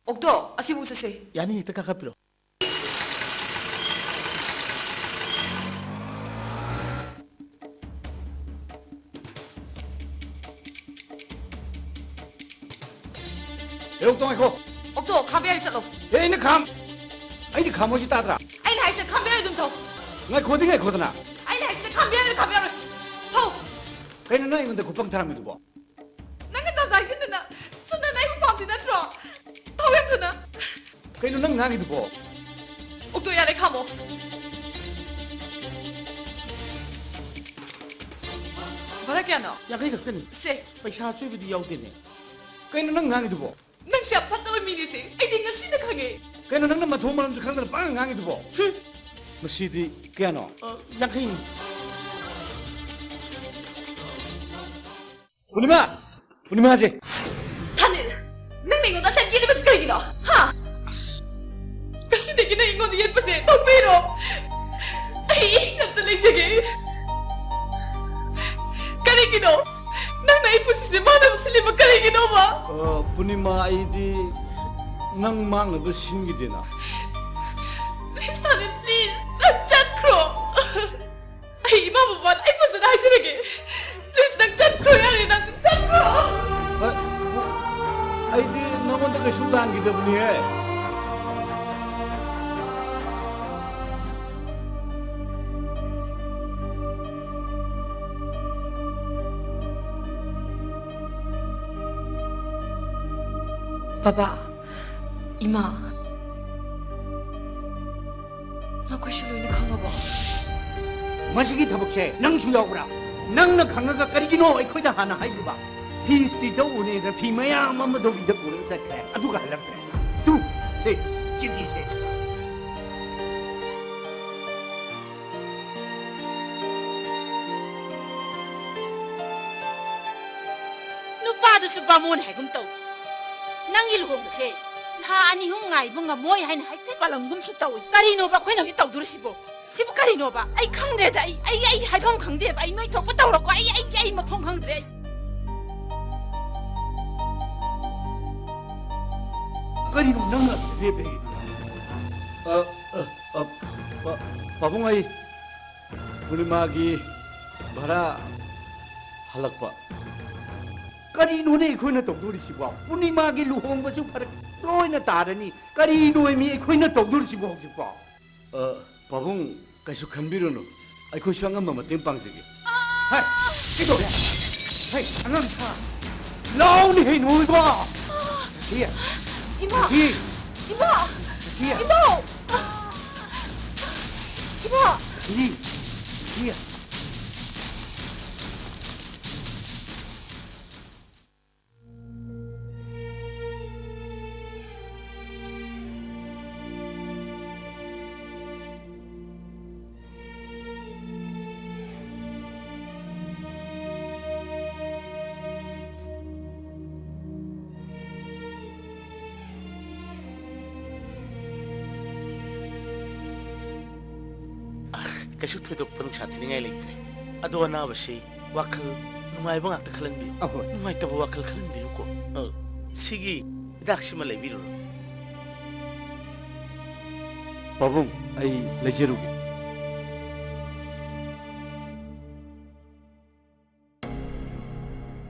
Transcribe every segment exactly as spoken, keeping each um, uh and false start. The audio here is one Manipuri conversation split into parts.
ꯑꯣꯛꯇꯣ, ꯑꯁꯤꯕꯨ ꯆꯠꯁꯦ꯫ ꯌꯥꯅꯤ, ꯍꯦꯛꯇ ꯀꯥꯈꯠꯄꯤꯔꯣ꯫ ꯑꯦ, ꯑꯣꯛꯇꯣ, ꯉꯥꯏꯈꯣ꯫ ꯑꯣꯛꯇꯣ, ꯈꯥꯝꯕ ꯌꯥꯔꯦ, ꯆꯠꯂꯣ꯫ ꯑꯦ, ꯑꯩꯅ ꯈꯥꯝ-, ꯑꯩꯗꯤ ꯈꯥꯝꯃꯣꯏꯁꯤ ꯇꯥꯗ꯭ꯔꯥ? ꯑꯩꯅ ꯍꯥꯏꯁꯦ ꯈꯥꯝꯕ ꯌꯥꯔꯦ, ꯑꯗꯨꯝ ꯊꯧ꯫ ꯉꯥꯏꯈꯣꯗꯤ ꯉꯥꯏꯈꯣꯗꯅ꯫ ꯑꯩꯅ ꯍꯥꯏꯁꯤꯗꯤ ꯈꯥꯝꯕ ꯌꯥꯔꯦ, ꯈꯥꯝꯕ ꯌꯥꯔꯣꯏ꯫ ꯊꯧ꯫ ꯀꯩꯅꯣ ꯅꯪ ꯑꯩꯉꯣꯟꯗ ꯈꯨꯄꯪ ꯊꯥꯔꯝꯃꯤꯗꯨꯕꯣ? ꯅꯪꯒ ꯆꯥꯟ ꯆꯥꯟꯁꯤꯟꯗꯅ ꯆꯨꯝꯅ ꯅꯪ ꯑꯩꯕꯨ ꯄꯥꯝꯗꯤ ꯅꯠꯇ꯭ꯔꯣ? ꯊꯧ ꯌꯥꯝ ꯊꯨꯅ꯫ ꯀꯩꯅꯣ ꯅꯪ ꯉꯥꯡꯉꯤꯗꯨꯕꯣ? ꯑꯣꯛꯇꯣ ꯌꯥꯔꯦ, ꯈꯥꯝꯃꯣ꯫ ꯚꯔꯥ ꯀꯌꯥꯅꯣ? ꯌꯥꯡꯈꯩ ꯈꯛꯇꯅꯤ꯫ ꯁꯦ꯫ ꯄꯩꯁꯥ ꯑꯆꯣꯏꯕꯗꯤ ꯌꯥꯎꯗꯦꯅꯦ꯫ ꯀꯩꯅꯣ ꯅꯪ ꯉꯥꯡꯉꯤꯗꯨꯕꯣ? ꯅꯪꯁꯦ ꯌꯥꯝ ꯐꯠꯇꯕ ꯃꯤꯅꯦꯁꯦ ꯑꯩꯗꯤ ꯉꯁꯤꯅ ꯈꯪꯉꯦ꯫ ꯀꯩꯅꯣ ꯅꯪꯅ ꯃꯊꯣꯡ ꯃꯔꯝꯁꯨ ꯈꯪꯗꯅ ꯄꯪꯉꯥꯡ ꯉꯥꯡꯉꯤꯗꯨꯕꯣ? ꯍꯨꯝ꯫ ꯃꯁꯤꯗꯤ ꯀꯌꯥꯅꯣ? ꯑ, ꯌꯥꯡꯈꯩꯅꯤ꯫ ꯄꯨꯔꯅꯤꯃꯥ! ꯄꯨꯔꯅꯤꯃꯥꯁꯦ! ꯊꯥꯅꯤꯜ, ꯅꯪꯅ ꯑꯩꯉꯣꯟꯗ ꯑꯁꯦꯡ ꯌꯦꯠꯂꯤꯕꯁꯤ ꯀꯔꯤꯒꯤꯅꯣ? ꯍꯥ? ꯉꯁꯤꯗꯒꯤ ꯅꯪ ꯑꯩꯉꯣꯟꯗ ꯌꯦꯠꯄꯁꯦ ꯇꯣꯛꯄꯤꯔꯣ꯫ ꯑꯩ ꯏꯪꯅ ꯑꯝꯇ ꯂꯩꯖꯒꯦ꯫ ꯀꯔꯤꯒꯤꯅꯣ? ꯅꯪꯅ ꯑꯩ ꯄꯨꯟꯁꯤꯁꯦ ꯃꯥꯡꯅꯕ ꯁꯤꯜꯂꯤꯕ ꯀꯔꯤꯒꯤꯅꯣꯕ? ꯑ, ꯄꯨꯔꯅꯤꯃꯥ, ꯑꯩꯗꯤ ꯅꯪ ꯃꯥꯡꯅꯕ ꯁꯤꯟꯈꯤꯗꯦꯅ꯫ Please, ꯊꯥꯅꯤꯜ, please, ꯅꯪ ꯆꯠꯈ꯭ꯔꯣ꯫ ꯑꯩ ꯏꯃꯥ ꯕꯕꯥꯗ ꯑꯩ ꯐꯖꯅ ꯍꯥꯏꯖꯔꯒꯦ꯫ Please, ꯅꯪ ꯆꯠꯈ꯭ꯔꯣ, ꯌꯥꯔꯦ, ꯅꯪ ꯆꯠꯈ꯭ꯔꯣ꯫ ꯑ, ꯑꯩꯗꯤ ꯅꯉꯣꯟꯗ ꯀꯩꯁꯨ ꯂꯥꯟꯈꯤꯗꯕꯅꯤꯍꯦ꯫ ꯕꯕꯥ, ꯏꯃꯥ, ꯅꯈꯣꯏꯁꯨ ꯂꯣꯏꯅ ꯈꯪꯉꯕꯣ? ꯃꯁꯤꯒꯤ ꯊꯕꯛꯁꯦ ꯅꯪꯁꯨ ꯌꯥꯎꯕ꯭ꯔꯥ? ꯅꯪꯅ ꯈꯪꯉꯒ ꯀꯔꯤꯒꯤꯅꯣ ꯑꯩꯈꯣꯏꯗ ꯍꯥꯟꯅ ꯍꯥꯏꯗ꯭ꯔꯤꯕ? ꯐꯤ ꯏꯁꯇ꯭ꯔꯤ ꯇꯧꯕꯅꯦꯅ ꯐꯤ ꯃꯌꯥꯝ ꯑꯃꯗꯣ ꯏꯗ ꯄꯨꯔꯒ ꯆꯠꯈ꯭ꯔꯦ, ꯑꯗꯨꯒ ꯍꯜꯂꯛꯇ꯭ꯔꯦ꯫ ꯇꯨ, ꯁꯦ, ꯆꯤꯊꯤꯁꯦ꯫ ꯅꯨꯄꯥꯗꯨꯁꯨ ꯕꯥꯃꯣꯟ ꯍꯥꯏꯒꯨꯝ ꯇꯧ꯫ ꯅꯪꯒꯤ ꯂꯨꯍꯣꯡꯕꯁꯦ ꯊꯥ ꯑꯅꯤ ꯑꯍꯨꯝ ꯉꯥꯏꯕ ꯉꯝꯃꯣꯏ ꯍꯥꯏꯅ ꯍꯥꯏꯐꯦꯠ ꯄꯥꯜꯂꯝꯒꯨꯝꯁꯨ ꯇꯧꯏ꯫ ꯀꯔꯤꯅꯣꯕ ꯑꯩꯈꯣꯏꯅ ꯍꯧꯖꯤꯛ ꯇꯧꯗꯣꯔꯤꯁꯤꯕꯣ? ꯁꯤꯕꯨ ꯀꯔꯤꯅꯣꯕ? ꯑꯩ ꯈꯪꯗ꯭ꯔꯦꯗ, ꯑꯩ, ꯑꯩ, ꯑꯩ ꯍꯥꯏꯐꯝ ꯈꯪꯗꯦꯕ꯫ ꯑꯩ ꯅꯣꯏ ꯊꯣꯛꯄ ꯇꯧꯔꯣꯀꯣ꯫ ꯑꯩ, ꯑꯩ, ꯑꯩ ꯃꯐꯝ ꯈꯪꯗ꯭ꯔꯦ꯫ ꯑꯩ ꯀꯔꯤꯅꯣ ꯅꯪꯅ ꯑꯗꯨꯗ ꯂꯦꯞ ꯂꯩꯔꯤꯗꯨꯅ? ꯑ, ꯑ, ꯑ, ꯄꯥ-, ꯄꯥꯕꯨꯡ, ꯑꯩ ꯄꯨꯔꯅꯤꯃꯥꯒꯤ ꯚꯔꯥ ꯍꯜꯂꯛꯄ꯫ ꯀꯔꯤꯅꯣꯅꯦ ꯑꯩꯈꯣꯏꯅ ꯇꯧꯗꯣꯔꯤꯁꯤꯕꯣ? ꯄꯨꯔꯅꯤꯃꯥꯒꯤ ꯂꯨꯍꯣꯡꯕꯁꯨ ꯐꯔꯛ ꯂꯣꯏꯅ ꯇꯥꯔꯅꯤ꯫ ꯀꯔꯤꯅꯣꯃꯤ ꯑꯩꯈꯣꯏꯅ ꯇꯧꯗꯣꯔꯤꯁꯤꯕꯣ ꯍꯧꯖꯤꯛꯄꯣ? ꯑ, ꯄꯥꯕꯨꯡ, ꯀꯩꯁꯨ ꯈꯟꯕꯤꯔꯨꯅꯨ꯫ ꯑꯩꯈꯣꯏꯁꯨ ꯑꯉꯝꯕ ꯃꯇꯦꯡ ꯄꯥꯡꯖꯒꯦ꯫ ꯍꯩ, ꯀꯩꯗꯧꯔꯦ? ꯍꯩ, ꯑꯉꯥꯡ ꯁꯥ꯫ ꯂꯥꯎꯅꯦ ꯍꯩ, ꯅꯣꯏꯕꯣ! ꯁꯤ꯫ ꯏꯃꯥ! ꯁꯤ꯫ ꯏꯃꯥ! ꯁꯤ꯫ ꯏꯃꯥ! ꯏꯃꯥ! ꯁꯤ꯫ ꯁꯤ꯫ ꯀꯩꯁꯨ ꯊꯣꯏꯗꯣꯛꯄ ꯅꯨꯡꯁꯥ ꯊꯤꯅꯤꯡꯉꯥꯏ ꯂꯩꯇ꯭ꯔꯦ꯫ ꯑꯗꯣ ꯑꯅꯥꯕꯁꯤ ꯋꯥꯈꯜ ꯅꯨꯡꯉꯥꯏꯕ ꯉꯥꯛꯇ ꯈꯜꯍꯟꯕꯤꯌꯨ꯫ ꯑꯍꯣꯏ꯫ ꯅꯨꯡꯉꯥꯏꯇꯕ ꯋꯥꯈꯜ ꯈꯜꯍꯟꯕꯤꯌꯨꯀꯣ꯫ ꯑ, ꯁꯤꯒꯤ ꯍꯤꯗꯥꯛꯁꯤꯃ ꯂꯩꯕꯤꯔꯨꯔꯣ꯫ ꯄꯥꯕꯨꯡ, ꯑꯩ ꯂꯩꯖꯔꯨꯒꯦ꯫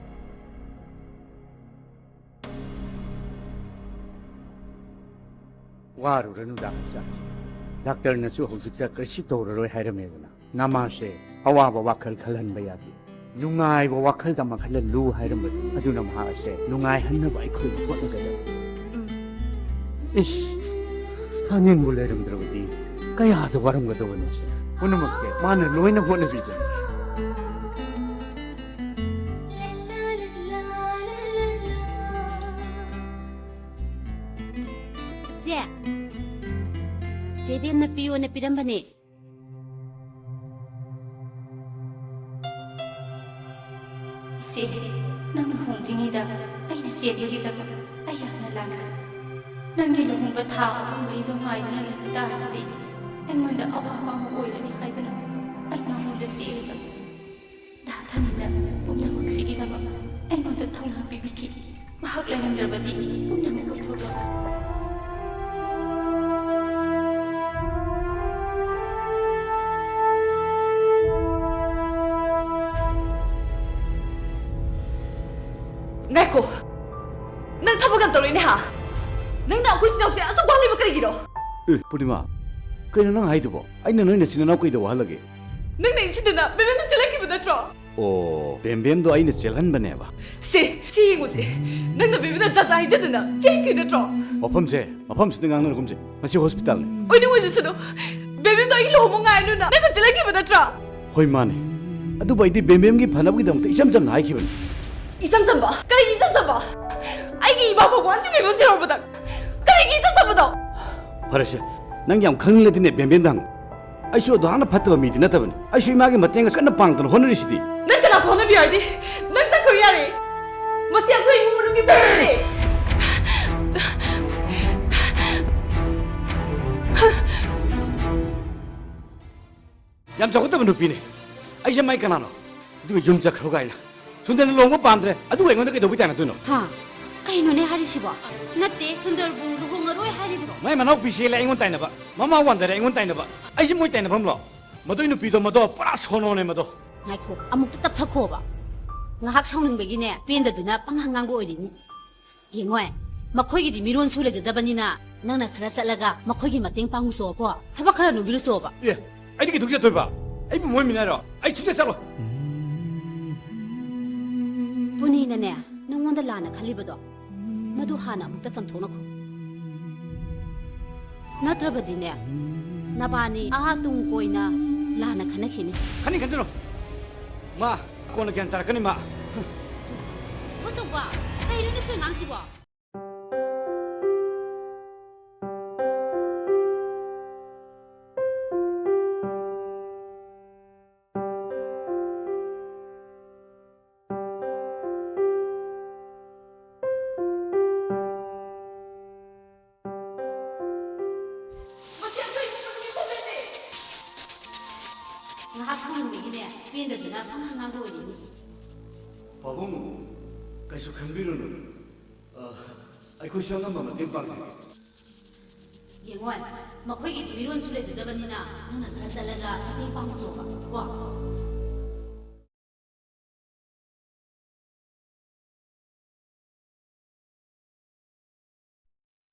ꯋꯥꯔꯨꯔꯅꯨꯗ ꯏꯆꯥ꯫ ꯗꯥꯛꯇꯔꯅꯁꯨ ꯍꯧꯖꯤꯛꯇ ꯀꯔꯤꯁꯨ ꯇꯧꯔꯔꯣꯏ ꯍꯥꯏꯔꯝꯃꯦꯗꯅ꯫ ꯅꯃꯥꯁꯦ ꯑꯋꯥꯕ ꯋꯥꯈꯜ ꯈꯜꯍꯟꯕ ꯌꯥꯗꯦ꯫ ꯅꯨꯡꯉꯥꯏꯕ ꯋꯥꯈꯜꯗ ꯃꯈꯜꯍꯜꯂꯨ ꯍꯥꯏꯔꯝꯕꯗꯨ ꯑꯗꯨꯅ ꯃꯍꯥꯛ ꯑꯁꯦ ꯅꯨꯡꯉꯥꯏꯍꯟꯅꯕ ꯑꯩꯈꯣꯏꯅ ꯍꯣꯠꯅꯒꯗꯕ꯫ ꯏꯁ, ꯍꯥꯅꯦꯡꯕꯨ ꯂꯩꯔꯝꯗ꯭ꯔꯕꯗꯤ ꯀꯌꯥꯗ ꯋꯥꯔꯝꯒꯗꯕꯅꯣ ꯁꯦ꯫ ꯄꯨꯝꯅꯃꯛꯁꯦ ꯃꯥꯅ ꯂꯣꯏꯅ ꯍꯣꯠꯅꯕꯤꯒꯅꯤ꯫ ꯆꯦ, ꯆꯦ ꯕꯦꯝꯅ ꯄꯤꯌꯣꯅ ꯄꯤꯔꯝꯕꯅꯦ꯫ ꯏꯆꯦ, ꯅꯪ ꯂꯨꯍꯣꯡꯗ꯭ꯔꯤꯉꯩꯗ ꯑꯩꯅ ꯆꯦꯟꯕꯒꯤꯗꯃꯛ ꯑꯩ ꯌꯥꯝꯅ ꯂꯥꯟꯈ꯭ꯔꯦ꯫ ꯅꯪꯒꯤ ꯂꯨꯍꯣꯡꯕ ꯊꯥ ꯑꯍꯨꯝ ꯃꯔꯤꯗꯣ ꯉꯥꯏꯗꯨꯅ ꯂꯩꯕ ꯇꯥꯔꯒꯗꯤ ꯑꯩꯉꯣꯟꯗ ꯑꯋꯥꯕ ꯑꯃ ꯑꯣꯏꯔꯅꯤ ꯍꯥꯏꯗꯨꯅ ꯑꯩ ꯅꯉꯣꯟꯗ ꯆꯦꯜꯂꯤꯕꯅꯤ꯫ ꯗꯥ ꯊꯅꯤꯅ ꯄꯨꯝꯅꯃꯛꯁꯤꯒꯤꯗꯃꯛ ꯑꯩꯉꯣꯟꯗ ꯊꯧꯅꯥ ꯄꯤꯕꯤꯈꯤ꯫ ꯃꯍꯥꯛ ꯂꯩꯔꯝꯗ꯭ꯔꯕꯗꯤ ꯄꯨꯝꯅꯃꯛ ꯑꯣꯏꯊꯣꯛꯂꯣꯏ꯫ ꯉꯥꯏꯈꯣ! ꯅꯪ ꯊꯕꯛ ꯌꯥꯝ ꯇꯧꯔꯦꯅꯦ, ꯍꯥ? ꯅꯪꯅ ꯑꯩꯈꯣꯏ ꯏꯆꯤꯟ ꯏꯅꯥꯎꯁꯦ ꯑꯁꯨꯛ ꯋꯥꯍꯜꯂꯤꯕ ꯀꯔꯤꯒꯤꯅꯣ? ꯑꯦ, ꯄꯨꯔꯅꯤꯃꯥ, ꯀꯩꯅꯣ ꯅꯪ ꯍꯥꯏꯗꯨꯕꯣ? ꯑꯩꯅ ꯅꯣꯏ ꯅꯆꯤꯟ ꯅꯅꯥꯎ ꯀꯩꯗꯧꯕ ꯋꯥꯍꯜꯂꯒꯦ? ꯅꯪꯅ ꯏꯟꯁꯤꯟꯗꯨꯅ ꯕꯦꯕꯦꯝꯗꯣ ꯆꯦꯜꯍꯟꯈꯤꯕ ꯅꯠꯇ꯭ꯔꯣ? ꯑꯣ, ꯕꯦꯝꯕꯦꯝꯗꯣ ꯑꯩꯅ ꯆꯦꯜꯍꯟꯕꯅꯦꯕ꯫ ꯁꯦ, ꯁꯤ ꯌꯦꯡꯉꯨꯁꯦ꯫ ꯅꯪꯅ ꯕꯦꯕꯦꯝꯗ ꯖꯥꯠ ꯖꯥꯠ ꯍꯥꯏꯖꯗꯨꯅ ꯆꯦꯟꯈꯤ ꯅꯠꯇ꯭ꯔꯣ? ꯃꯐꯝꯁꯦ, ꯃꯐꯝꯁꯤꯗ ꯉꯥꯡꯅꯔꯒꯨꯝꯁꯦ꯫ ꯃꯁꯤ ꯍꯣꯁꯄꯤꯇꯥꯜꯅꯤ꯫ ꯑꯣꯏꯅꯤꯡ ꯑꯣꯏꯖꯁꯅꯨ꯫ ꯕꯦꯕꯦꯝꯗꯣ ꯑꯩꯒꯤ ꯂꯨꯍꯣꯡꯕ ꯉꯥꯏꯔꯅꯨꯅ ꯅꯪꯅ ꯆꯦꯜꯍꯟꯈꯤꯕ ꯅꯠꯇ꯭ꯔꯣ? ꯍꯣꯏ, ꯃꯥꯅꯦ꯫ ꯑꯗꯨꯕꯨ ꯑꯩꯗꯤ ꯕꯦꯝꯕꯦꯝꯒꯤ ꯐꯅꯕꯒꯤꯗꯃꯛꯇ ꯏꯆꯝ ꯆꯝꯅ ꯍꯥꯏꯈꯤꯕꯅꯤ꯫ ꯏꯆꯝ ꯆꯝꯕ? ꯀꯔꯤꯒꯤ ꯏꯆꯝ ꯆꯝꯕ? ꯑꯩꯒꯤ ꯏꯃꯥ ꯐꯥꯎꯕ ꯑꯁꯤ ꯐꯤꯕꯝꯁꯤ ꯌꯧꯔꯕꯗ ꯀꯔꯤꯒꯤ ꯏꯆꯝ ꯆꯝꯕꯅꯣ? ꯐꯔꯦꯁꯦ, ꯅꯪ ꯌꯥꯝ ꯈꯪꯅꯤꯡꯂꯗꯤꯅꯦ, ꯕꯦꯝꯕꯦꯝꯗ ꯍꯪꯉꯨ꯫ ꯑꯩꯁꯨ ꯑꯗꯨꯍꯥꯛꯅ ꯐꯠꯇꯕ ꯃꯤꯗꯤ ꯅꯠꯇꯕꯅꯤ꯫ ꯑꯩꯁꯨ ꯏꯃꯥꯒꯤ ꯃꯇꯦꯡ ꯀꯟꯅ ꯄꯥꯡꯗꯅ ꯍꯣꯠꯅꯔꯤꯁꯤꯗꯤ꯫ ꯅꯪ ꯀꯅꯥꯁꯨ ꯍꯣꯠꯅꯕꯤꯌꯨ ꯍꯥꯏꯗꯤ? ꯅꯪ ꯆꯠꯈ꯭ꯔꯣ ꯌꯥꯔꯦ꯫ ꯃꯁꯤ ꯑꯩꯈꯣꯏ ꯏꯃꯨꯡ ꯃꯅꯨꯡꯒꯤ ꯄꯣꯠꯅꯦ꯫ ꯌꯥꯝ ꯆꯥꯎꯈꯠꯇꯕ ꯅꯨꯄꯤꯅꯦ꯫ ꯑꯩꯁꯦ ꯃꯥꯏ ꯀꯅꯥꯅꯣ? ꯑꯗꯨꯒ ꯌꯨꯝ ꯆꯠꯈ꯭ꯔꯣ ꯀꯥꯏꯅ꯫ ꯁꯨꯟꯗꯔꯅ ꯂꯨꯍꯣꯡꯕ ꯄꯥꯝꯗ꯭ꯔꯦ, ꯑꯗꯨꯒ ꯑꯩꯉꯣꯟꯗ ꯀꯩꯗꯧꯕꯩ ꯇꯥꯏꯅꯗꯣꯏꯅꯣ? ꯍꯥ? ꯀꯩꯅꯣꯅꯦ ꯍꯥꯏꯔꯤꯁꯤꯕꯣ? ꯅꯠꯇꯦ, ꯁꯨꯟꯗꯔꯕꯨ ꯂꯨꯍꯣꯡꯉꯔꯣꯏ ꯍꯥꯏꯔꯤꯕ꯭ꯔꯣ? ꯃꯥꯏ ꯃꯅꯥꯎꯄꯤ ꯆꯦꯜꯂꯦ ꯑꯩꯉꯣꯟꯗ ꯇꯥꯏꯅꯕ, ꯃꯃꯥ ꯋꯥꯟꯗꯔꯦ ꯑꯩꯉꯣꯟꯗ ꯇꯥꯏꯅꯕ꯫ ꯑꯩꯁꯦ ꯃꯣꯏ ꯇꯥꯏꯅꯐꯝꯂꯣ? ꯃꯗꯨꯏ ꯅꯨꯄꯤꯗꯣ, ꯃꯗꯣ ꯄꯨꯔꯥ ꯁꯣꯅꯣꯅꯦ ꯃꯗꯣ꯫ ꯉꯥꯏꯈꯣ, ꯑꯃꯨꯛꯇ ꯇꯞꯊꯈꯣꯕ꯫ ꯉꯥꯏꯍꯥꯛ ꯁꯥꯎꯅꯤꯡꯕꯒꯤꯅꯦ, ꯄꯦꯟꯗꯗꯨꯅ ꯄꯉꯥꯡ ꯉꯥꯡꯕ ꯑꯣꯏꯔꯤꯅꯤ꯫ ꯌꯦꯡꯉꯣꯏ, ꯃꯈꯣꯏꯒꯤꯗꯤ ꯃꯤꯔꯣꯟꯁꯨ ꯂꯩꯖꯗꯕꯅꯤꯅ ꯅꯪꯅ ꯈꯔ ꯆꯠꯂꯒ ꯃꯈꯣꯏꯒꯤ ꯃꯇꯦꯡ ꯄꯥꯡꯉꯨꯆꯣꯕꯣ, ꯊꯕꯛ ꯈꯔ ꯅꯣꯝꯕꯤꯔꯨꯆꯣꯕ꯫ ꯑꯦ, ꯑꯩꯗꯤ ꯀꯩꯗꯧ ꯆꯠꯇꯣꯏꯕ? ꯑꯩꯕꯨ ꯃꯣꯏ ꯃꯤꯅꯥꯏꯔꯣ? ꯑꯩ ꯁꯨꯡꯆꯠ ꯆꯠꯂꯣꯏ꯫ ꯄꯨꯅꯤꯅꯅꯦ, ꯅꯪꯉꯣꯟꯗ ꯂꯥꯟꯅ ꯈꯜꯂꯤꯕꯗꯣ, ꯃꯗꯨ ꯍꯥꯟꯅ ꯑꯃꯨꯛꯇ ꯆꯥꯝꯊꯣꯛꯅꯈꯣ꯫ ꯅꯠꯇ꯭ꯔꯕꯗꯤꯅꯦ, ꯅꯕꯥꯅꯤ ꯑꯥ ꯇꯨꯡ ꯀꯣꯏꯅ ꯂꯥꯟꯅ ꯈꯟꯅꯈꯤꯅꯤ꯫ ꯈꯟꯅꯤ ꯈꯟꯖꯅꯨ꯫ ꯃꯥ ꯀꯣꯟꯅ ꯒ꯭ꯌꯥꯟ ꯇꯥꯔꯛꯀꯅꯤ ꯃꯥ꯫ ꯕꯣꯆꯧꯕ, ꯀꯩꯅꯣꯅꯦ ꯁꯤ ꯑꯉꯥꯡꯁꯤꯕꯣ? ꯉꯥꯏꯍꯥꯛ ꯁꯥꯎꯅꯤꯡꯕꯒꯤꯅꯦ, ꯄꯦꯟꯗꯗꯅ ꯄꯪꯉꯥꯡ ꯉꯥꯡꯕ ꯑꯣꯏꯔꯤꯅꯤ꯫ ꯄꯥꯕꯨꯡ, ꯀꯩꯁꯨ ꯈꯟꯕꯤꯔꯨꯅꯨ꯫ ꯑ, ꯑꯩꯈꯣꯏꯁꯨ ꯑꯉꯝꯕ ꯃꯇꯦꯡ ꯄꯥꯡꯖꯒꯦ꯫ ꯌꯦꯡꯉꯣꯏ, ꯃꯈꯣꯏꯒꯤꯗꯤ ꯃꯤꯔꯣꯟꯁꯨ ꯂꯩꯖꯗꯕꯅꯤꯅ ꯅꯪꯅ ꯈꯔ ꯆꯠꯂꯒ ꯃꯇꯦꯡ ꯄꯥꯡꯖꯧꯕ ꯀꯣ꯫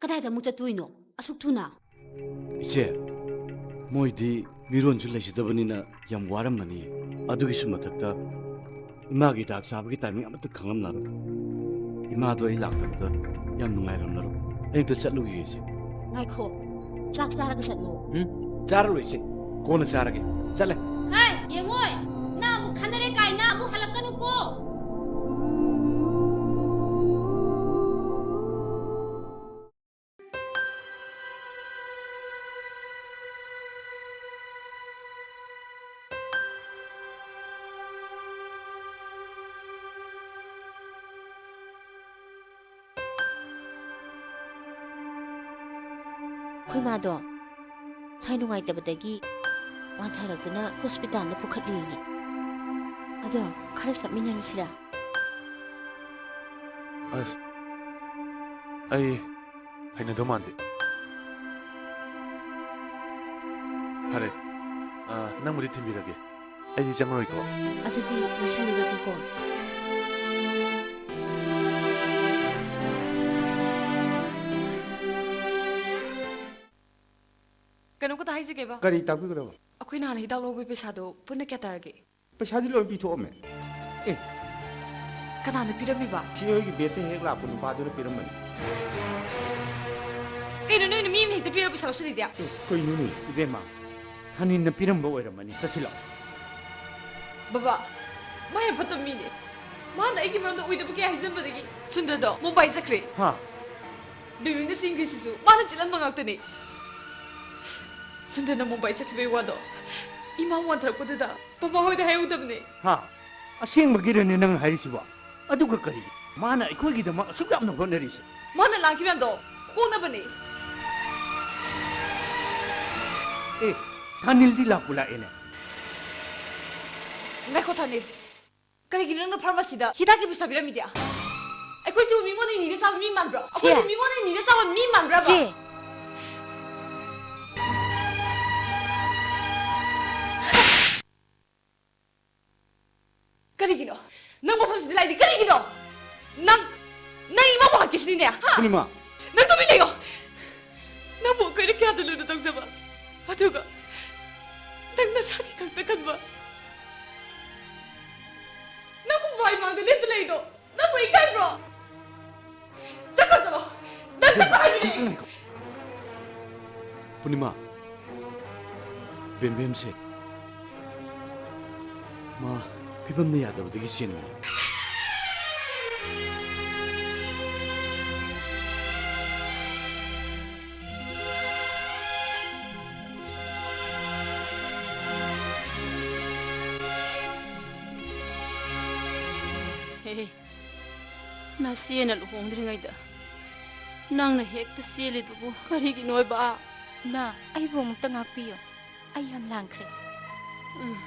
ꯀꯗꯥꯏꯗ ꯑꯃꯨꯛ ꯆꯠꯇꯣꯏꯅꯣ ꯑꯁꯨꯛ ꯊꯨꯅ? ꯏꯆꯦ, ꯃꯣꯏꯗꯤ ꯃꯤꯔꯣꯟꯁꯨ ꯂꯩꯖꯗꯕꯅꯤꯅ ꯌꯥꯝ ꯋꯥꯔꯝꯃꯅꯤ꯫ ꯑꯗꯨꯒꯤꯁꯨ ꯃꯊꯛꯇ ꯏꯃꯥꯒꯤ ꯍꯤꯗꯥꯛ ꯆꯥꯕꯒꯤ ꯇꯥꯏꯃꯤꯡ ꯑꯃꯠꯇ ꯈꯪꯂꯝꯂꯔꯣꯏ꯫ ꯏꯃꯥꯗꯣ ꯑꯩ ꯂꯥꯛꯇꯕꯗ ꯌꯥꯝ ꯅꯨꯡꯉꯥꯏꯔꯝꯂꯔꯣꯏ꯫ ꯑꯩ ꯑꯝꯇ ꯆꯠꯂꯨꯈꯤꯒꯦ ꯏꯆꯦ꯫ ꯉꯥꯏꯈꯣ, ꯆꯥꯛ ꯆꯥꯔꯒ ꯆꯠꯂꯣ꯫ ꯎꯝ, ꯆꯥꯔꯔꯣꯏ ꯏꯆꯦ, ꯀꯣꯟꯅ ꯆꯥꯔꯒꯦ꯫ ꯆꯠꯂꯦ꯫ ꯍꯥꯏ, ꯌꯦꯡꯉꯣꯏ, ꯅꯪ ꯑꯃꯨꯛ ꯈꯟꯅꯔꯦ ꯀꯥꯏꯅ ꯑꯃꯨꯛ ꯍꯜꯂꯛꯀꯅꯨꯀꯣ꯫ ꯑꯩꯈꯣꯏ ꯃꯥꯗꯣ ꯊꯋꯥꯏ ꯅꯨꯡꯉꯥꯏꯇꯕꯗꯒꯤ ꯋꯥꯟꯊꯔꯛꯇꯨꯅ ꯍꯣꯁꯄꯤꯇꯥꯜꯗ ꯄꯨꯈꯠꯂꯦꯌꯦ꯫ ꯑꯗꯣ ꯈꯔ ꯆꯠꯃꯤꯟꯅꯔꯨꯁꯤꯔꯥ? ꯑꯁ, ꯑꯩ ꯍꯩꯅꯗꯧ ꯃꯥꯟꯗꯦ꯫ ꯐꯔꯦ, ꯑ, ꯅꯪꯕꯨꯗꯤ ꯊꯤꯟꯕꯤꯔꯒꯦ꯫ ꯑꯩꯗꯤ ꯆꯪꯉꯔꯣꯏꯀꯣ꯫ ꯑꯗꯨꯗꯤ ꯂꯣꯏꯁꯜꯂꯨꯔꯒꯦꯀꯣ꯫ ꯀꯩꯅꯣꯝꯈꯛꯇ ꯍꯥꯏꯖꯒꯦꯕ꯫ ꯀꯔꯤ ꯇꯥꯛꯄꯤꯒꯗꯕ? ꯑꯩꯈꯣꯏ ꯅꯍꯥꯟ ꯍꯤꯗꯥꯛ ꯂꯧꯕꯒꯤ ꯄꯩꯁꯥꯗꯣ ꯄꯨꯟꯅ ꯀꯌꯥ ꯇꯥꯔꯒꯦ? ꯄꯩꯁꯥꯗꯤ ꯂꯣꯏ ꯄꯤꯊꯣꯛꯑꯝꯃꯦ꯫ ꯑꯦ, ꯀꯅꯥꯅ ꯄꯤꯔꯝꯃꯤꯕ? ꯁꯤ ꯍꯣꯏꯒꯤ ꯕꯦꯠꯇ ꯍꯦꯛ ꯂꯥꯛꯄ ꯅꯨꯄꯥꯗꯨꯅ ꯄꯤꯔꯝꯕꯅꯤ꯫ ꯀꯩꯅꯣ, ꯅꯣꯏꯅ ꯃꯤ ꯑꯃꯅ ꯍꯦꯛꯇ ꯄꯤꯔ ꯄꯩꯁꯥ ꯂꯧꯁꯤꯜꯂꯤꯗꯤ? ꯑꯦ, ꯀꯩꯅꯣꯅꯦ? ꯏꯕꯦꯝꯃ, ꯊꯥꯅꯤꯜꯅ ꯄꯤꯔꯝꯕ ꯑꯣꯏꯔꯝꯃꯅꯤ꯫ ꯆꯠꯁꯤꯜꯂꯛꯑꯣ꯫ ꯕꯕꯥ, ꯃꯥ ꯌꯥꯝ ꯐꯠꯇꯕ ꯃꯤꯅꯦ꯫ ꯃꯥꯅ ꯑꯩꯒꯤ ꯃꯔꯝꯗ ꯑꯣꯏꯗꯕ ꯀꯌꯥ ꯍꯥꯏꯖꯟꯕꯗꯒꯤ ꯁꯨꯟꯗꯔꯗꯣ ꯃꯨꯝꯕꯥꯏ ꯆꯠꯈ꯭ꯔꯦ꯫ ꯍꯥ? ꯕꯦꯕꯤꯅ ꯆꯦꯟꯈ꯭ꯔꯤꯁꯤꯁꯨ ꯃꯥꯅ ꯆꯦꯜꯍꯟꯕ ꯉꯥꯛꯇꯅꯦ꯫ ꯁꯨꯟꯗꯔꯅ ꯃꯨꯝꯕꯥꯏ ꯆꯠꯈꯤꯕꯒꯤ ꯋꯥꯗꯣ ꯏꯃꯥ ꯋꯥꯟꯊꯔꯛꯄꯗꯨꯗ ꯕꯕꯥ ꯍꯣꯏꯗ ꯍꯥꯏꯍꯧꯗꯕꯅꯦ꯫ ꯍꯥ? ꯑꯁꯦꯡꯕꯒꯤꯔꯅꯦ ꯅꯪ ꯍꯥꯏꯔꯤꯁꯤꯕꯣ? ꯑꯗꯨꯒ ꯀꯔꯤꯒꯤ ꯃꯥꯅ ꯑꯩꯈꯣꯏꯒꯤꯗꯃꯛ ꯑꯁꯨꯛ ꯌꯥꯝꯅ ꯍꯣꯠꯅꯔꯤꯁꯦ? ꯃꯥꯅ ꯂꯥꯛꯈꯤꯕ ꯃꯌꯥꯝꯗꯣ ꯀꯣꯛꯅꯕꯅꯦ꯫ ꯑꯦ, ꯊꯥꯅꯤꯜꯗꯤ ꯂꯥꯛꯄꯨ ꯂꯥꯛꯑꯦꯅꯦ꯫ ꯉꯥꯏꯈꯣ ꯊꯥꯅꯤꯜ, ꯀꯔꯤꯒꯤꯅꯣ ꯅꯪꯅ ꯐꯥꯔꯃꯥꯁꯤꯗ ꯍꯤꯗꯥꯛꯀꯤ ꯄꯩꯁꯥ ꯄꯤꯔꯝꯃꯤꯗꯤ? ꯑꯩ ꯑꯩꯈꯣꯏꯁꯤꯕꯨ ꯃꯤꯉꯣꯟꯗ ꯅꯤꯔ ꯆꯥꯕ ꯃꯤ ꯃꯥꯟꯕ꯭ꯔꯣ? ꯆꯦ꯫ ꯑꯩꯈꯣꯏꯁꯤꯕꯨ ꯃꯤꯉꯣꯟꯗ ꯅꯤꯔ ꯆꯥꯕ ꯃꯤ ꯃꯥꯟꯕ꯭ꯔꯕ? ꯆꯦ꯫ ꯀꯔꯤꯒꯤꯅꯣ? ꯅꯪ ꯃꯐꯝꯁꯤꯗ ꯂꯥꯛꯏꯗꯤ ꯀꯔꯤꯒꯤꯅꯣ? ꯅꯪ, ꯅꯪ ꯏꯃꯥꯕꯨ ꯍꯥꯠꯀꯦꯁꯤꯅꯤꯅꯦ? ꯍꯥ? ꯄꯨꯔꯅꯤꯃꯥ! ꯅꯪ ꯇꯨꯃꯤꯟ ꯂꯩꯌꯣ! ꯅꯪꯕꯨ ꯑꯩꯈꯣꯏꯅ ꯀꯌꯥꯗ ꯂꯨꯅ ꯇꯧꯖꯕ, ꯑꯗꯨꯒ ꯅꯪ ꯅꯁꯥꯒꯤ ꯈꯛꯇ ꯈꯟꯕ꯫ ꯅꯪꯕꯨ ꯃꯥꯏ ꯃꯥꯡꯗ ꯂꯦꯞꯇ ꯂꯩꯗꯣ ꯅꯪꯕꯨ ꯏꯀꯥꯏꯕ꯭ꯔꯣ? ꯆꯠꯈ꯭ꯔꯣ, ꯆꯠꯂꯣ! ꯅꯪ ꯆꯠꯈ꯭ꯔꯣ ꯍꯥꯏꯕꯅꯦ! ꯉꯥꯏꯈꯣ꯫ ꯄꯨꯔꯅꯤꯃꯥ, ꯕꯦꯝꯕꯦꯝꯁꯦ ꯃꯥ ꯐꯤꯕꯝꯅ ꯌꯥꯗꯕꯗꯒꯤ ꯆꯦꯟꯕꯅꯤ꯫ ꯍꯦ, ꯅꯆꯦꯅ ꯂꯨꯍꯣꯡꯗ꯭ꯔꯤꯉꯩꯗ ꯅꯪꯅ ꯍꯦꯛꯇ ꯆꯦꯜꯂꯤꯗꯨꯕꯨ ꯀꯔꯤꯒꯤꯅꯣꯕ? ꯏꯃꯥ, ꯑꯩꯕꯨ ꯑꯃꯨꯛꯇ ꯉꯥꯛꯄꯤꯌꯨ꯫ ꯑꯩ ꯌꯥꯝ ꯂꯥꯡꯈ꯭ꯔꯦ꯫ ꯎꯝ꯫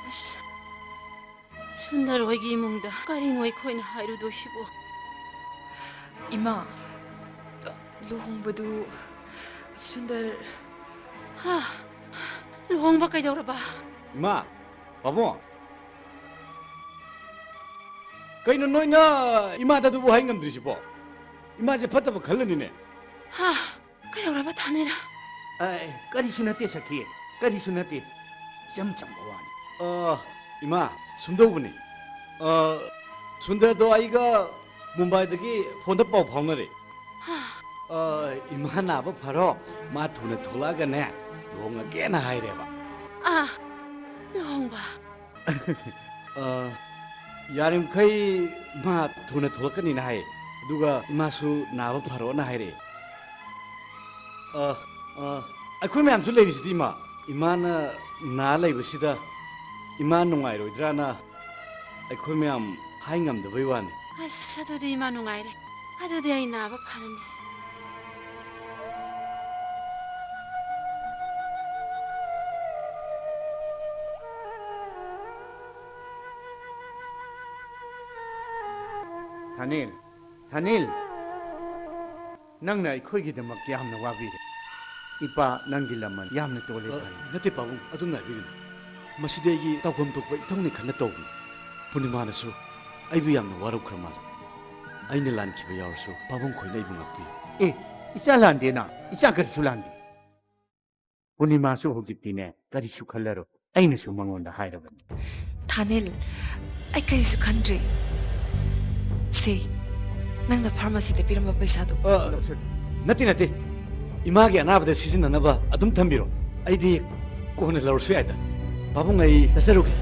ꯑꯁ, ꯁꯨꯟꯗꯔ ꯍꯣꯏꯒꯤ ꯏꯃꯨꯡꯗ ꯀꯔꯤꯅꯣ ꯑꯩꯈꯣꯏꯅ ꯍꯥꯏꯔꯨꯗꯣꯏꯁꯤꯕꯨ? ꯏꯃꯥ, ꯂꯨꯍꯣꯡꯕꯗꯨ ꯁꯨꯟꯗꯔ꯫ ꯍꯥ? ꯂꯨꯍꯣꯡꯕ ꯀꯩꯗꯧꯔꯕ? ꯏꯃꯥ, ꯄꯥꯕꯨꯡ, ꯀꯩꯅꯣ ꯅꯣꯏꯅ ꯏꯃꯥꯗ ꯑꯗꯨꯕꯨ ꯍꯥꯏ ꯉꯝꯗ꯭ꯔꯤꯁꯤꯕꯣ? ꯏꯃꯥꯁꯦ ꯐꯠꯇꯕ ꯈꯜꯂꯅꯤꯅꯦ꯫ ꯍꯥ? ꯀꯩꯗꯧꯔꯕ ꯊꯥꯅꯦꯔꯥ? ꯑꯦ, ꯀꯔꯤꯁꯨ ꯅꯠꯇꯦ ꯁꯈꯤ, ꯀꯔꯤꯁꯨ ꯅꯠꯇꯦ꯫ ꯏꯆꯝ ꯆꯝꯕ ꯋꯥꯅꯤ꯫ ꯑ, ꯏꯃꯥ, ꯁꯨꯝꯗꯧꯕꯅꯤ꯫ ꯑ, ꯁꯨꯟꯗꯔꯗꯣ ꯑꯩꯒ ꯃꯨꯝꯕꯥꯏꯗꯒꯤ ꯐꯣꯟꯗ ꯄꯥꯎ ꯐꯥꯎꯅꯔꯦ꯫ ꯍꯥ? ꯑ, ꯏꯃꯥ ꯅꯥꯕ ꯐꯔꯣ, ꯃꯥ ꯊꯨꯅ ꯊꯣꯛꯂꯛꯑꯒꯅꯦ, ꯂꯨꯍꯣꯡꯉꯒꯦꯅ ꯍꯥꯏꯔꯦꯕ꯫ ꯑꯥ, ꯂꯨꯍꯣꯡꯕ? ꯑ, ꯌꯥꯔꯤꯃꯈꯩ ꯃꯥ ꯊꯨꯅ ꯊꯣꯛꯂꯛꯀꯅꯤꯅ ꯍꯥꯏ꯫ ꯑꯗꯨꯒ ꯏꯃꯥꯁꯨ ꯅꯥꯕ ꯐꯔꯣꯅ ꯍꯥꯏꯔꯛꯑꯦ꯫ ꯑ, ꯑ, ꯑꯩꯈꯣꯏ ꯃꯌꯥꯝꯁꯨ ꯂꯩꯔꯤꯁꯤꯗꯤ, ꯏꯃꯥ꯫ ꯏꯃꯥꯅ ꯅꯥ ꯂꯩꯕꯁꯤꯗ ꯏꯃꯥ ꯅꯨꯡꯉꯥꯏꯔꯣꯏꯗ꯭ꯔꯥꯅ ꯑꯩꯈꯣꯏ ꯃꯌꯥꯝ ꯍꯥꯏ ꯉꯝꯗꯕꯩ ꯋꯥꯅꯤ꯫ ꯑꯁ, ꯑꯗꯨꯗꯤ ꯏꯃꯥ ꯅꯨꯡꯉꯥꯏꯔꯦ꯫ ꯑꯗꯨꯗꯤ ꯑꯩ ꯅꯥꯕ ꯐꯔꯅꯤ꯫ ꯊꯥꯅꯤꯜ, ꯊꯥꯅꯤꯜ, ꯅꯪꯅ ꯑꯩꯈꯣꯏꯒꯤꯗꯃꯛ ꯌꯥꯝꯅ ꯋꯥꯕꯤꯔꯦ꯫ ꯏꯄꯥ, ꯅꯪꯒꯤ ꯂꯃꯟ ꯌꯥꯝꯅ ꯇꯣꯜꯂꯦ, ꯑ, ꯊꯥꯅꯤꯜ꯫ ꯅꯠꯇꯦ ꯄꯥꯕꯨꯡ, ꯑꯗꯨꯝꯅ ꯍꯥꯏꯕꯤꯒꯅꯨ꯫ ꯃꯁꯤꯗꯤ ꯑꯩꯒꯤ ꯇꯧꯐꯝ ꯊꯣꯛꯄ ꯏꯊꯧꯅꯤ ꯈꯟꯅ ꯇꯧꯕꯅꯤ꯫ ꯄꯨꯔꯅꯤꯃꯥꯅꯁꯨ ꯑꯩꯕꯨ ꯌꯥꯝꯅ ꯋꯥꯔꯧꯈ꯭ꯔ ꯃꯥꯜꯂꯦ꯫ ꯑꯩꯅ ꯂꯥꯟꯈꯤꯕ ꯌꯥꯎꯔꯁꯨ ꯄꯥꯕꯨꯡ ꯈꯣꯏꯅ ꯑꯩꯕꯨ ꯉꯥꯛꯄꯤꯌꯨ꯫ ꯑꯦ, ꯏꯆꯥ ꯂꯥꯟꯗꯦꯅ, ꯏꯆꯥ ꯀꯔꯤꯁꯨ ꯂꯥꯟꯗꯦ꯫ ꯄꯨꯔꯅꯤꯃꯥꯁꯨ ꯍꯧꯖꯤꯛꯇꯤꯅꯦ, ꯀꯔꯤꯁꯨ ꯈꯜꯂꯔꯣꯏ꯫ ꯑꯩꯅꯁꯨ ꯃꯉꯣꯟꯗ ꯍꯥꯏꯔꯕꯅꯤ꯫ ꯊꯥꯅꯤꯜ, ꯑꯩ ꯀꯔꯤꯁꯨ ꯈꯟꯗ꯭ꯔꯦ꯫ ꯁꯦ, ꯅꯪꯅ ꯐꯥꯔꯃꯥꯁꯤꯗ ꯄꯤꯔꯝꯕ ꯄꯩꯁꯥꯗꯣ꯫ ꯑ, ꯅꯠꯇꯦ, ꯅꯠꯇꯦ꯫ ꯏꯃꯥꯒꯤ ꯑꯅꯥꯕꯗ ꯁꯤꯖꯤꯟꯅꯅꯕ ꯑꯗꯨꯝ ꯊꯝꯕꯤꯔꯣ꯫ ꯑꯩꯗꯤ ꯀꯣꯟꯅ ꯂꯧꯔꯁꯨ ꯌꯥꯏꯗ꯫ ꯄꯥꯕꯨꯡ, ꯑꯩ ꯆꯠꯆꯔꯨꯒꯦ꯫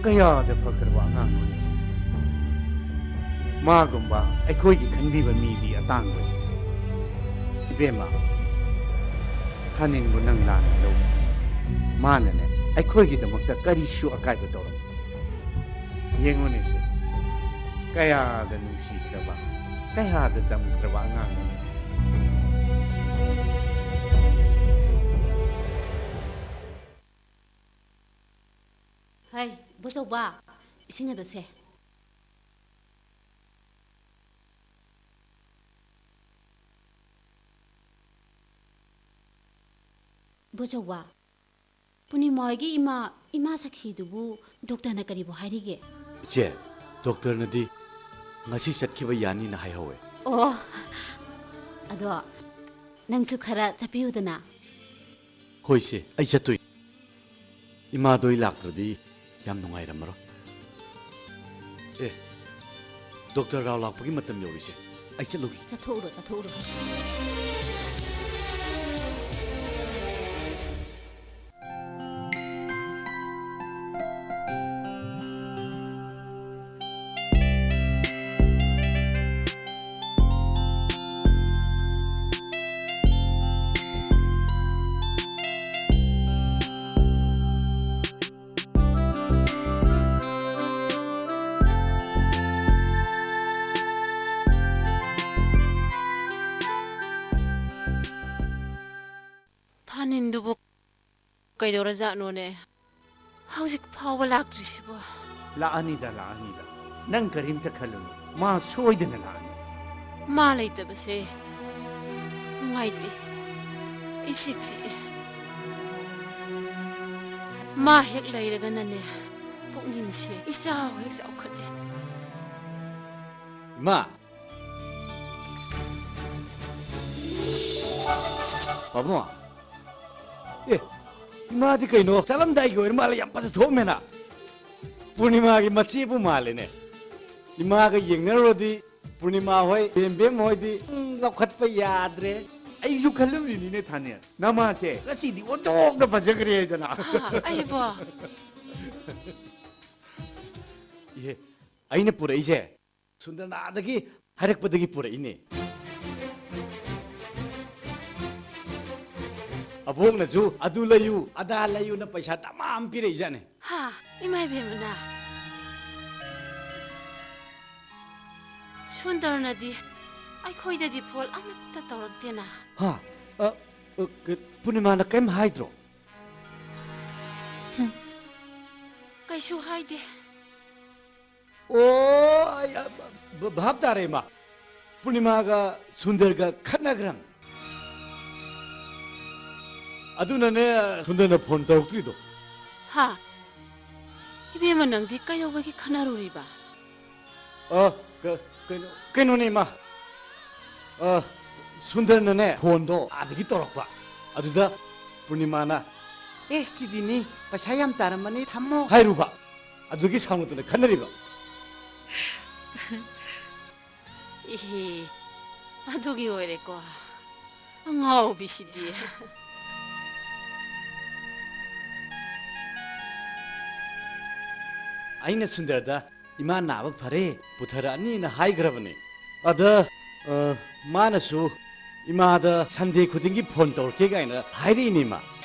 ꯀꯌꯥꯗ ꯐꯈ꯭ꯔꯕ ꯑꯉꯥꯡꯅꯣꯅꯦ ꯁꯤ꯫ ꯃꯥꯒꯨꯝꯕ ꯑꯩꯈꯣꯏꯒꯤ ꯈꯟꯕꯤꯕ ꯃꯤꯗꯤ ꯑꯇꯥꯡꯕꯅꯤ꯫ ꯏꯕꯦꯝꯃ, ꯊꯥꯅꯤꯜꯕꯨ ꯅꯪ ꯂꯥꯟꯅ ꯂꯧ꯫ ꯃꯥꯅꯅꯦ, ꯑꯩꯈꯣꯏꯒꯤꯗꯃꯛꯇ ꯀꯔꯤꯁꯨ ꯑꯀꯥꯏꯕ ꯇꯧꯔꯝꯃꯣꯏ꯫ ꯌꯦꯡꯉꯨꯅꯦ ꯁꯦ, ꯀꯌꯥꯗ ꯅꯨꯡꯁꯤꯈ꯭ꯔꯕ, ꯀꯌꯥꯗ ꯆꯝꯈ꯭ꯔꯕ ꯑꯉꯥꯡꯅꯣꯅꯦ ꯁꯦ꯫ ꯍꯩ, ꯕꯣꯆꯧꯕ, ꯏꯁꯤꯡ ꯑꯗꯨ ꯁꯦ꯫ ꯕꯣꯆꯧꯕ, ꯄꯨꯔꯅꯤꯃꯥ ꯍꯣꯏꯒꯤ ꯏꯃꯥ, ꯏꯃꯥ ꯁꯈꯤꯗꯨꯕꯨ ꯗꯣꯛꯇꯔꯅ ꯀꯔꯤꯕꯨ ꯍꯥꯏꯔꯤꯒꯦ? ꯏꯆꯦ, ꯗꯣꯛꯇꯔꯅꯗꯤ ꯉꯁꯤ ꯆꯠꯈꯤꯕ ꯌꯥꯅꯤꯅ ꯍꯥꯏꯍꯧꯋꯦ꯫ ꯑꯣ, ꯑꯗꯣ ꯅꯪꯁꯨ ꯈꯔ ꯆꯠꯄꯤꯌꯨꯗꯅ꯫ ꯍꯣꯏ ꯏꯆꯦ, ꯑꯩ ꯆꯠꯇꯣꯏ꯫ ꯏꯃꯥꯗꯣ ꯑꯩ ꯂꯥꯛꯇ꯭ꯔꯗꯤ ꯌꯥꯝ ꯅꯨꯡꯉꯥꯏꯔꯝꯃꯔꯣꯏ꯫ ꯑꯦ, ꯗꯣꯛꯇꯔ ꯔꯥꯎ ꯂꯥꯛꯄꯒꯤ ꯃꯇꯝ ꯌꯧꯔꯤꯁꯦ꯫ ꯑꯩ ꯆꯠꯂꯨꯒꯦ꯫ ꯆꯠꯊꯣꯛꯎꯔꯣ, ꯆꯠꯊꯣꯛꯎꯔꯣ꯫ ꯊꯥꯅꯤꯟꯗꯨꯕꯨ ꯀꯩꯗꯧꯔꯖꯥꯠꯅꯣꯅꯦ? ꯍꯧꯖꯤꯛ ꯐꯥꯎꯕ ꯂꯥꯛꯇ꯭ꯔꯤꯁꯤꯕꯣ? ꯂꯥꯛꯑꯅꯤꯗ, ꯂꯥꯛꯑꯅꯤꯗ꯫ ꯅꯪ ꯀꯔꯤꯝꯇ ꯈꯜꯂꯨꯅꯨ꯫ ꯃꯥ ꯁꯣꯏꯗꯅ ꯂꯥꯛꯑꯅꯤ꯫ ꯃꯥ ꯂꯩꯇꯕꯁꯦ ꯅꯨꯡꯉꯥꯏꯇꯦ꯫ ꯏꯆꯤꯛ ꯆꯤꯛꯑꯦ꯫ ꯃꯥ ꯍꯦꯛ ꯂꯩꯔꯒꯅꯅꯦ, ꯄꯨꯛꯅꯤꯡꯁꯦ ꯏꯆꯥꯎ ꯍꯦꯛ ꯆꯥꯎꯈꯠꯂꯦ꯫ ꯏꯃꯥ! ꯄꯥꯕꯨꯡ! ꯑꯦ, ꯏꯃꯥꯗꯤ ꯀꯩꯅꯣ, ꯆꯠꯂꯝꯗꯥꯏꯒꯤ ꯑꯣꯏꯔ ꯃꯥꯜꯂꯦ, ꯌꯥꯝ ꯐꯖ ꯊꯣꯛꯑꯝꯃꯦꯅ꯫ ꯄꯨꯔꯅꯤꯃꯥꯒꯤ ꯃꯆꯦꯕꯨ ꯃꯥꯜꯂꯦꯅꯦ꯫ ꯏꯃꯥꯒ ꯌꯦꯡꯅꯔꯨꯔꯗꯤ ꯄꯨꯔꯅꯤꯃꯥ ꯍꯣꯏ, ꯕꯦꯝꯕꯦꯝ ꯍꯣꯏꯗꯤ, ꯎꯝ, ꯂꯧꯈꯠꯄ ꯌꯥꯗ꯭ꯔꯦ꯫ ꯑꯩꯁꯨ ꯈꯜꯂꯝꯃꯤꯅꯤꯅꯦ, ꯊꯥꯅꯦꯜ꯫ ꯅꯃꯥꯁꯦ ꯉꯁꯤꯗꯤ ꯑꯣꯟꯊꯣꯛꯅ ꯐꯖꯈ꯭ꯔꯦ ꯍꯥꯏꯗꯅ꯫ ꯍꯥ, ꯑꯩꯕꯣ? ꯏꯍꯦ, ꯑꯩꯅ ꯄꯨꯔꯛꯏꯁꯦ ꯁꯨꯟꯗꯔꯅ ꯑꯥꯗꯒꯤ ꯍꯥꯏꯔꯛꯄꯗꯒꯤ ꯄꯨꯔꯛꯏꯅꯦ꯫ ꯑꯕꯣꯛꯅꯁꯨ ꯑꯗꯨ ꯂꯩꯌꯨ, ꯑꯗꯥ ꯂꯩꯌꯨꯅ ꯄꯩꯁꯥ ꯗꯃꯥ ꯑꯃ ꯄꯤꯔꯛꯏꯖꯥꯠꯅꯤ꯫ ꯍꯥ, ꯏꯃꯥ ꯏꯕꯦꯝꯃꯅ꯫ ꯁꯨꯟꯗꯔꯅꯗꯤ ꯑꯩꯈꯣꯏꯗꯗꯤ ꯐꯣꯟ ꯑꯃꯠꯇ ꯇꯧꯔꯛꯇꯦꯅ꯫ ꯍꯥ? ꯑ, ꯑ, ꯀ-, ꯄꯨꯔꯅꯤꯃꯥꯅ ꯀꯔꯤꯝ ꯍꯥꯏꯗ꯭ꯔꯣ? ꯍꯨꯝ꯫ ꯀꯩꯁꯨ ꯍꯥꯏꯗꯦ꯫ ꯑꯣ, ꯑꯩ, ꯑ, ꯚ-, ꯚꯥꯞ ꯇꯥꯔꯦ, ꯏꯃꯥ꯫ ꯄꯨꯔꯅꯤꯃꯥꯒ ꯁꯨꯟꯗꯔꯒ ꯈꯠꯅꯈ꯭ꯔꯝ꯫ ꯑꯗꯨꯅꯅꯦ ꯁꯨꯟꯗꯔꯅ ꯐꯣꯟ ꯇꯧꯔꯛꯇ꯭ꯔꯤꯗꯣ꯫ ꯍꯥ? ꯏꯕꯦꯝꯃ, ꯅꯪꯗꯤ ꯀꯩꯗꯧꯕꯒꯤ ꯈꯠꯅꯔꯨꯔꯤꯕ? ꯑ, ꯀ-, ꯀꯩꯅꯣ, ꯀꯩꯅꯣꯅꯦ, ꯏꯃꯥ꯫ ꯑ, ꯁꯨꯟꯗꯔꯅꯅꯦ ꯐꯣꯟꯗꯣ ꯑꯥꯗꯒꯤ ꯇꯧꯔꯛꯄ꯫ ꯑꯗꯨꯗ ꯄꯨꯔꯅꯤꯃꯥꯅ, "ꯑꯦꯁ ꯇꯤ ꯗꯤꯅꯤ, ꯄꯩꯁꯥ ꯌꯥꯝ ꯇꯥꯔꯝꯃꯅꯤ, ꯊꯝꯃꯣ" ꯍꯥꯏꯔꯨꯕ꯫ ꯑꯗꯨꯒꯤ ꯁꯥꯎꯅꯗꯅ ꯈꯠꯅꯔꯤꯕ꯫ ꯏꯍꯦ, ꯑꯗꯨꯒꯤ ꯑꯣꯏꯔꯦꯀꯣ꯫ ꯑꯉꯥꯎꯕꯤꯁꯤꯗꯤ꯫ ꯑꯩꯅ ꯁꯨꯟꯗꯔꯗ, "ꯏꯃꯥ ꯅꯥꯕ ꯐꯔꯦ, ꯄꯨꯊꯔꯛꯑꯅꯤꯅ" ꯍꯥꯏꯈ꯭ꯔꯕꯅꯦ꯫ ꯑꯗ, ꯑ, ꯃꯥꯅꯁꯨ ꯏꯃꯥꯗ ꯁꯟꯗꯦ ꯈꯨꯗꯤꯡꯒꯤ ꯐꯣꯟ ꯇꯧꯔꯛꯀꯦ ꯀꯥꯏꯅ ꯍꯥꯏꯔꯛꯏꯅꯦ, ꯏꯃꯥ꯫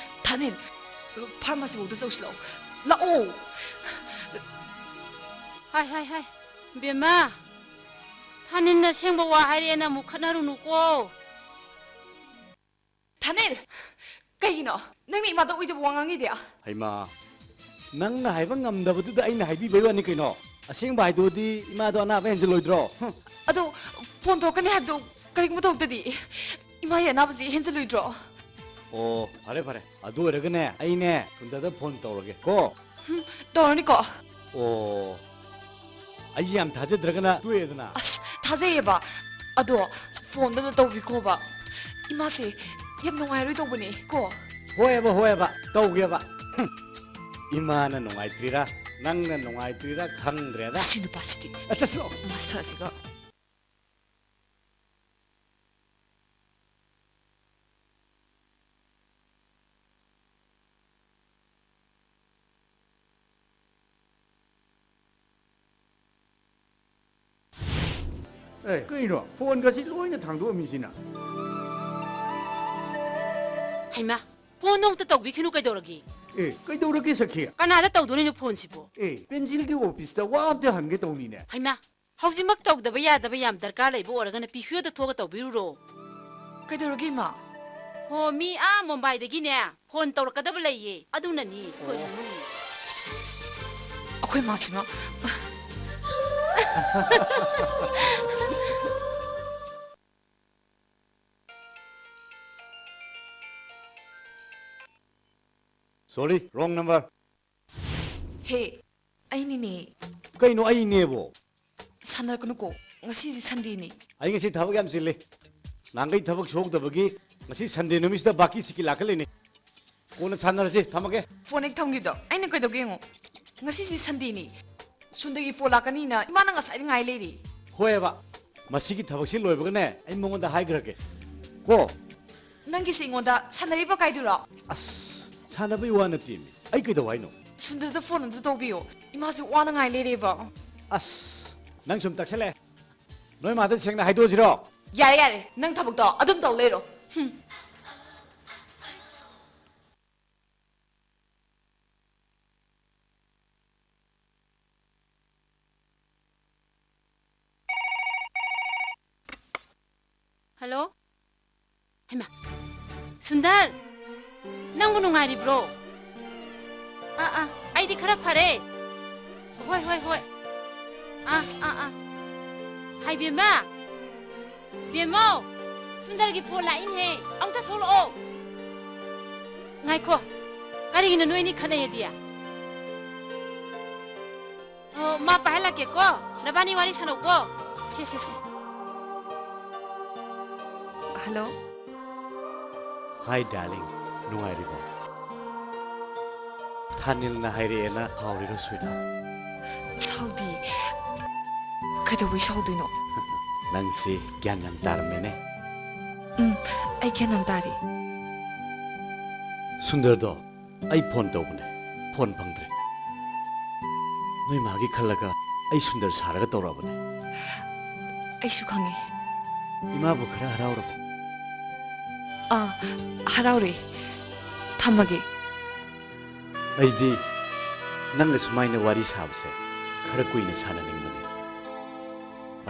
ꯊꯥꯅꯤꯜ, ꯐꯥꯔꯃꯥꯁꯤ ꯐꯥꯎꯗ ꯆꯧꯁꯤ ꯂꯥꯛꯑꯣ꯫ ꯂꯥꯛꯑꯣ꯫ ꯍꯥꯏ, ꯍꯥꯏ, ꯍꯥꯏ꯫ ꯕꯦꯝꯃ, ꯊꯥꯅꯤꯜꯅ ꯑꯁꯦꯡꯕ ꯋꯥ ꯍꯥꯏꯔꯛꯑꯦꯅ ꯑꯃꯨꯛ ꯈꯠꯅꯔꯨꯅꯨꯀꯣ꯫ ꯊꯥꯅꯤꯜ! ꯀꯩꯒꯤꯅꯣ? ꯅꯪꯅ ꯏꯃꯥꯗ ꯑꯣꯏꯗꯕ ꯋꯥ ꯉꯥꯡꯉꯤꯗꯤ? ꯍꯩꯃꯥ, ꯅꯪꯅ ꯍꯥꯏꯕ ꯉꯝꯗꯕꯗꯨꯗ ꯑꯩꯅ ꯍꯥꯏꯕꯤꯕꯩ ꯋꯥꯅꯤ ꯀꯩꯅꯣ꯫ ꯑꯁꯦꯡꯕ ꯍꯥꯏꯗꯣꯛꯑꯗꯤ ꯏꯃꯥꯗꯣ ꯑꯅꯥꯕ ꯍꯦꯟꯖꯜꯂꯣꯏꯗ꯭ꯔꯣ? ꯍꯨꯝ꯫ ꯑꯗꯣ ꯐꯣꯟ ꯇꯧꯔꯛꯀꯅꯤ ꯍꯥꯏꯕꯗꯣ ꯀꯔꯤꯒꯨꯝꯕ ꯇꯧꯗꯗꯤ ꯏꯃꯥꯒꯤ ꯑꯅꯥꯕꯁꯤ ꯍꯦꯟꯖꯜꯂꯣꯏꯗ꯭ꯔꯣ? ꯑꯣ, ꯐꯔꯦ, ꯐꯔꯦ꯫ ꯑꯗꯨ ꯑꯣꯏꯔꯒꯅꯦ, ꯑꯩꯅꯦ ꯁꯨꯟꯗꯔꯗ ꯐꯣꯟ ꯇꯧꯔꯒꯦ ꯀꯣ꯫ ꯍꯨꯝ, ꯇꯧꯔꯅꯤꯀꯣ꯫ ꯑꯣ, ꯑꯩꯁꯦ ꯌꯥꯝ ꯊꯥꯖꯗ꯭ꯔꯒꯅ ꯇꯣꯛꯑꯦꯗꯅ꯫ ꯑꯁ, ꯊꯥꯖꯩꯌꯦꯕ꯫ ꯑꯗꯣ ꯐꯣꯟꯗꯨꯗ ꯇꯧꯕꯤꯈꯣꯕ꯫ ꯏꯃꯥꯁꯦ ꯌꯥꯝ ꯅꯨꯡꯉꯥꯏꯔꯣꯏ ꯇꯧꯕꯅꯦ ꯀꯣ꯫ ꯍꯣꯏꯑꯕ, ꯍꯣꯏꯑꯕ, ꯇꯧꯒꯦꯕ꯫ ꯍꯨꯝ, ꯏꯃꯥꯅ ꯅꯨꯡꯉꯥꯏꯇ꯭ꯔꯤꯔꯥ, ꯅꯪꯅ ꯅꯨꯡꯉꯥꯏꯇ꯭ꯔꯤꯔꯥ ꯈꯪꯗ꯭ꯔꯦꯗ꯫ ꯁꯤ ꯅꯨꯄꯥꯁꯤꯗꯤ꯫ ꯑ, ꯆꯠꯁꯤꯂꯣ꯫ ꯃꯁꯛꯁꯤꯒ꯫ ꯑꯦ, ꯀꯩꯅꯣ? ꯐꯣꯟꯒꯁꯤ ꯂꯣꯏꯅ ꯊꯥꯡꯗꯣꯛꯑꯝꯃꯤꯁꯤꯅ? ꯍꯩꯃꯥ, ꯐꯣꯟꯗꯣ ꯑꯝꯇ ꯇꯧꯕꯤꯈꯤꯅꯨ, ꯀꯩꯗꯧꯔꯒꯦ? ꯑꯦ, ꯀꯩꯗꯧꯔꯒꯦ, ꯁꯈꯤ? ꯀꯅꯥꯗ ꯇꯧꯗꯣꯔꯤꯅꯣ ꯐꯣꯟꯁꯤꯕꯣ? ꯑꯦ, ꯄꯦꯟꯁꯤꯜꯒꯤ ꯑꯣꯐꯤꯁꯇ ꯋꯥ ꯑꯝꯇ ꯍꯪꯒꯦ ꯇꯧꯅꯤꯅꯦ꯫ ꯍꯩꯃꯥ, ꯍꯧꯖꯤꯛꯃꯛ ꯇꯧꯗꯕ ꯌꯥꯗꯕ ꯌꯥꯝ ꯗꯔꯀꯥꯔ ꯂꯩꯕ ꯑꯣꯏꯔꯒꯅ ꯄꯤꯁꯤꯑꯣꯗ ꯊꯣꯛꯑꯒ ꯇꯧꯕꯤꯔꯨꯔꯣ꯫ ꯀꯩꯗꯧꯔꯒꯦ, ꯏꯃꯥ? ꯍꯣ, ꯃꯤ ꯑꯥ ꯃꯨꯝꯕꯥꯏꯗꯒꯤꯅꯦ ꯐꯣꯟ ꯇꯧꯔꯛꯀꯗꯕ ꯂꯩꯌꯦ, ꯑꯗꯨꯅꯅꯤ ꯑꯩꯈꯣꯏ ꯏꯃꯨꯡ꯫ ꯑꯩꯈꯣꯏ ꯃꯥꯁꯤꯃ꯫ Sorry, wrong number. ꯍꯦ, ꯑꯩꯅꯤꯅꯦ꯫ ꯀꯩꯅꯣ ꯑꯩꯅꯦꯕꯣ? ꯁꯥꯟꯅꯔꯛꯀꯅꯨꯀꯣ, ꯉꯁꯤꯁꯤ ꯁꯟꯗꯦꯅꯤ꯫ ꯑꯩ ꯉꯁꯤ ꯊꯕꯛ ꯌꯥꯝ ꯆꯤꯜꯂꯤ꯫ ꯅꯍꯥꯟꯈꯩ ꯊꯕꯛ ꯁꯨꯍꯧꯗꯕꯒꯤ ꯉꯁꯤ ꯁꯟꯗꯦ ꯅꯨꯃꯤꯠꯁꯤꯗ ꯕꯥꯀꯤ ꯁꯤꯀꯤ ꯂꯥꯛꯀ ꯂꯩꯅꯤ꯫ ꯀꯣꯟꯅ ꯁꯥꯟꯅꯔꯁꯤ, ꯊꯝꯃꯒꯦ꯫ ꯐꯣꯟ ꯍꯦꯛ ꯊꯝꯈꯤꯕꯗꯣ ꯑꯩꯅ ꯀꯩꯗꯧꯒꯦ ꯌꯦꯡꯉꯣ꯫ ꯉꯁꯤꯁꯤ ꯁꯟꯗꯦꯅꯤ꯫ ꯁꯨꯟꯗꯔꯒꯤ ꯐꯣꯟ ꯂꯥꯛꯀꯅꯤꯅ ꯏꯃꯥꯅ ꯉꯁꯥꯏꯗꯩ ꯉꯥꯏ ꯂꯩꯔꯤ꯫ ꯍꯣꯏꯑꯕ, ꯃꯁꯤꯒꯤ ꯊꯕꯛꯁꯤ ꯂꯣꯏꯕꯒꯅꯦ ꯑꯩ ꯃꯉꯣꯟꯗ ꯍꯥꯏꯈ꯭ꯔꯒꯦ ꯀꯣ꯫ ꯅꯪꯒꯤꯁꯦ ꯑꯩꯉꯣꯟꯗ ꯁꯥꯟꯅꯔꯤꯕ ꯀꯥꯏꯗꯨꯔꯣ? ꯑꯁ, ꯁꯥꯟꯅꯕꯩ ꯋꯥ ꯅꯠꯇꯦꯃꯤ꯫ ꯑꯩ ꯀꯩꯗꯧ ꯍꯥꯏꯅꯣ? ꯁꯨꯟꯗꯔꯗ ꯐꯣꯟ ꯑꯝꯇ ꯇꯧꯕꯤꯌꯣ꯫ ꯏꯃꯥꯁꯦ ꯋꯥꯅ ꯉꯥꯏ ꯂꯩꯔꯦꯕ꯫ ꯑꯁ, ꯅꯪ ꯁꯨꯝ ꯇꯛꯁꯜꯂꯦ꯫ ꯅꯣꯏ ꯃꯥꯗ ꯁꯦꯡꯅ ꯍꯥꯏꯗꯣꯛꯑꯁꯤꯔꯣ? ꯌꯥꯔꯦ, ꯌꯥꯔꯦ꯫ ꯅꯪ ꯊꯕꯛꯇꯣ ꯑꯗꯨꯝ ꯇꯧ ꯂꯩꯔꯣ꯫ ꯍꯨꯝ꯫ ꯍꯜꯂꯣ? ꯍꯩꯃꯥ, ꯁꯨꯟꯗꯔ, ꯅꯪꯕꯨ ꯅꯨꯡꯉꯥꯏꯔꯤꯕ꯭ꯔꯣ? ꯑꯥ, ꯑꯥ, ꯑꯩ ꯐꯔꯦ꯫ ꯍꯣꯏ, ꯍꯣꯏ, ꯍꯣꯏ꯫ ꯑꯥ, ꯑꯥ, ꯑꯥ꯫ ꯍꯥꯏ ꯕꯦꯝꯃ! ꯕꯦꯝꯃꯧ! ꯁꯨꯟꯗꯔꯒꯤ ꯐꯣꯟ ꯂꯥꯛꯏꯅꯦꯍꯦ꯫ ꯑꯝꯇ ꯊꯣꯛꯂꯛꯑꯣ꯫ ꯉꯥꯏꯈꯣ꯫ ꯀꯔꯤꯒꯤꯅꯣ ꯅꯣꯏꯅꯤ ꯈꯠꯅꯩ ꯑꯗꯤ? ꯑꯣ, ꯃꯥ ꯄꯥꯏꯍꯜꯂꯛꯀꯦꯀꯣ꯫ ꯅꯕꯥꯅꯤ ꯋꯥꯔꯤ ꯁꯥꯟꯅꯧꯀꯣ꯫ ꯁꯦ, ꯁꯦ, ꯁꯦ꯫ ꯍꯜꯂꯣ꯫ ꯍꯥꯏ ꯗꯥꯔꯂꯤꯡ, ꯅꯨꯡꯉꯥꯏꯔꯤꯕꯣ? ꯊꯥꯅꯤꯜꯅ ꯍꯥꯏꯔꯛꯑꯦꯅ ꯁꯥꯎꯔꯤꯔꯣ ꯁꯨꯏꯗ? ꯁꯥꯎꯗꯦ꯫ ꯀꯩꯗꯧꯕꯩ ꯁꯥꯎꯗꯣꯏꯅꯣ? ꯅꯪꯁꯤ ꯒ꯭ꯌꯥꯟ ꯌꯥꯝ ꯇꯥꯔꯝꯃꯦꯅꯦ꯫ ꯎꯝ, ꯑꯩ ꯒ꯭ꯌꯥꯟ ꯌꯥꯝ ꯇꯥꯔꯦ꯫ ꯁꯨꯟꯗꯔꯗꯣ ꯑꯩ ꯐꯣꯟ ꯇꯧꯕꯅꯦ, ꯐꯣꯟ ꯐꯪꯗ꯭ꯔꯦ꯫ ꯅꯣꯏ ꯃꯥꯒꯤ ꯈꯜꯂꯒ ꯑꯩ ꯁꯨꯟꯗꯔ ꯁꯥꯔꯒ ꯇꯧꯔꯛꯑꯕꯅꯦ꯫ ꯑꯩꯁꯨ ꯈꯪꯉꯦ꯫ ꯏꯃꯥꯕꯨ ꯈꯔ ꯍꯔꯥꯎꯔꯕꯣ? ꯑꯥ, ꯍꯔꯥꯎꯔꯦ꯫ ꯊꯝꯃꯒꯦ꯫ ꯑꯩꯗꯤ ꯅꯪꯒ ꯁꯨꯃꯥꯏꯅ ꯋꯥꯔꯤ ꯁꯥꯕꯁꯦ ꯈꯔ ꯀꯨꯏꯅ ꯁꯥꯟꯅꯅꯤꯡꯕꯅꯤ꯫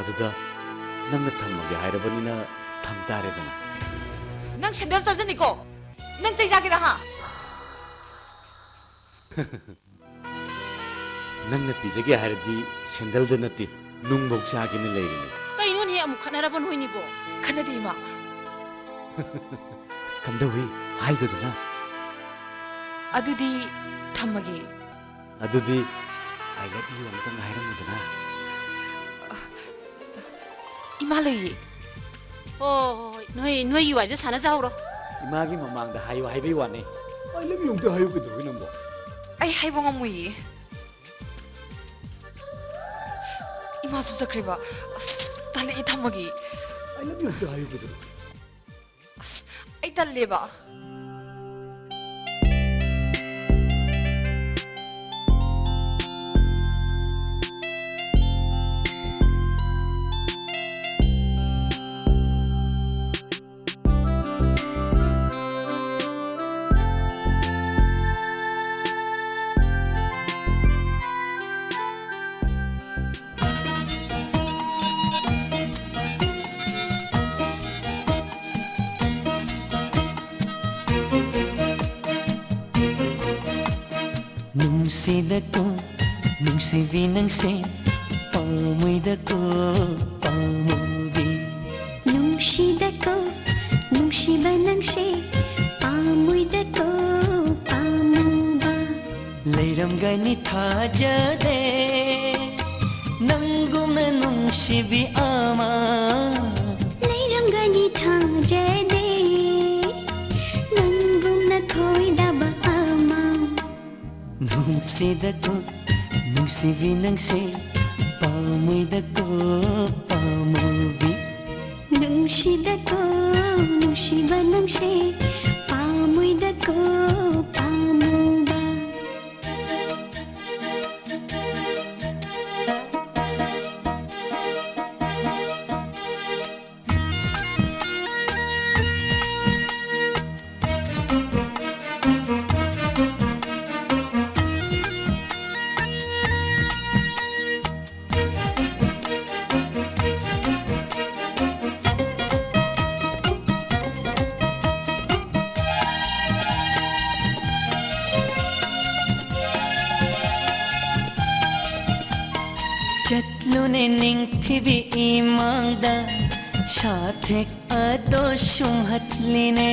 ꯑꯗꯨꯗ ꯅꯪꯅ ꯊꯝꯃꯒꯦ ꯍꯥꯏꯔꯕꯅꯤꯅ ꯊꯝ ꯇꯥꯔꯦꯗꯅ꯫ ꯅꯪ ꯁꯦꯟꯗꯜ ꯆꯥꯖꯅꯤꯀꯣ? ꯅꯪ ꯆꯩ ꯆꯥꯒꯦꯔꯥ, ꯍꯥ? ꯅꯪꯅ ꯄꯤꯖꯒꯦ ꯍꯥꯏꯔꯗꯤ ꯁꯦꯟꯗꯜꯗ ꯅꯠꯇꯦ, ꯅꯨꯡꯕꯧ ꯆꯥꯒꯦꯅ ꯂꯩꯔꯤꯅꯦ꯫ ꯀꯩꯅꯣꯅꯦꯍꯦ, ꯑꯃꯨꯛ ꯈꯠꯅꯔꯕ ꯅꯣꯏꯅꯤꯕꯣ? ꯈꯠꯅꯗꯦ, ꯏꯃꯥ꯫ ꯀꯝꯗꯧꯏ? ꯍꯥꯏꯒꯗꯨꯅ꯫ ꯑꯗꯨꯗꯤ ꯊꯝꯃꯒꯦ꯫ ꯑꯗꯨꯗꯤ I love you ꯑꯃꯇꯪ ꯍꯥꯏꯔꯝꯃꯨꯗꯅ꯫ ꯏꯃꯥ ꯂꯩꯌꯦ꯫ ꯍꯣ, ꯍꯣ, ꯍꯣꯏ꯫ ꯅꯣꯏ, ꯅꯣꯏꯒꯤ ꯋꯥꯔꯤꯗꯣ ꯁꯥꯟꯅꯖꯍꯧꯔꯣ꯫ ꯏꯃꯥꯒꯤ ꯃꯃꯥꯡꯗ ꯍꯥꯏꯌꯨ ꯍꯥꯏꯕꯩ ꯋꯥꯅꯤ꯫ I love you ꯑꯝꯇ ꯍꯥꯏꯌꯨ ꯀꯩꯗꯧꯒꯦ ꯅꯪꯕꯣ? ꯑꯩ ꯍꯥꯏꯕ ꯉꯝꯃꯣꯏꯌꯦ꯫ ꯏꯃꯥꯁꯨ ꯆꯠꯈ꯭ꯔꯦꯕ꯫ ꯑꯁ, ꯇꯜꯂꯦ, ꯑꯩ ꯊꯝꯃꯒꯦ꯫ I love you ꯑꯝꯇ ꯍꯥꯏꯌꯨ ꯀꯩꯗꯧꯔꯒꯦ? ꯑꯁ, ꯑꯩ ꯇꯜꯂꯦꯕ꯫ ꯅꯨꯡꯁꯤꯗꯀꯣ, ꯅꯨꯡꯁꯤꯕꯤ ꯅꯪꯁꯦ, ꯄꯥꯝꯃꯨꯏꯗꯀꯣ, ꯄꯥꯝꯃꯨꯕꯤ꯫ ꯅꯨꯡꯁꯤꯗꯀꯣ, ꯅꯨꯡꯁꯤꯕ ꯅꯪꯁꯦ, ꯄꯥꯝꯃꯨꯏꯗꯀꯣ, ꯄꯥꯝꯃꯨꯕ꯫ ꯂꯩꯔꯝꯒꯅꯤ ꯊꯥꯖꯗꯦ, ꯅꯪꯒꯨꯝꯅ ꯅꯨꯡꯁꯤꯕꯤ ꯑꯃ꯫ ꯂꯩꯔꯝꯒꯅꯤ ꯊꯥꯖꯗꯦ, ꯅꯪꯒꯨꯝꯅ ꯈꯣꯏꯗꯥꯕ ꯑꯃ꯫ ꯅꯨꯡꯁꯤꯗꯀꯣ, ꯅꯨꯡꯁꯤꯕꯤ ꯅꯪꯁꯦ, ꯄꯥꯝꯃꯨꯏꯗꯀꯣ, ꯄꯥꯝꯃꯨꯕꯤ꯫ ꯅꯨꯡꯁꯤꯗꯀꯣ, ꯅꯨꯡꯁꯤꯕ ꯅꯪꯁꯦ, ꯄꯥꯝꯃꯨꯏꯗꯀꯣ, ꯄꯥꯝꯃꯨꯕ꯫ ꯆꯠꯂꯨꯅꯦ ꯅꯤꯡꯊꯤꯕꯤ ꯏꯃꯥꯡꯗ, ꯁꯥꯊꯦꯛ ꯑꯗꯣ ꯁꯨꯝꯍꯠꯂꯤꯅꯦ꯫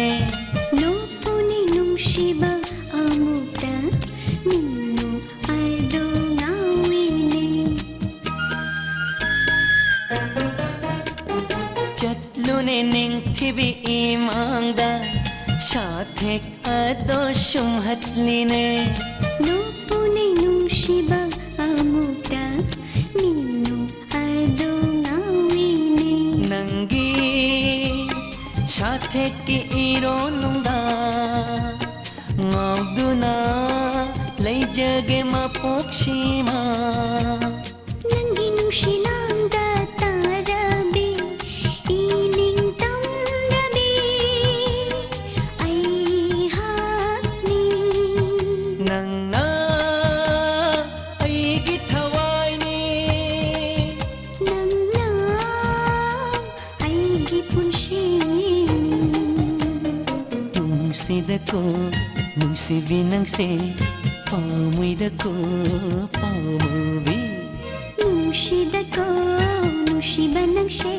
ꯅꯣꯛꯄꯨꯅꯦ ꯅꯨꯡꯁꯤꯕ ꯑꯃꯨꯛꯇ, ꯃꯤꯅꯣꯛ ꯑꯗꯣ ꯉꯥꯎꯏꯅꯦ꯫ ꯆꯠꯂꯨꯅꯦ ꯅꯤꯡꯊꯤꯕꯤ ꯏꯃꯥꯡꯗ, ꯁꯥꯊꯦꯛ ꯑꯗꯣ ꯁꯨꯝꯍꯠꯂꯤꯅꯦ꯫ ꯅꯣꯛꯄꯨꯅꯦ ꯅꯨꯡꯁꯤꯕ ꯑꯃꯨꯛꯇ, ꯃꯤꯅꯣꯛ ꯑꯗꯣ ꯉꯥꯎꯏꯅꯦ꯫ ꯅꯪꯒꯤ ꯁꯥꯊꯦꯛꯀꯤ ꯏꯔꯣꯟꯅꯨꯡꯗ ꯉꯥꯎꯗꯨꯅ ꯂꯩꯖꯒꯦ ꯃꯄꯣꯛꯁꯤꯃ꯫ ꯅꯪꯒꯤ ꯅꯨꯡꯁꯤ ꯂꯥꯡꯗ ꯇꯥꯔꯕꯤ, ꯏ ꯅꯤꯡꯇꯝꯔꯕꯤ ꯑꯩꯍꯥꯛꯅꯤ꯫ ꯅꯪꯅ ꯑꯩꯒꯤ ꯊꯋꯥꯏꯅꯤ꯫ ꯅꯪꯅ ꯑꯩꯒꯤ ꯄꯨꯟꯁꯤꯅꯤ꯫ ꯅꯨꯡꯁꯤꯗꯀꯣ, ꯅꯨꯡꯁꯤꯕꯤ ꯅꯪꯁꯦ, ꯄꯥꯝꯃꯣꯏꯗꯀꯣ ꯄꯥꯝꯃꯨꯕꯤ꯫ ꯅꯨꯡꯁꯤꯗꯀꯣ ꯅꯨꯡꯁꯤꯕ ꯅꯪꯁꯦ,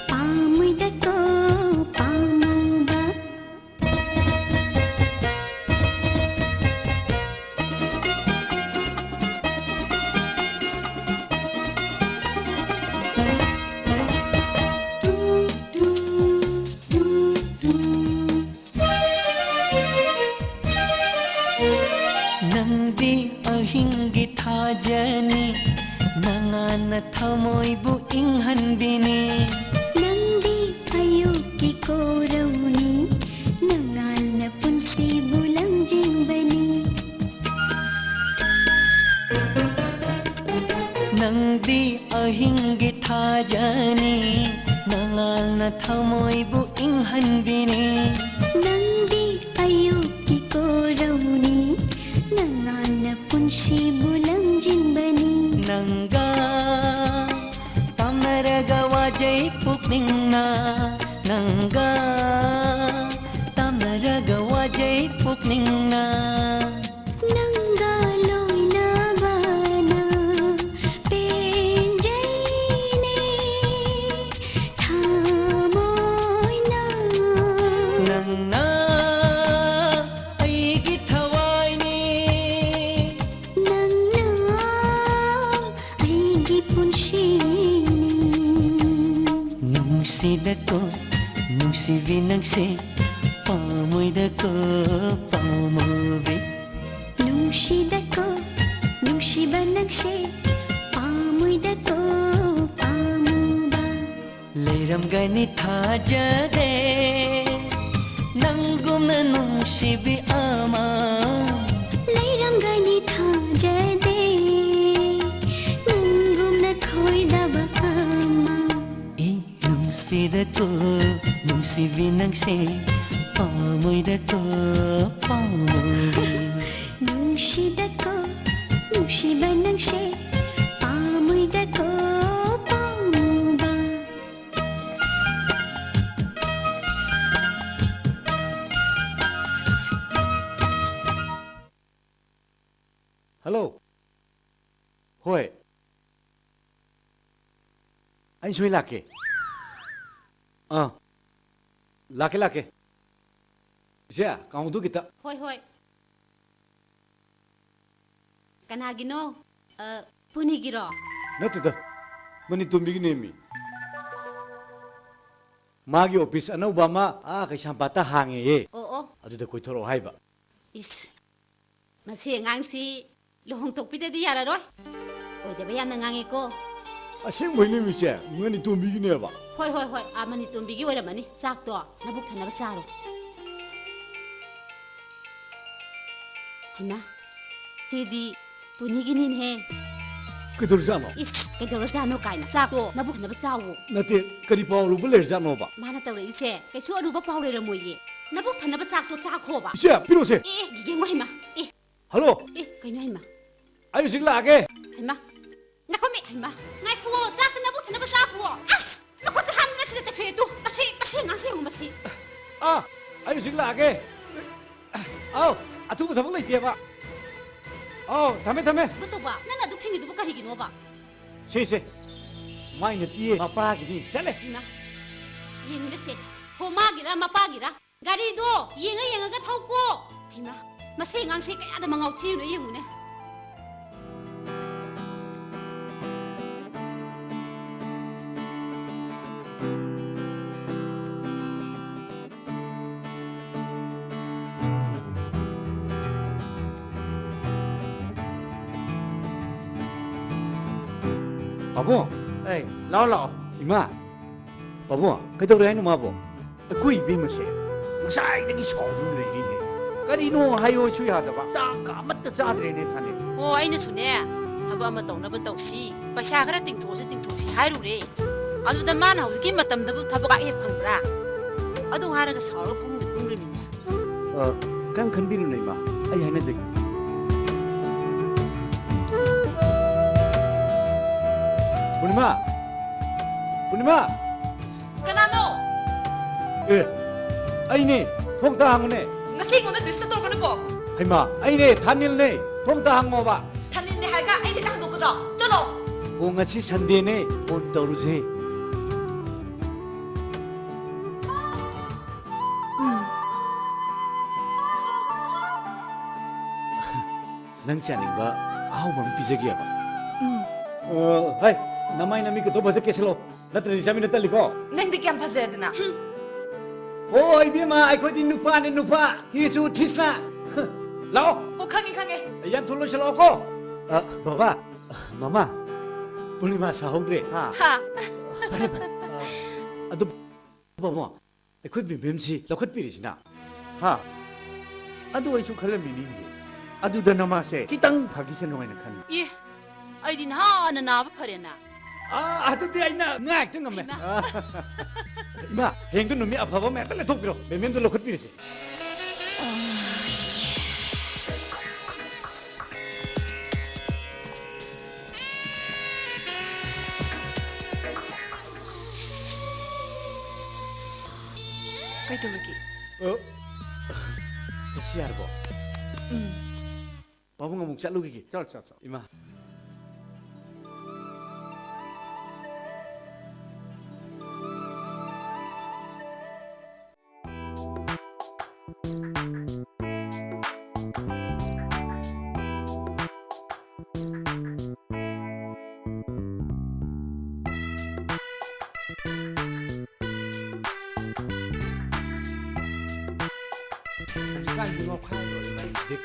ꯄꯥꯝꯃꯣꯏꯗꯀꯣ ꯄꯥꯝꯃꯨꯕ꯫ ꯅꯪꯗꯤ ꯑꯍꯤꯡꯒꯤ ꯊꯥꯖꯅꯤ, ꯅꯉꯥꯜꯅ ꯊꯃꯣꯏꯕꯨ ꯏꯪꯍꯟꯕꯤꯅꯤ꯫ ꯅꯪꯗꯤ ꯑꯌꯨꯛꯀꯤ ꯀꯣꯔꯧꯅꯤ, ꯅꯉꯥꯜꯅ ꯄꯨꯟꯁꯤꯕꯨ ꯂꯝꯖꯤꯡꯕꯅꯤ꯫ ꯅꯪꯗꯤ ꯑꯍꯤꯡꯒꯤ ꯊꯥꯖꯅꯤ, ꯅꯉꯥꯜꯅ ꯊꯃꯣꯏꯕꯨ ꯏꯪꯍꯟꯕꯤꯅꯤ꯫ ꯅꯪꯗꯤ ꯑꯌꯨꯛꯀꯤ ꯀꯣꯔꯧꯅꯤ, ꯅꯉꯥꯜꯅ ꯄꯨꯟꯁꯤꯕꯨ ꯂꯝꯖꯤꯡꯕꯅꯤ꯫ ꯅꯪꯒ ꯇꯥꯟꯅꯔꯒ ꯋꯥꯖꯩ ꯄꯨꯛꯅꯤꯡꯅ, ꯅꯪꯒ ꯇꯥꯟꯅꯔꯒ ꯋꯥꯖꯩ ꯄꯨꯛꯅꯤꯡꯅ꯫ ꯅꯪꯒ ꯂꯣꯏꯅꯕꯅ ꯄꯦꯟꯖꯩꯅꯦ ꯊꯃꯣꯏꯅ꯫ ꯅꯪꯅ ꯑꯩꯒꯤ ꯊꯋꯥꯏꯅꯤ꯫ ꯅꯪꯅ ꯑꯩꯒꯤ ꯄꯨꯟꯁꯤꯅꯤ꯫ ꯅꯨꯡꯁꯤꯗꯀꯣ ꯅꯨꯡꯁꯤꯕꯤ ꯅꯪꯁꯦ, ꯄꯥꯝꯃꯣꯏꯗꯀꯣ ꯄꯥꯝꯃꯨꯕꯤ꯫ ꯅꯨꯡꯁꯤꯗꯀꯣ ꯅꯨꯡꯁꯤꯕ ꯅꯪꯁꯦ, ꯄꯥꯝꯃꯣꯏꯗꯀꯣ ꯄꯥꯝꯃꯨꯕ꯫ ꯂꯩꯔꯝꯒꯅꯤ ꯊꯥꯖꯗꯦ ꯅꯪꯒꯨꯝꯅ ꯅꯨꯡꯁꯤꯕꯤ ꯑꯃ꯫ ꯂꯩꯔꯝꯒꯅꯤ ꯊꯥꯖꯗꯦ ꯅꯪꯒꯨꯝꯅ ꯈꯣꯏꯗꯕ ꯑꯃ꯫ ꯏ ꯅꯨꯡꯁꯤꯗꯀꯣ ꯅꯨꯡꯁꯤꯕꯤ ꯅꯪꯁꯦ, ꯄꯥꯝꯃꯣꯏꯗꯀꯣ ꯄꯥꯝꯃꯨꯕꯤ꯫ ꯅꯨꯡꯁꯤꯗꯀꯣ ꯅꯨꯡꯁꯤꯕ ꯅꯪꯁꯦ, ꯄꯥꯝꯃꯣꯏꯗꯀꯣ ꯄꯥꯝꯃꯨꯕ꯫ ꯍꯜꯂꯣ꯫ ꯍꯣꯏ꯫ ꯑꯩ ꯁꯣꯏ ꯂꯥꯛꯀꯦ꯫ ꯑꯥ꯫ ꯂꯥꯛꯀꯦ, ꯂꯥꯛꯀꯦ꯫ ꯏꯆꯦ, ꯀꯥꯡꯍꯧꯗꯨ ꯈꯤꯇ꯫ ꯍꯣꯏ, ꯍꯣꯏ꯫ ꯀꯅꯥꯒꯤꯅꯣ? ꯑ, ꯄꯨꯅꯤꯒꯤꯔꯣ? ꯅꯠꯇꯦꯗ, ꯃꯅꯤꯇꯣꯝꯕꯤꯒꯤꯅꯦꯃꯤ꯫ ꯃꯥꯒꯤ ꯑꯣꯐꯤꯁ ꯑꯅꯧꯕ ꯑꯃ ꯑꯥ ꯀꯩꯁꯥꯝꯄꯥꯠꯇ ꯍꯥꯡꯉꯦꯌꯦ꯫ ꯑꯣ, ꯑꯣ꯫ ꯑꯗꯨꯗ ꯀꯣꯏꯊꯣꯔꯛꯑꯣ ꯍꯥꯏꯕ꯫ ꯏꯁ, ꯃꯁꯤ ꯑꯉꯥꯡꯁꯤ ꯂꯨꯍꯣꯡꯊꯣꯛꯄꯤꯗꯗꯤ ꯌꯥꯔꯔꯣꯏ꯫ ꯑꯣꯏꯗꯕ ꯌꯥꯝꯅ ꯉꯥꯡꯉꯦꯀꯣ꯫ ꯑꯁꯦꯡꯕꯩꯅꯦ ꯃꯤꯁꯦ, ꯃꯅꯤꯇꯣꯝꯕꯤꯒꯤꯅꯦꯕ꯫ ꯍꯣꯏ, ꯍꯣꯏ, ꯍꯣꯏ, ꯑꯥ, ꯃꯅꯤꯇꯣꯝꯕꯤꯒꯤ ꯑꯣꯏꯔꯝꯃꯅꯤ꯫ ꯆꯥꯛꯇꯣ ꯅꯕꯨꯛ ꯊꯟꯅꯕ ꯆꯥꯔꯣ꯫ ꯍꯩꯃꯥ, ꯁꯤꯗꯤ ꯇꯣꯅꯤꯒꯤꯅꯤꯅꯦꯍꯦ꯫ ꯀꯩꯗꯧꯔꯖꯥꯠꯅꯣ? ꯏꯁ, ꯀꯩꯗꯧꯔꯖꯥꯠꯅꯣ ꯀꯥꯏꯅ꯫ ꯆꯥꯛꯇꯣ ꯅꯕꯨꯛ ꯊꯟꯅꯕ ꯆꯥꯎꯋꯣ꯫ ꯅꯠꯇꯦ, ꯀꯔꯤ ꯄꯥꯎ ꯑꯔꯨꯕ ꯂꯩꯔꯖꯥꯠꯅꯣꯕ? ꯃꯥꯅ ꯇꯧꯔꯛꯏꯁꯦ ꯀꯩꯁꯨ ꯑꯔꯨꯕ ꯄꯥꯎ ꯂꯩꯔꯝꯃꯣꯏꯌꯦ꯫ ꯅꯕꯨꯛ ꯊꯟꯅꯕ ꯆꯥꯛꯇꯣ ꯆꯥꯈꯣꯕ꯫ ꯏꯆꯦ, ꯄꯤꯔꯛꯑꯣꯁꯦ꯫ ꯑꯦ, ꯑꯦ, ꯌꯦꯡꯉꯣ ꯍꯩꯃꯥ꯫ ꯑꯦ꯫ ꯍꯜꯂꯣ꯫ ꯑꯦ, ꯀꯩꯅꯣ ꯍꯩꯃꯥ? ꯑꯩ ꯍꯧꯖꯤꯛ ꯂꯥꯛꯑꯒꯦ꯫ ꯍꯩꯃꯥ꯫ ꯉꯥꯏꯈꯣꯃꯤ, ꯍꯩꯃꯥ, ꯉꯥꯏꯈꯨꯑꯣ, ꯆꯥꯛꯁꯦ ꯅꯕꯨꯛ ꯊꯟꯅꯕ ꯆꯥꯈꯨꯑꯣ꯫ ꯑꯁ! ꯃꯈꯨꯠꯁꯦ ꯍꯥꯝꯗꯅ ꯁꯤꯗ ꯇꯩꯊꯣꯛꯑꯦ ꯇꯨ꯫ ꯃꯁꯤ, ꯃꯁꯤ ꯑꯉꯥꯡꯁꯦ ꯌꯦꯡꯉꯨ ꯃꯁꯤ꯫ ꯑꯥ, ꯑꯩ ꯍꯧꯖꯤꯛ ꯂꯥꯛꯑꯒꯦ꯫ ꯑꯥꯎ, ꯑꯊꯨꯕ ꯊꯕꯛ ꯂꯩꯇꯦꯕ꯫ ꯑꯥꯎ, ꯊꯝꯃꯦ, ꯊꯝꯃꯦ꯫ ꯕꯨꯆꯧꯕ, ꯅꯪꯅ ꯑꯗꯨ ꯐꯤꯡꯉꯤꯗꯨꯕꯨ ꯀꯔꯤꯒꯤꯅꯣꯕ? ꯁꯦ, ꯁꯦ꯫ ꯃꯥꯏ ꯅꯠꯇꯤꯌꯦ, ꯃꯄꯥꯒꯤꯅꯤ꯫ ꯆꯠꯂꯦ꯫ ꯍꯩꯃꯥ, ꯌꯦꯡꯉꯨꯅꯦ ꯁꯦ꯫ ꯍꯣ, ꯃꯥꯒꯤꯔ ꯃꯄꯥꯒꯤꯔ? ꯒꯥꯔꯤꯗꯣ ꯌꯦꯡꯉ ꯌꯦꯡꯉꯒ ꯊꯧꯀꯣ꯫ ꯍꯩꯃꯥ, ꯃꯁꯤ ꯑꯉꯥꯡꯁꯦ ꯀꯌꯥꯗ ꯃꯉꯥꯎ ꯊꯤꯔꯤꯅꯣ ꯌꯦꯡꯉꯨꯅꯦ꯫ ꯄꯥꯕꯨꯡ, ꯑꯩ, ꯂꯥꯛꯑꯣ, ꯂꯥꯛꯑꯣ꯫ ꯏꯃꯥ, ꯄꯥꯕꯨꯡ, ꯀꯩꯗꯧꯔꯦ ꯍꯥꯏꯅꯣ ꯃꯥꯕꯨ? ꯑꯩꯈꯣꯏ ꯏꯕꯦꯝꯃꯁꯦ ꯉꯁꯥꯏꯗꯒꯤ ꯁꯥꯎꯗꯨꯅ ꯂꯩꯔꯤꯅꯦ꯫ ꯀꯔꯤꯅꯣ ꯍꯥꯏꯌꯣꯁꯨ ꯌꯥꯗꯕ, ꯆꯥꯛꯀ ꯑꯃꯠꯇ ꯆꯥꯗ꯭ꯔꯦꯅꯦ ꯊꯥꯅꯦ꯫ ꯑꯣ, ꯑꯩꯅꯁꯨꯅꯦ, ꯊꯕꯛ ꯑꯃ ꯇꯧꯅꯕ ꯇꯧꯁꯤ, ꯄꯩꯁꯥ ꯈꯔ ꯇꯤꯡꯊꯣꯛꯑꯁꯤ, ꯇꯤꯡꯊꯣꯛꯁꯤ ꯍꯥꯏꯔꯨꯔꯦ꯫ ꯑꯗꯨꯗ ꯃꯥꯅ ꯍꯧꯖꯤꯛꯀꯤ ꯃꯇꯝꯗꯕꯨ ꯊꯕꯛ ꯍꯦꯛ ꯐꯪꯕ꯭ꯔꯥ? ꯑꯗꯨ ꯍꯥꯏꯔꯒ ꯁꯥꯎꯔꯒ ꯄꯨꯡ ꯄꯨꯡ ꯂꯩꯅꯤꯡꯉꯦ꯫ ꯑ, ꯀꯔꯤꯝ ꯈꯟꯕꯤꯔꯨꯅꯨ, ꯏꯃꯥ꯫ ꯑꯩ ꯍꯥꯏꯅꯖꯒꯦ꯫ ꯄꯨꯔꯅꯤꯃꯥ! ꯄꯨꯔꯅꯤꯃꯥ! ꯀꯅꯥꯅꯣ? ꯑꯦ, ꯑꯩꯅꯦ꯫ ꯊꯣꯡ ꯑꯝꯇ ꯍꯥꯡꯉꯨꯅꯦ꯫ ꯉꯁꯤ ꯑꯩꯉꯣꯟꯗ disturb ꯇꯧꯔꯛꯀꯅꯨꯀꯣ꯫ ꯏꯃꯥ, ꯑꯩꯅꯦ, ꯊꯥꯅꯤꯜꯅꯦ꯫ ꯊꯣꯡ ꯑꯝꯇ ꯍꯥꯡꯉꯣꯕ꯫ ꯊꯥꯅꯤꯜꯅꯦ ꯍꯥꯏꯔꯒ ꯑꯩ ꯍꯦꯛꯇ ꯍꯥꯡꯗꯣꯛꯀꯗ꯭ꯔꯣ? ꯆꯠꯂꯣ꯫ ꯑꯣ, ꯉꯁꯤ ꯁꯟꯗꯦꯅꯦ, ꯐꯣꯟ ꯇꯧꯔꯨꯁꯦ꯫ ꯎꯝ꯫ ꯅꯪ ꯆꯥꯅꯤꯡꯕ ꯑꯍꯥꯎꯕ ꯑꯃ ꯄꯤꯖꯒꯦꯕ꯫ ꯎꯝ꯫ ꯑ, ꯍꯩ, ꯅꯃꯥꯏ ꯅꯃꯤꯠꯀꯗꯣ ꯐꯖ ꯀꯦꯁꯜꯂꯣ, ꯅꯠꯇ꯭ꯔꯗꯤ ꯆꯥꯃꯤꯟꯅ ꯇꯜꯂꯤꯀꯣ꯫ ꯅꯪꯗꯤ ꯀꯌꯥꯝ ꯐꯖꯗꯅ꯫ ꯍꯣ, ꯏꯕꯦꯝꯃ, ꯑꯩꯈꯣꯏꯗꯤ ꯅꯨꯄꯥꯅꯦ, ꯅꯨꯄꯥ꯫ ꯊꯤꯁꯨ ꯊꯤꯁꯅ꯫ ꯂꯥꯛꯑꯣ꯫ ꯑꯣ, ꯈꯪꯉꯦ, ꯈꯪꯉꯦ꯫ ꯌꯥꯝ ꯊꯨꯅ ꯂꯣꯏꯁꯤꯜꯂꯛꯑꯣꯀꯣ꯫ ꯑ, ꯕꯕꯥ, ꯃꯃꯥ, ꯄꯨꯔꯅꯤꯃꯥ ꯁꯥꯍꯧꯗ꯭ꯔꯦ꯫ ꯍꯥ? ꯍꯥ꯫ ꯑ, ꯑꯗꯨ, ꯕꯕꯥ, ꯑꯩꯈꯣꯏ ꯕꯦꯝꯕꯦꯝꯁꯤ ꯂꯧꯈꯠꯄꯤꯔꯤꯁꯤꯅ? ꯍꯥ? ꯑꯗꯨ ꯑꯩꯁꯨ ꯈꯜꯂꯝꯃꯤꯅꯤꯅꯦ꯫ ꯑꯗꯨꯗ ꯅꯃꯥꯁꯦ ꯈꯤꯇꯪ ꯐꯈꯤꯁꯅꯨ ꯍꯥꯏꯅ ꯈꯟꯕ꯫ ꯏ, ꯑꯩꯗꯤ ꯅꯍꯥꯟꯅ ꯅꯥꯕ ꯐꯔꯦꯅ꯫ ꯑꯥ, ꯑꯗꯨꯗꯤ ꯑꯩꯅ ꯉꯥ ꯍꯦꯛꯇ ꯉꯝꯃꯦ꯫ ꯏꯃꯥ꯫ ꯏꯃꯥ, ꯍꯌꯦꯡꯗꯨ ꯅꯨꯃꯤꯠ ꯑꯐꯕ ꯑꯃ ꯍꯦꯛꯇ ꯂꯦꯞꯊꯣꯛꯄꯤꯔꯣ꯫ ꯕꯦꯝꯕꯦꯝꯗꯨ ꯂꯧꯈꯠꯄꯤꯔꯁꯦ꯫ ꯀꯩꯗꯧꯔꯒꯦ? ꯑ, ꯉꯁꯤ ꯌꯥꯔꯕꯣ? ꯎꯝ꯫ ꯄꯥꯕꯨꯡ ꯑꯃꯨꯛ ꯆꯠꯂꯨꯈꯤꯒꯦ꯫ ꯆꯠꯂꯣ, ꯆꯠꯂꯣ, ꯆꯠꯂꯣ꯫ ꯏꯃꯥ꯫ ꯍꯧꯖꯤꯛꯀꯥꯟꯁꯤꯗꯤ ꯉꯥꯎꯈꯥꯏ ꯂꯣꯏꯔꯦ ꯃꯩꯁꯤꯗꯤ꯫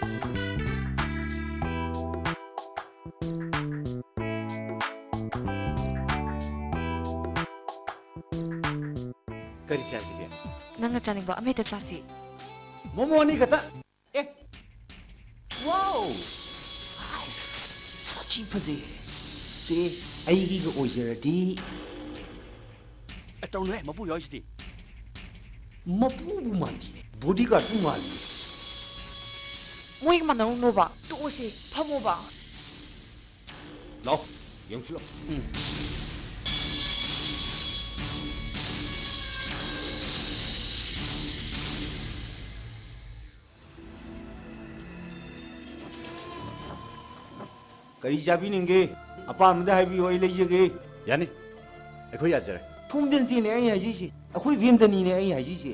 ꯀꯔꯤ ꯆꯥꯁꯤꯒꯦ? ꯅꯪꯅ ꯆꯥꯅꯤꯡꯕ ꯑꯃꯍꯦꯛꯇ ꯆꯥꯁꯤ꯫ ꯃꯣꯃꯣ ꯑꯅꯤ ꯈꯛꯇ꯫ ꯑꯦ! ꯋꯥꯎ! ꯑꯥꯏꯁ! ꯁꯥꯊꯤ ꯐꯖꯩ꯫ ꯁꯦ, ꯑꯩꯒꯤꯒ ꯑꯣꯏꯖꯔꯗꯤ꯫ ꯑꯦ, ꯇꯧꯅꯨꯍꯦ, ꯃꯄꯨ ꯌꯥꯎꯔꯤꯁꯤꯗꯤ꯫ ꯃꯄꯨꯕꯨ ꯃꯥꯟꯗꯦꯅꯦ, bodyguardꯄꯨ ꯃꯥꯜꯂꯤ꯫ ꯃꯣꯏꯒ ꯃꯥꯟꯅꯔꯨꯅꯣꯕ꯫ ꯇꯣꯛꯑꯣꯁꯦ, ꯐꯝꯃꯣꯕ꯫ ꯂꯥꯎ, ꯌꯦꯡꯁꯤ ꯂꯥꯎ꯫ ꯎꯝ꯫ ꯀꯔꯤ ꯆꯥꯕꯤꯅꯤꯡꯒꯦ? ꯑꯄꯥꯝꯕꯗ ꯍꯥꯏꯕꯤꯌꯨ, ꯑꯩ ꯂꯩꯖꯒꯦ꯫ ꯌꯥꯅꯤ, ꯑꯩꯈꯣꯏ ꯌꯥꯖꯔꯦ꯫ ꯁꯣꯝꯗ ꯅꯠꯇꯦꯅꯦ ꯑꯩ ꯍꯥꯏꯖꯩꯁꯦ, ꯑꯩꯈꯣꯏ ꯚꯤꯝꯗꯅꯤꯅꯦ ꯑꯩ ꯍꯥꯏꯖꯩꯁꯦ꯫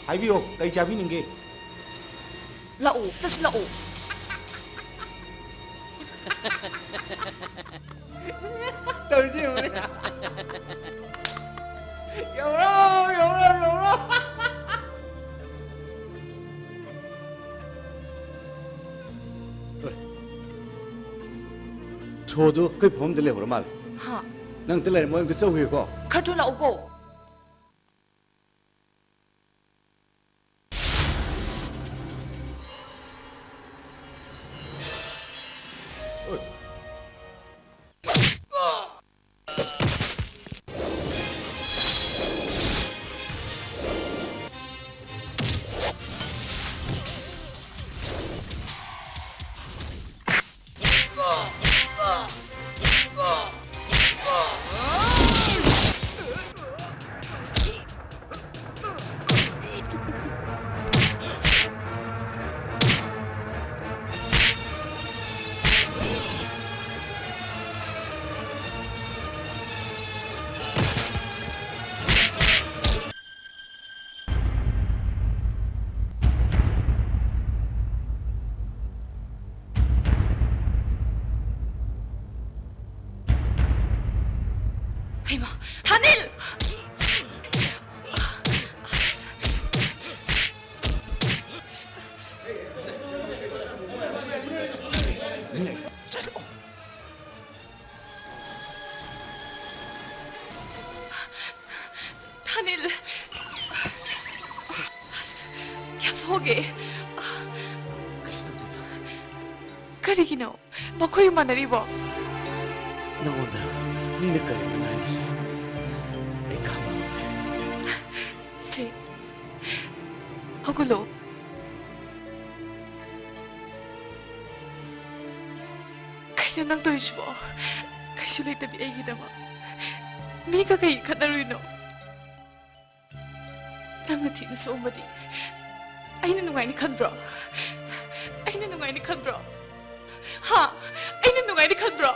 ꯍꯥꯏꯕꯤꯌꯨ, ꯀꯔꯤ ꯆꯥꯕꯤꯅꯤꯡꯒꯦ? ꯂꯥꯛꯑꯣ, ꯆꯠꯁꯤ ꯂꯥꯛꯑꯣ꯫ ꯇꯧꯔꯤꯁꯦ ꯌꯦꯡꯉꯨꯅꯦ꯫ ꯌꯧꯔꯣ, ꯌꯧꯔꯣ, ꯌꯧꯔꯣ꯫ ꯁꯣꯗꯨ ꯑꯩꯈꯣꯏ ꯐꯝꯐꯝꯗ ꯂꯩꯍꯧꯔ ꯃꯥꯜꯂꯦ꯫ ꯍꯥ? ꯅꯪ ꯑꯝꯇ ꯂꯩꯔꯝꯃꯣ, ꯑꯩ ꯑꯝꯇ ꯆꯧꯈꯤꯒꯦꯀꯣ꯫ ꯈꯔ ꯊꯨꯅ ꯂꯥꯛꯎꯀꯣ꯫ ꯍꯩꯃꯥ, ꯊꯥꯅꯤꯜ! ꯊꯥꯅꯤꯜ! ꯑꯁ, ꯌꯥꯝ ꯁꯣꯛꯑꯦ꯫ ꯀꯩꯁꯨ ꯇꯧꯗꯦꯗ꯫ ꯀꯔꯤꯒꯤꯅꯣ? ꯃꯈꯣꯏ ꯃꯥꯟꯅꯔꯤꯕꯣ? ꯅꯉꯣꯟꯗ ꯃꯤꯅ ꯀꯔꯦꯝꯅꯅ ꯍꯥꯏꯕꯁꯦ ꯑꯩ ꯈꯪꯕ ꯉꯝꯗꯦ꯫ ꯁꯦ, ꯍꯧꯒꯠꯂꯣ꯫ ꯀꯩꯅꯣ ꯅꯪ ꯇꯧꯔꯤꯁꯤꯕꯣ? ꯀꯩꯁꯨ ꯂꯩꯇꯕꯤ ꯑꯩꯒꯤꯗꯃꯛ ꯃꯤꯒ ꯀꯩ ꯈꯠꯅꯔꯨꯏꯅꯣ? ꯅꯪꯅ ꯊꯤꯅ ꯁꯣꯛꯑꯝꯕꯗꯤ ꯑꯩꯅ ꯅꯨꯡꯉꯥꯏꯅꯤ ꯈꯟꯕ꯭ꯔꯣ? ꯑꯩꯅ ꯅꯨꯡꯉꯥꯏꯅꯤ ꯈꯟꯕ꯭ꯔꯣ? ꯍꯥ? ꯑꯩꯅ ꯅꯨꯡꯉꯥꯏꯅꯤ ꯈꯟꯕ꯭ꯔꯣ?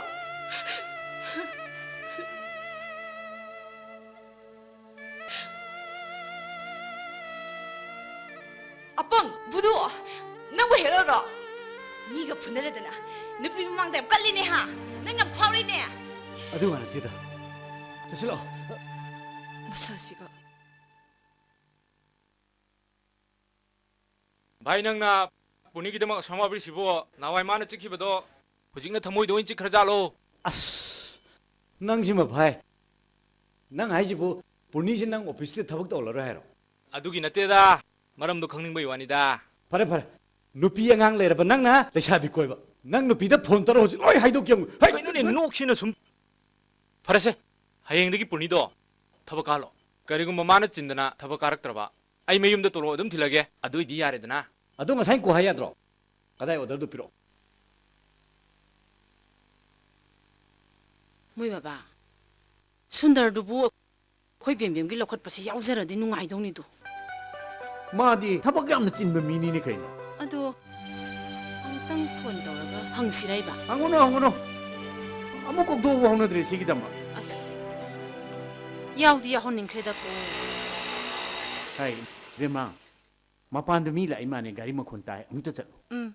ꯑꯄꯪ, ꯕꯨꯙꯨ, ꯅꯪꯕꯨ ꯍꯦꯔꯣꯔꯣ? ꯃꯤꯒ ꯐꯨꯅꯔꯗꯅ ꯅꯨꯄꯤ ꯃꯃꯥꯡꯗ ꯌꯥꯝ ꯀꯜꯂꯤꯅꯦ ꯍꯥ? ꯅꯪ ꯌꯥꯝ ꯐꯥꯎꯔꯤꯅꯦ꯫ ꯑꯗꯨ ꯋꯥ ꯅꯠꯇꯦꯗ꯫ ꯆꯠꯁꯤꯜꯂꯛꯑꯣ꯫ ꯃꯁꯛꯁꯤꯒ꯫ ꯚꯥꯏ, ꯅꯪꯅ ꯄꯨꯅꯤꯒꯤꯗꯃꯛ ꯑꯁꯨꯛ ꯋꯥꯕꯤꯔꯤꯁꯤꯕꯨ, ꯅꯍꯥꯟꯋꯥꯏ ꯃꯥꯅ ꯆꯤꯛꯈꯤꯕꯗꯣ ꯍꯧꯖꯤꯛꯅ ꯊꯃꯣꯏꯗ ꯑꯣꯏꯅ ꯆꯤꯛꯈ꯭ꯔꯖꯥꯠꯂꯣ? ꯑꯁ, ꯅꯪꯁꯤꯃ ꯚꯥꯏ꯫ ꯅꯪ ꯍꯥꯏꯁꯤꯕꯨ ꯄꯨꯅꯤꯁꯤ ꯅꯪ ꯑꯣꯐꯤꯁꯇ ꯊꯕꯛ ꯇꯧꯍꯜꯂꯔꯣꯏ ꯍꯥꯏꯔꯣ? ꯑꯗꯨꯒꯤ ꯅꯠꯇꯦꯗ, ꯃꯔꯝꯗꯣ ꯈꯪꯅꯤꯡꯕꯩ ꯋꯥꯅꯤꯗ꯫ ꯐꯔꯦ, ꯐꯔꯦ꯫ ꯅꯨꯄꯤ ꯑꯉꯥꯡ ꯂꯩꯔꯕ ꯅꯪꯅ ꯂꯩꯁꯥꯕꯤ ꯀꯣꯏꯕ꯫ ꯅꯪ ꯅꯨꯄꯤꯗ ꯐꯣꯟ ꯇꯧꯔ ꯍꯧꯖꯤꯛ ꯂꯣꯏ ꯍꯥꯏꯗꯣꯛꯀꯦ ꯌꯦꯡꯉꯨ꯫ ꯍꯩ! ꯀꯩꯅꯣꯅꯦ, ꯅꯣꯛꯁꯤꯅ ꯁꯨꯝ꯫ ꯐꯔꯦꯁꯦ, ꯍꯌꯦꯡꯗꯒꯤ ꯄꯨꯅꯤꯗꯣ ꯊꯕꯛ ꯀꯥꯍꯜꯂꯣ꯫ ꯀꯔꯤꯒꯨꯝꯕ ꯃꯥꯅ ꯆꯤꯟꯗꯅ ꯊꯕꯛ ꯀꯥꯔꯛꯇ꯭ꯔꯕ, ꯑꯩ ꯃꯌꯨꯝꯗ ꯇꯣꯂꯣꯞ ꯑꯗꯨꯝ ꯊꯤꯜꯂꯒꯦ, ꯑꯗꯨꯏꯗꯤ ꯌꯥꯔꯦꯗꯅ꯫ ꯑꯗꯣ ꯉꯁꯥꯏ ꯀꯣ ꯍꯥꯏ ꯌꯥꯗ꯭ꯔꯣ? ꯀꯗꯥꯏ ꯑꯣꯔꯗꯔꯗꯨ ꯄꯤꯔꯛꯑꯣ꯫ ꯃꯣꯏ ꯕꯕꯥ, ꯁꯨꯟꯗꯔꯗꯨꯕꯨ ꯑꯩꯈꯣꯏ ꯕꯦꯝꯕꯦꯝꯒꯤ ꯂꯧꯈꯠꯄꯁꯦ ꯌꯥꯎꯖꯔꯗꯤ ꯅꯨꯡꯉꯥꯏꯗꯧꯅꯤꯗꯣ꯫ ꯃꯥꯗꯤ ꯊꯕꯛ ꯌꯥꯝꯅ ꯆꯤꯟꯕ ꯃꯤꯅꯤꯅꯦ ꯀꯩꯅꯣ꯫ ꯑꯗꯣ ꯑꯃꯨꯛꯇꯪ ꯐꯣꯟ ꯇꯧꯔꯒ ꯍꯪꯁꯤꯔꯥ ꯏꯕꯥ? ꯍꯪꯉꯨꯅꯨ, ꯍꯪꯉꯨꯅꯨ꯫ ꯑꯃꯨꯛ ꯀꯧꯊꯣꯛꯎꯕ ꯍꯧꯅꯗ꯭ꯔꯤ ꯁꯤꯒꯤꯗꯃꯛ꯫ ꯑꯁ, ꯌꯥꯎꯗꯤ ꯌꯥꯎꯍꯟꯅꯤꯡꯈ꯭ꯔꯦꯗꯀꯣ꯫ ꯍꯥꯏ, ꯏꯕꯦꯝꯃ, ꯃꯄꯥꯟꯗ ꯃꯤ ꯂꯥꯛꯏ ꯃꯥꯅꯦ, ꯒꯥꯔꯤ ꯃꯈꯣꯟ ꯇꯥꯏ, ꯑꯃꯨꯛꯇ ꯆꯠꯂꯨ꯫ ꯎꯝ꯫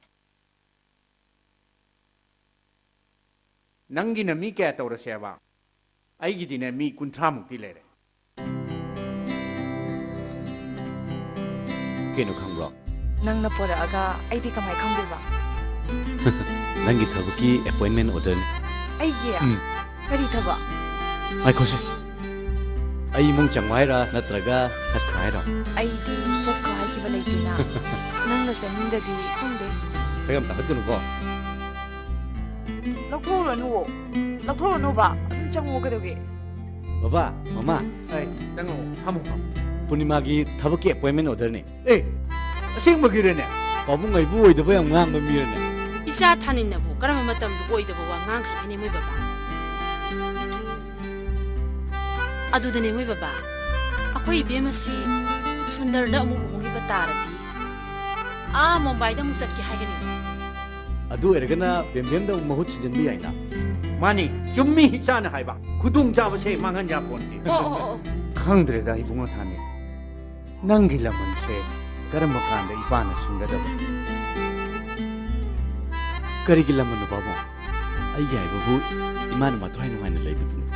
ꯅꯪꯒꯤꯅ ꯃꯤ ꯀꯌꯥ ꯇꯧꯔꯁꯦꯕ? ꯑꯩꯒꯤꯗꯤꯅꯦ, ꯃꯤ ꯀꯨꯟꯊ꯭ꯔꯥ ꯃꯨꯛꯇꯤ ꯂꯩꯔꯦ꯫ ꯀꯩꯅꯣ ꯈꯪꯕ꯭ꯔꯣ? ꯅꯪꯅ ꯄꯣꯔꯛꯑꯒ ꯑꯩꯗꯤ ꯀꯃꯥꯏ ꯈꯪꯗꯣꯏꯕ? ꯅꯪꯒꯤ ꯊꯕꯛꯀꯤ ꯑꯦꯄꯣꯏꯟꯃꯦꯟ ꯑꯣꯔꯗꯔꯅꯤ꯫ ꯑꯩꯒꯤ? ꯎꯝ꯫ ꯀꯔꯤ ꯊꯕꯛ? ꯉꯥꯏꯈꯣꯁꯦ꯫ ꯑꯩ ꯏꯃꯨꯡ ꯆꯪꯉꯣ ꯍꯥꯏꯔ ꯅꯠꯇ꯭ꯔꯒ ꯆꯠꯈ꯭ꯔꯣ ꯍꯥꯏꯔꯣ? ꯑꯩꯗꯤ ꯆꯠꯈ꯭ꯔꯣ ꯍꯥꯏꯈꯤꯕ ꯂꯩꯇꯦꯅ꯫ ꯅꯪꯅ ꯆꯪꯅꯤꯡꯗꯗꯤ ꯈꯪꯗꯦ꯫ ꯁꯛ ꯌꯥꯝ ꯇꯥꯈꯠꯀꯅꯨꯀꯣ꯫ ꯂꯧꯊꯣꯛꯎꯔꯅꯨꯋꯣ꯫ ꯂꯧꯊꯣꯛꯎꯔꯅꯨꯕ꯫ ꯑꯗꯨꯝ ꯆꯪꯉꯣ ꯀꯩꯗꯧꯒꯦ? ꯕꯕꯥ, ꯃꯃꯥ꯫ ꯑꯩ, ꯆꯪꯉꯛꯑꯣ꯫ ꯐꯝꯃꯣ, ꯐꯝꯃꯣ꯫ ꯄꯨꯔꯅꯤꯃꯥꯒꯤ ꯊꯕꯛꯀꯤ ꯑꯦꯄꯣꯏꯟꯃꯦꯟ ꯑꯣꯔꯗꯔꯅꯤ꯫ ꯑꯦ, ꯑꯁꯦꯡꯕꯒꯤꯔꯅꯦ? ꯄꯥꯕꯨꯡ ꯑꯩꯕꯨ ꯑꯣꯏꯗꯕ ꯌꯥꯝ ꯉꯥꯡꯕ ꯃꯤꯔꯅꯦ? ꯏꯆꯥ ꯊꯥꯅꯤꯟꯅꯕꯨ ꯀꯔꯝꯕ ꯃꯇꯝꯗ ꯑꯣꯏꯗꯕ ꯋꯥ ꯉꯥꯡꯈ꯭ꯔꯒꯦꯅꯦ ꯃꯣꯏ ꯕꯕꯥ? ꯑꯗꯨꯗꯅꯦ ꯃꯣꯏ ꯕꯕꯥ, ꯑꯩꯈꯣꯏ ꯏꯕꯦꯝꯃꯁꯤ ꯁꯨꯟꯗꯔꯗ ꯑꯃꯨꯛ ꯂꯨꯍꯣꯡꯈꯤꯕ ꯇꯥꯔꯗꯤ ꯑꯥ ꯃꯨꯝꯕꯥꯏꯗ ꯑꯃꯨꯛ ꯆꯠꯀꯦ ꯍꯥꯏꯒꯅꯤ꯫ ꯑꯗꯨ ꯑꯣꯏꯔꯒꯅ ꯕꯦꯝꯕꯦꯝꯗ ꯑꯃꯨꯛ ꯃꯍꯨꯠ ꯁꯤꯟꯖꯤꯟꯕ ꯌꯥꯏꯅ꯫ ꯃꯥꯅꯤ, ꯆꯨꯝꯃꯤ ꯏꯆꯥꯅ ꯍꯥꯏꯕ꯫ ꯈꯨꯗꯣꯡꯆꯥꯕꯁꯦ ꯃꯥꯡꯍꯟ ꯌꯥꯄꯣꯟꯇꯦ꯫ ꯑꯣ, ꯑꯣ, ꯑꯣ, ꯑꯣ꯫ ꯈꯪꯗ꯭ꯔꯦꯗ ꯏꯕꯨꯡꯉꯣ ꯊꯥꯅꯤ꯫ ꯅꯪꯒꯤ ꯂꯃꯟꯁꯦ ꯀꯔꯝꯕ ꯀꯥꯟꯗ ꯏꯄꯥꯅ ꯁꯤꯟꯒꯗꯕ? ꯀꯔꯤꯒꯤ ꯂꯃꯟꯅꯣ ꯄꯥꯕꯨꯡ? ꯑꯩꯒꯤ ꯍꯥꯏꯕꯕꯨ ꯏꯃꯥꯅ ꯃꯊ꯭ꯋꯥꯏ ꯅꯨꯡꯉꯥꯏꯅ ꯂꯩꯕꯗꯨꯅꯤ꯫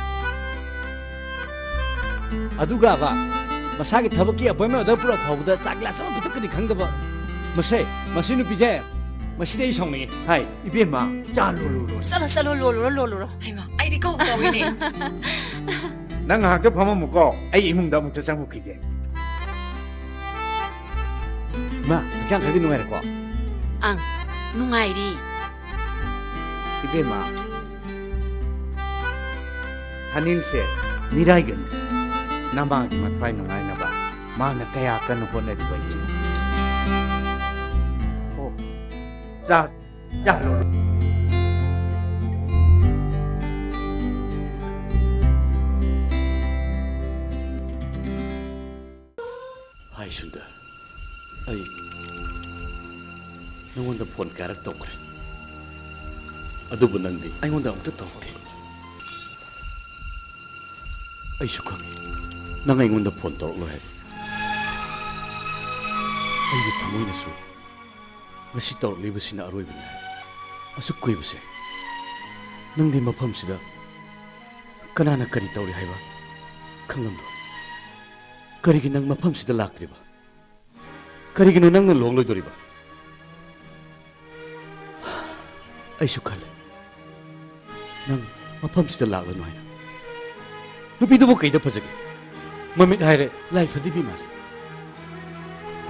ꯑꯗꯨꯒꯕ ꯃꯁꯥꯒꯤ ꯊꯕꯛꯀꯤ appointment order ꯄꯨꯔꯛ ꯐꯥꯎꯕꯗ ꯆꯥ ꯒꯤꯂꯥꯁ ꯑꯃ ꯄꯤꯊꯛꯀꯅꯤ ꯈꯪꯗꯕ꯫ ꯃꯁꯦ, ꯃꯁꯤ ꯅꯨꯄꯤꯁꯦ, ꯃꯁꯤꯗꯤ ꯑꯩ ꯁꯥꯎꯅꯤꯡꯉꯤ꯫ ꯍꯥꯏ, ꯏꯕꯦꯝꯃ, ꯆꯥ ꯂꯣꯜꯂꯨꯔꯣ꯫ ꯆꯠꯂꯣ, ꯆꯠꯂꯣ, ꯂꯣꯜꯂꯨꯔꯣ, ꯂꯣꯜꯂꯨꯔꯣ꯫ ꯍꯩꯃꯥ, ꯑꯩꯗꯤ ꯀꯧ ꯀꯧꯏꯅꯦ꯫ ꯅꯪ ꯉꯥꯏꯍꯥꯛꯇ ꯐꯝꯃꯝꯃꯨꯀꯣ, ꯑꯩ ꯏꯃꯨꯡꯗ ꯑꯃꯨꯛꯇ ꯆꯪꯉꯨꯈꯤꯒꯦ꯫ ꯏꯃꯥ, ꯍꯛꯆꯥꯡ ꯈꯔꯗꯤ ꯅꯨꯡꯉꯥꯏꯔꯦꯀꯣ? ꯑꯪ, ꯅꯨꯡꯉꯥꯏꯔꯤ꯫ ꯏꯕꯦꯝꯃ, ꯑꯅꯤꯜꯁꯦ ꯃꯤꯔꯥꯏꯒꯅꯤ꯫ ꯅꯃꯥꯒꯤ ꯃꯊ꯭ꯋꯥꯏ ꯅꯨꯡꯉꯥꯏꯅꯕ ꯃꯥꯅ ꯀꯌꯥ ꯀꯟꯅ ꯍꯣꯠꯅꯔꯤꯕ ꯌꯦꯡꯉꯨ꯫ ꯑꯣ, ꯆꯥ, ꯆꯥ ꯂꯣꯜꯂꯨ꯫ ꯍꯥꯏ ꯁꯨꯟꯗꯔ, ꯑꯩ ꯅꯉꯣꯟꯗ ꯐꯣꯟ ꯀꯌꯥꯔꯛ ꯇꯧꯈ꯭ꯔꯦ, ꯑꯗꯨꯕꯨ ꯅꯪꯗꯤ ꯑꯩꯉꯣꯟꯗ ꯑꯃꯨꯛꯇ ꯇꯧꯔꯛꯇꯦ꯫ ꯑꯩꯁꯨ ꯈꯪꯉꯤ, ꯅꯪ ꯑꯩꯉꯣꯟꯗ ꯐꯣꯟ ꯇꯧꯔꯛꯂꯣꯏ ꯍꯥꯏꯕ꯫ ꯑꯩꯒꯤ ꯊꯃꯣꯏꯅꯁꯨ ꯉꯁꯤ ꯇꯧꯔꯛꯂꯤꯕꯁꯤꯅ ꯑꯔꯣꯏꯕꯅꯤ ꯍꯥꯏꯔꯦ꯫ ꯑꯁꯨꯛ ꯀꯨꯏꯕꯁꯦ ꯅꯪꯗꯤ ꯃꯐꯝꯁꯤꯗ ꯀꯅꯥꯅ ꯀꯔꯤ ꯇꯧꯔꯤ ꯍꯥꯏꯕ ꯈꯪꯂꯝꯂꯣꯏ꯫ ꯀꯔꯤꯒꯤ ꯅꯪ ꯃꯐꯝꯁꯤꯗ ꯂꯥꯛꯇ꯭ꯔꯤꯕ? ꯀꯔꯤꯒꯤꯅꯣ ꯅꯪꯅ ꯂꯨꯍꯣꯡꯂꯣꯏꯗꯣꯔꯤꯕ? ꯑꯩꯁꯨ ꯈꯜꯂꯦ, ꯅꯪ ꯃꯐꯝꯁꯤꯗ ꯂꯥꯛꯂꯅꯨ ꯍꯥꯏꯅ꯫ ꯅꯨꯄꯤꯗꯨꯕꯨ ꯀꯩꯗ ꯐꯖꯒꯦ? ꯃꯃꯤꯠ ꯍꯥꯏꯔꯦ ꯂꯥꯏ ꯐꯗꯤꯕꯤ ꯃꯥꯜꯂꯤ꯫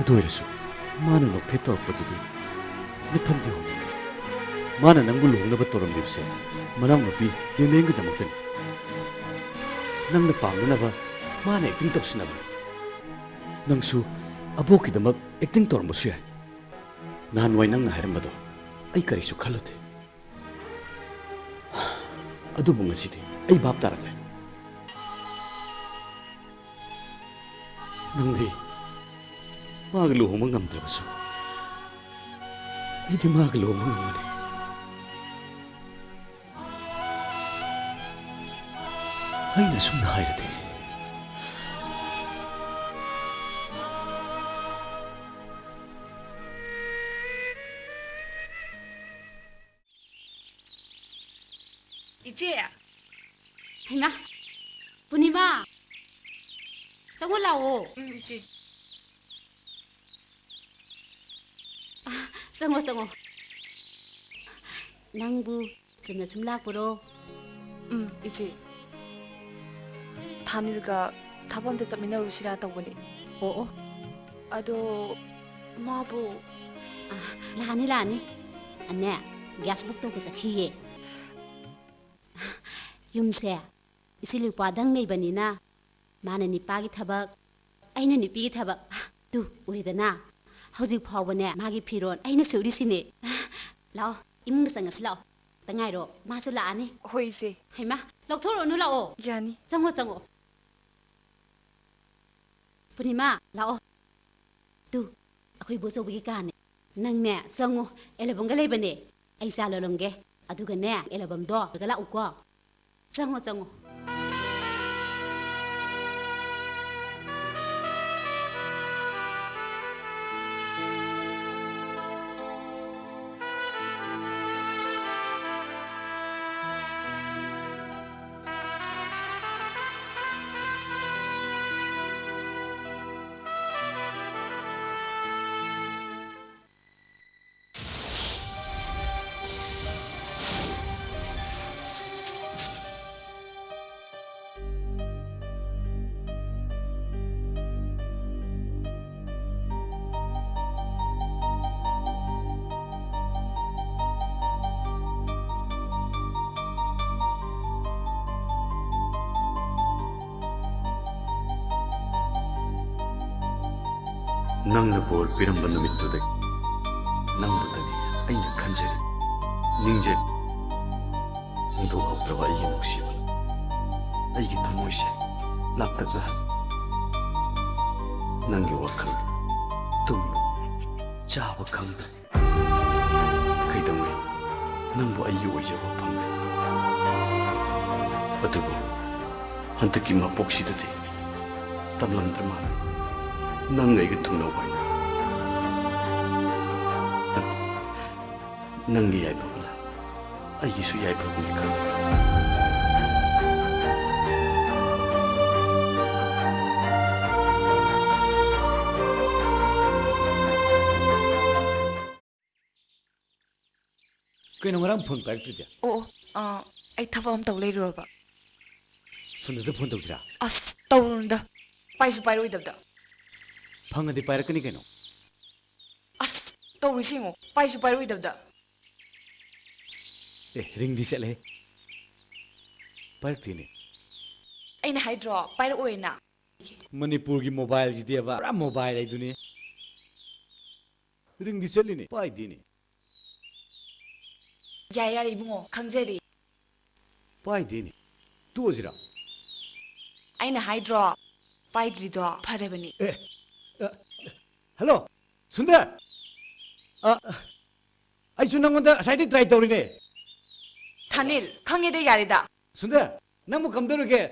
ꯑꯗꯨ ꯑꯣꯏꯔꯁꯨ ꯃꯥꯅ ꯅꯣꯛꯐꯦꯠ ꯇꯧꯔꯛꯄꯗꯨꯗꯤ ꯃꯤꯠꯐꯝꯗꯤ ꯍꯣꯡꯂꯤꯗꯦ꯫ ꯃꯥꯅ ꯅꯪꯕꯨ ꯂꯨꯍꯣꯡꯅꯕ ꯇꯧꯔꯝꯂꯤꯕꯁꯦ ꯃꯅꯥꯎꯅꯨꯄꯤ ꯕꯦꯝꯕꯦꯝꯒꯤꯗꯃꯛꯇꯅꯤ꯫ ꯅꯪꯅ ꯄꯥꯝꯅꯅꯕ ꯃꯥꯅ acting ꯇꯧꯁꯤꯟꯅꯕꯅꯤ꯫ ꯅꯪꯁꯨ ꯑꯕꯣꯛꯀꯤꯗꯃꯛ acting ꯇꯧꯔꯝꯕꯁꯨ ꯌꯥꯏ꯫ ꯅꯍꯥꯟꯋꯥꯏ ꯅꯪꯅ ꯍꯥꯏꯔꯝꯕꯗꯣ ꯑꯩ ꯀꯔꯤꯁꯨ ꯈꯜꯂꯨꯗꯦ꯫ ꯑꯗꯨꯕꯨ ꯉꯁꯤꯗꯤ ꯑꯩ ꯚꯥꯞ ꯇꯥꯔꯛꯂꯦ꯫ ꯅꯪꯗꯤ ꯃꯥꯒ ꯂꯨꯍꯣꯡꯕ ꯉꯝꯗ꯭ꯔꯕꯁꯨ ꯑꯩꯗꯤ ꯃꯥꯒ ꯂꯨꯍꯣꯡꯕ ꯉꯝꯒꯅꯤ꯫ ꯑꯩꯅ ꯑꯁꯨꯝꯅ ꯍꯥꯏꯔꯗꯤ꯫ ꯏꯆꯦ! ꯍꯩꯃꯥ! ꯄꯨꯔꯅꯤꯃꯥ! ꯆꯪꯉꯣ ꯂꯥꯛꯑꯣ꯫ ꯎꯝ, ꯏꯆꯦ꯫ ꯑ, ꯆꯪꯉꯣ, ꯆꯪꯉꯣ꯫ ꯅꯪꯕꯨ ꯆꯨꯝꯅ ꯁꯨꯝ ꯂꯥꯛꯄꯔꯣ? ꯎꯝ, ꯏꯆꯦ꯫ ꯊꯥꯅꯤꯜꯒ ꯊꯕꯛ ꯑꯝꯇ ꯆꯠꯃꯤꯟꯅꯔꯨꯁꯤꯔꯥ ꯇꯧꯕꯅꯦ꯫ ꯑꯣ, ꯑꯣ꯫ ꯑꯗꯣ ꯃꯥꯕꯨ ꯑ, ꯂꯥꯛꯑꯅꯤ, ꯂꯥꯛꯑꯅꯤ꯫ ꯑꯅꯦ, ꯒ꯭ꯌꯥꯁ ꯕꯨꯛ ꯇꯧꯕ ꯆꯠꯈꯤꯌꯦ꯫ ꯌꯨꯝꯁꯦ ꯏꯆꯤꯜ ꯏꯄ꯭ꯋꯥꯗꯪ ꯂꯩꯕꯅꯤꯅ, ꯃꯥꯅ ꯅꯤꯄꯥꯒꯤ ꯊꯕꯛ, ꯑꯩꯅ ꯅꯨꯄꯤꯒꯤ ꯊꯕꯛ꯫ ꯇꯨ, ꯎꯔꯦꯗꯅ? ꯍꯧꯖꯤꯛ ꯐꯥꯎꯕꯅꯦ, ꯃꯥꯒꯤ ꯐꯤꯔꯣꯜ ꯑꯩꯅ ꯁꯨꯔꯤꯁꯤꯅꯦ꯫ ꯂꯥꯛꯑꯣ, ꯏꯃꯨꯡꯗ ꯆꯪꯉꯁꯤ ꯂꯥꯛꯑꯣ꯫ ꯇ ꯉꯥꯏꯔꯣ, ꯃꯥꯁꯨ ꯂꯥꯛꯑꯅꯤ꯫ ꯍꯣꯏ, ꯏꯆꯦ꯫ ꯍꯩꯃꯥ, ꯂꯧꯊꯣꯛꯎꯔꯅꯨ, ꯂꯥꯛꯑꯣ꯫ ꯌꯥꯅꯤ꯫ ꯆꯪꯉꯣ, ꯆꯪꯉꯣ꯫ ꯄꯨꯔꯅꯤꯃꯥ, ꯂꯥꯛꯑꯣ꯫ ꯇꯨ, ꯑꯩꯈꯣꯏ ꯕꯣꯆꯧꯕꯒꯤ ꯀꯥꯅꯦ꯫ ꯅꯪꯅꯦ, ꯆꯪꯉꯣ, ꯑꯦꯜꯕꯝꯒ ꯂꯩꯕꯅꯦ꯫ ꯑꯩ ꯆꯥ ꯂꯣꯜꯂꯝꯒꯦ꯫ ꯑꯗꯨꯒꯅꯦ, ꯑꯦꯜꯕꯝꯗꯣ ꯄꯨꯔꯒ ꯂꯥꯛꯎꯀꯣ꯫ ꯆꯪꯉꯣ, ꯆꯪꯉꯣ꯫ ꯅꯪꯅ ꯕꯣꯔ ꯄꯤꯔꯝꯕ ꯅꯨꯃꯤꯠꯇꯨꯗꯒꯤ ꯅꯪꯕꯨꯇꯅꯤ ꯑꯩꯅ ꯈꯟꯖꯔꯤ, ꯅꯤꯡꯖꯔꯤ꯫ ꯐꯣꯡꯗꯣꯛꯍꯧꯗ꯭ꯔꯕ ꯑꯩꯒꯤ ꯅꯨꯡꯁꯤꯕ, ꯑꯩꯒꯤ ꯊꯃꯣꯏꯁꯦ ꯂꯥꯡꯇꯛꯅꯍꯜꯂꯤ꯫ ꯅꯪꯒꯤ ꯋꯥꯈꯜ ꯇꯨꯝꯕ ꯆꯥꯕ ꯈꯪꯗ꯭ꯔꯦ꯫ ꯀꯩꯗꯧꯉꯩ ꯅꯪꯕꯨ ꯑꯩꯒꯤ ꯑꯣꯏꯖꯕ ꯐꯪꯒꯅꯤ? ꯑꯗꯨꯕꯨ ꯍꯟꯗꯛꯀꯤ ꯃꯄꯣꯛꯁꯤꯗꯗꯤ ꯇꯝꯂꯝꯗ꯭ꯔ ꯃꯥꯜꯂꯦ ꯅꯪꯒ ꯑꯩꯒ ꯊꯨꯡꯅꯧ ꯍꯥꯏꯅ꯫ ꯅꯪꯒꯤ ꯌꯥꯏꯐꯕꯅ ꯑꯩꯒꯤꯁꯨ ꯌꯥꯏꯐꯕꯅꯤ ꯈꯜꯂꯤ꯫ ꯀꯩꯅꯣ ꯉꯔꯥꯡ ꯐꯣꯟ ꯄꯥꯏꯔꯛꯇ꯭ꯔꯤꯗꯤ? ꯑꯣ, ꯑꯣ, ꯑꯥ, ꯑꯩ ꯊꯕꯛ ꯑꯃ ꯇꯧ ꯂꯩꯔꯨꯔꯕ꯫ ꯁꯣꯝꯗꯗ ꯐꯣꯟ ꯇꯧꯁꯤꯔꯥ? ꯑꯁ, ꯇꯧꯔꯨꯅꯨꯗ꯫ ꯄꯥꯏꯁꯨ ꯄꯥꯏꯔꯣꯏꯗꯕꯗ꯫ ꯐꯪꯉꯗꯤ ꯄꯥꯏꯔꯛꯀꯅꯤ ꯀꯩꯅꯣ꯫ ꯑꯁ, ꯇꯧꯔꯤꯁꯤ ꯌꯦꯡꯉꯣ, ꯄꯥꯏꯁꯨ ꯄꯥꯏꯔꯣꯏꯗꯕꯗ꯫ ꯑꯦ, ꯔꯤꯡꯗꯤ ꯆꯠꯂꯦ꯫ ꯄꯥꯏꯔꯛꯇꯦꯅꯦ꯫ ꯑꯩꯅ ꯍꯥꯏꯗ꯭ꯔꯣ, ꯄꯥꯏꯔꯛꯑꯣꯏꯅ꯫ ꯃꯅꯤꯄꯨꯔꯒꯤ ꯃꯣꯕꯥꯏꯜꯁꯤꯗꯤꯕ ꯄꯨꯔꯥ ꯃꯣꯕꯥꯏꯜ ꯍꯥꯏꯗꯨꯅꯤ꯫ ꯔꯤꯡꯗꯤ ꯆꯠꯂꯤꯅꯦ, ꯄꯥꯏꯗꯦꯅꯦ꯫ ꯌꯥꯔꯦ, ꯌꯥꯔꯦ, ꯏꯕꯨꯡꯉꯣ, ꯈꯪꯖꯔꯦ꯫ ꯄꯥꯏꯗꯦꯅꯦ꯫ ꯇꯣꯛꯑꯁꯤꯔꯥ? ꯑꯩꯅ ꯍꯥꯏꯗ꯭ꯔꯣ, ꯄꯥꯏꯗ꯭ꯔꯤꯗꯣ ꯐꯔꯕꯅꯤ꯫ ꯑꯦ, ꯑ, ꯍꯜꯂꯣ, ꯁꯨꯟꯗꯔ! ꯑ, ꯑꯩꯁꯨ ꯅꯪꯉꯣꯟꯗ ꯉꯁꯥꯏꯗꯩ ꯇ꯭ꯔꯥꯏ ꯇꯧꯔꯤꯅꯦ꯫ ꯊꯥꯅꯤꯜ, ꯈꯪꯉꯦꯗ, ꯌꯥꯔꯦꯗ꯫ ꯁꯨꯟꯗꯔ, ꯅꯪꯕꯨ ꯀꯝꯗꯧꯔꯤꯒꯦ?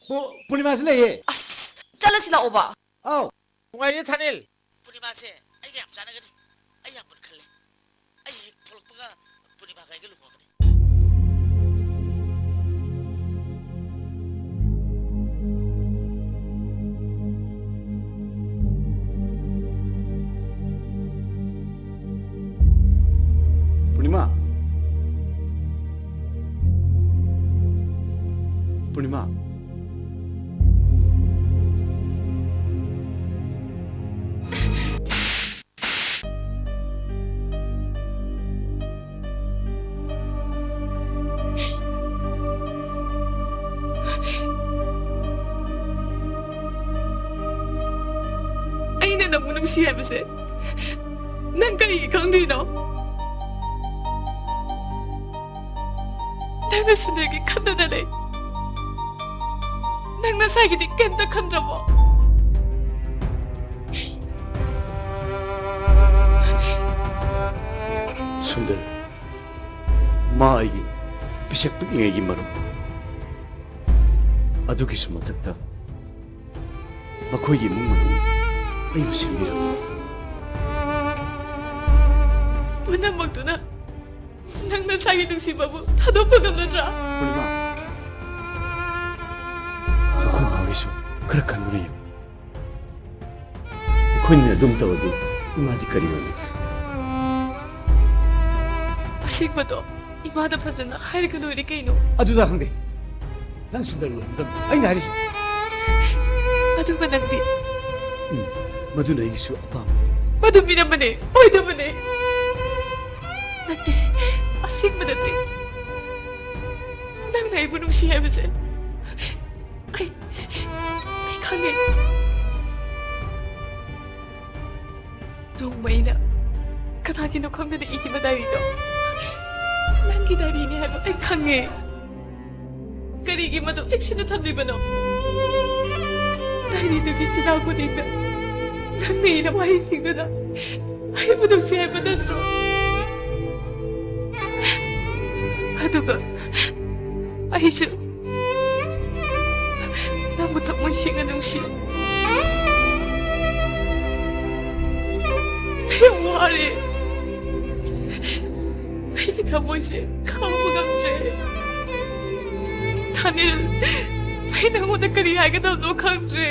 ꯄꯨ-, ꯄꯨꯔꯅꯤꯃꯥꯁꯨ ꯂꯩꯌꯦ꯫ ꯑꯁ, ꯆꯠꯂꯁꯤ ꯂꯥꯛꯑꯣꯕ꯫ ꯑꯥꯎ꯫ ꯅꯨꯡꯉꯥꯏꯔꯤꯌꯦ ꯊꯥꯅꯤꯜ꯫ ꯄꯨꯔꯅꯤꯃꯥꯁꯦ ꯑꯩꯒ ꯌꯥꯝ ꯆꯥꯟꯅꯒꯅꯤ꯫ ꯑꯩ ꯌꯥꯝ ꯃꯨꯟ ꯈꯜꯂꯦ꯫ ꯑꯩ ꯍꯦꯛ ꯊꯣꯛꯂꯛꯄꯒ ꯄꯨꯔꯅꯤꯃꯥꯒ ꯑꯩꯒ ꯂꯨꯍꯣꯡꯉꯒꯅꯤ꯫ ꯄꯨꯔꯅꯤꯃꯥ꯫ ꯄꯨꯔꯅꯤꯃꯥ꯫ ꯑꯩꯅ ꯅꯪꯕꯨ ꯅꯨꯡꯁꯤ ꯍꯥꯏꯕꯁꯦ ꯅꯪ ꯀꯔꯤꯒꯤ ꯈꯪꯗ꯭ꯔꯤꯅꯣ? ꯅꯪꯅ ꯁꯨꯟꯗꯔꯒꯤ ꯈꯟꯗꯅ ꯂꯩ꯫ ꯅꯪ ꯅꯁꯥꯒꯤꯗꯤ ꯀꯩꯝꯇ ꯈꯟꯗ꯭ꯔꯕꯣ? ꯁꯨꯟꯗꯔ, ꯃꯥ ꯑꯩꯒꯤ ꯄꯤꯁꯛ ꯄꯤꯛꯂꯤꯉꯩꯒꯤ ꯃꯔꯨꯞ꯫ ꯑꯗꯨꯒꯤꯁꯨ ꯃꯊꯛꯇ ꯃꯈꯣꯏꯒꯤ ꯏꯃꯨꯡ ꯃꯅꯨꯡ ꯑꯩꯕꯨ ꯁꯦꯝꯕꯤꯔꯝꯃꯤ꯫ ꯄꯨꯝꯅꯃꯛꯇꯨꯅ ꯅꯪ ꯅꯁꯥꯒꯤ ꯅꯨꯡꯁꯤꯕꯕꯨ ꯊꯥꯗꯣꯛꯄ ꯉꯝꯂꯗ꯭ꯔꯥ? ꯄꯨꯔꯅꯤꯃꯥ, ꯅꯈꯣꯏ ꯃꯥꯒꯤꯁꯨ ꯈꯔ ꯈꯟꯗꯨꯅ ꯌꯦꯡꯉꯨ꯫ ꯑꯩꯈꯣꯏꯅ ꯑꯗꯨꯝ ꯇꯧꯔꯗꯤ ꯏꯃꯥꯗꯤ ꯀꯔꯤ ꯑꯣꯏꯅꯤ? ꯑꯁꯦꯡꯕꯗꯣ ꯏꯃꯥꯗ ꯐꯖꯅ ꯍꯥꯏꯔꯒ ꯂꯣꯏꯔꯦ ꯀꯩꯅꯣ꯫ ꯑꯗꯨꯗ ꯈꯪꯗꯦ꯫ ꯅꯪ ꯁꯨꯟꯗꯔꯤ ꯑꯣꯏꯕ ꯃꯇꯝꯗ ꯑꯩꯅ ꯍꯥꯏꯔꯤꯁꯤ꯫ ꯑꯗꯨꯒ ꯅꯪꯗꯤ? ꯎꯝ, ꯃꯗꯨꯅ ꯑꯩꯒꯤꯁꯨ ꯑꯄꯥꯝꯕ꯫ ꯃꯗꯨ ꯃꯤꯅꯝꯕꯅꯦ, ꯑꯣꯏꯗꯕꯅꯦ꯫ ꯅꯠꯇꯦ, ꯑꯁꯦꯡꯕ ꯅꯠꯇꯦ꯫ ꯅꯪꯅ ꯑꯩꯕꯨ ꯅꯨꯡꯁꯤ ꯍꯥꯏꯕꯁꯦ ꯑꯩ, ꯑꯩ ꯈꯪꯉꯦ꯫ ꯅꯣꯡꯃ ꯑꯩꯅ ꯀꯅꯥꯒꯤꯅꯣ ꯈꯪꯗꯅ ꯏꯈꯤꯕ ꯗꯥꯏꯔꯤꯗꯣ ꯅꯪꯒꯤ ꯗꯥꯏꯔꯤꯅꯤ ꯍꯥꯏꯕ ꯑꯩ ꯈꯪꯉꯦ꯫ ꯀꯔꯤꯒꯤ ꯃꯗꯨ ꯆꯦꯛꯁꯤꯟꯅ ꯊꯝꯂꯤꯕꯅꯣ? ꯗꯥꯏꯔꯤꯗꯨꯒꯤ ꯁꯤꯗꯥ ꯈꯨꯗꯤꯡꯗ ꯅꯪꯅ ꯏꯔꯕ ꯋꯥꯍꯩꯁꯤꯡꯗꯨꯅ ꯑꯩꯕꯨ ꯅꯨꯡꯁꯤ ꯍꯥꯏꯕ ꯅꯠꯇ꯭ꯔꯣ? ꯑꯗꯨꯒ ꯑꯩꯁꯨ ꯅꯪꯕꯨ ꯊꯃꯣꯏ ꯁꯦꯡꯅ ꯅꯨꯡꯁꯤ꯫ ꯑꯩ ꯌꯥꯝ ꯋꯥꯔꯦ꯫ ꯑꯩꯒꯤ ꯊꯃꯣꯏꯁꯦ ꯈꯥꯡꯕ ꯉꯝꯗ꯭ꯔꯦ꯫ ꯊꯥꯅꯤꯜ, ꯑꯩ ꯅꯪꯉꯣꯟꯗ ꯀꯔꯤ ꯍꯥꯏꯒꯗꯕꯅꯣ ꯈꯪꯗ꯭ꯔꯦ꯫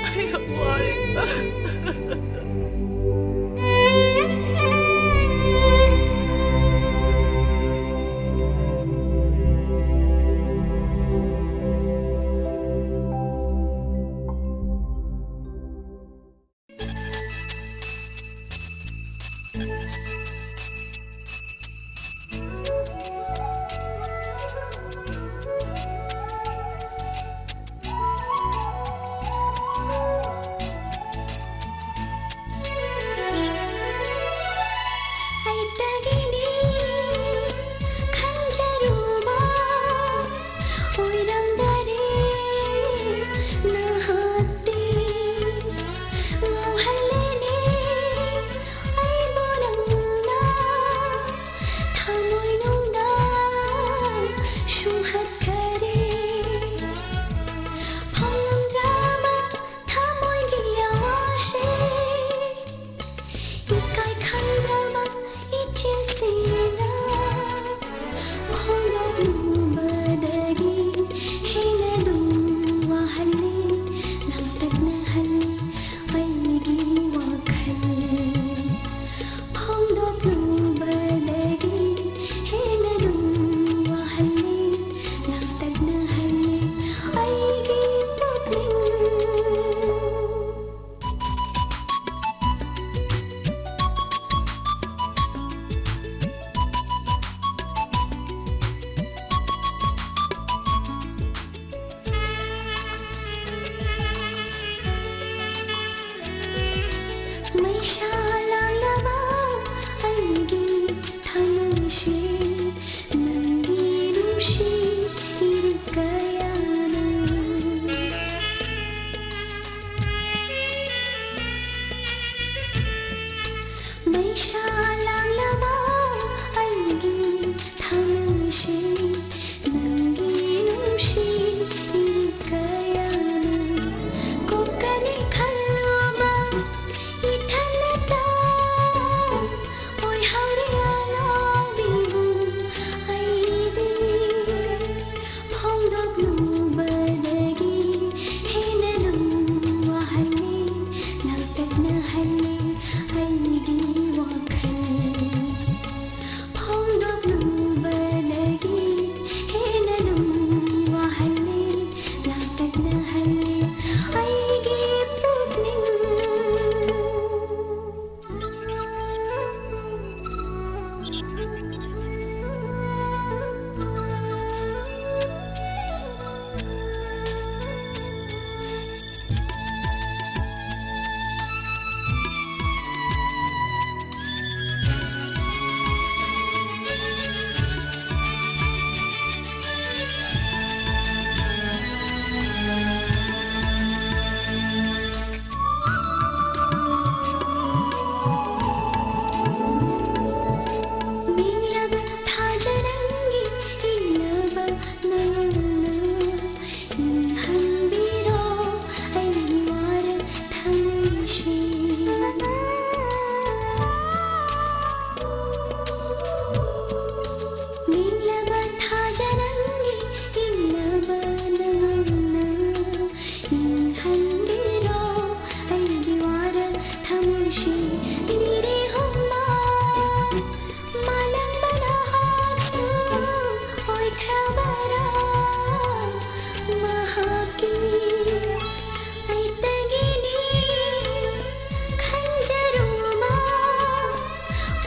ꯑꯩ ꯌꯥꯝ ꯋꯥꯔꯦ꯫ ꯂꯩꯁꯥ ꯂꯥꯡꯂꯕ ꯑꯩꯒꯤ ꯊꯃꯣꯏꯁꯤ ꯅꯪꯒꯤ ꯅꯨꯡꯁꯤ ꯏ ꯀꯌꯥꯅ ꯀꯣꯛꯀꯅꯤ ꯈꯜꯂꯨꯕ ꯏꯊꯟꯇ ꯑꯣꯏꯍꯧꯔꯦ ꯑꯉꯥꯎꯕꯤꯕꯨ ꯑꯩꯗꯤ꯫ ꯐꯣꯡꯗꯣꯛꯂꯨꯕꯗꯒꯤ ꯍꯦꯟꯅ ꯑꯗꯨꯝ ꯋꯥꯍꯜꯂꯤ, ꯂꯥꯡꯇꯛꯅꯍꯜꯂꯤ ꯑꯩꯒꯤ ꯋꯥꯈꯜ꯫ ꯐꯣꯡꯗꯣꯛꯂꯨꯕꯗꯒꯤ ꯍꯦꯟꯅ ꯑꯗꯨꯝ ꯋꯥꯍꯜꯂꯤ, ꯂꯥꯡꯇꯛꯅꯍꯜꯂꯤ ꯑꯩꯒꯤ ꯄꯨꯛꯅꯤꯡ꯫ ꯃꯦꯡꯂꯕ ꯊꯥꯖ ꯅꯪꯒꯤ ꯏꯪꯂꯕ ꯅꯉꯜꯅ ꯏꯪꯍꯟꯕꯤꯔꯣ ꯑꯩꯒꯤ ꯋꯥꯔꯦꯞ ꯊꯃꯣꯏꯁꯤ꯫ ꯃꯦꯡꯂꯕ ꯊꯥꯖ ꯅꯪꯒꯤ ꯏꯪꯂꯕ ꯅꯉꯜꯅ ꯏꯪꯍꯟꯕꯤꯔꯣ ꯑꯩꯒꯤ ꯋꯥꯔꯦꯞ ꯊꯃꯣꯏꯁꯤ꯫ ꯂꯤꯔꯦ ꯍꯨꯝꯃ ꯃꯥꯂꯪꯕ ꯅꯍꯥꯛꯁꯨ ꯑꯣꯏꯈ꯭ꯔꯕꯔꯥ ꯃꯍꯥꯛꯀꯤ ꯑꯩꯇꯒꯤꯅꯤ ꯈꯟꯖꯔꯨꯃ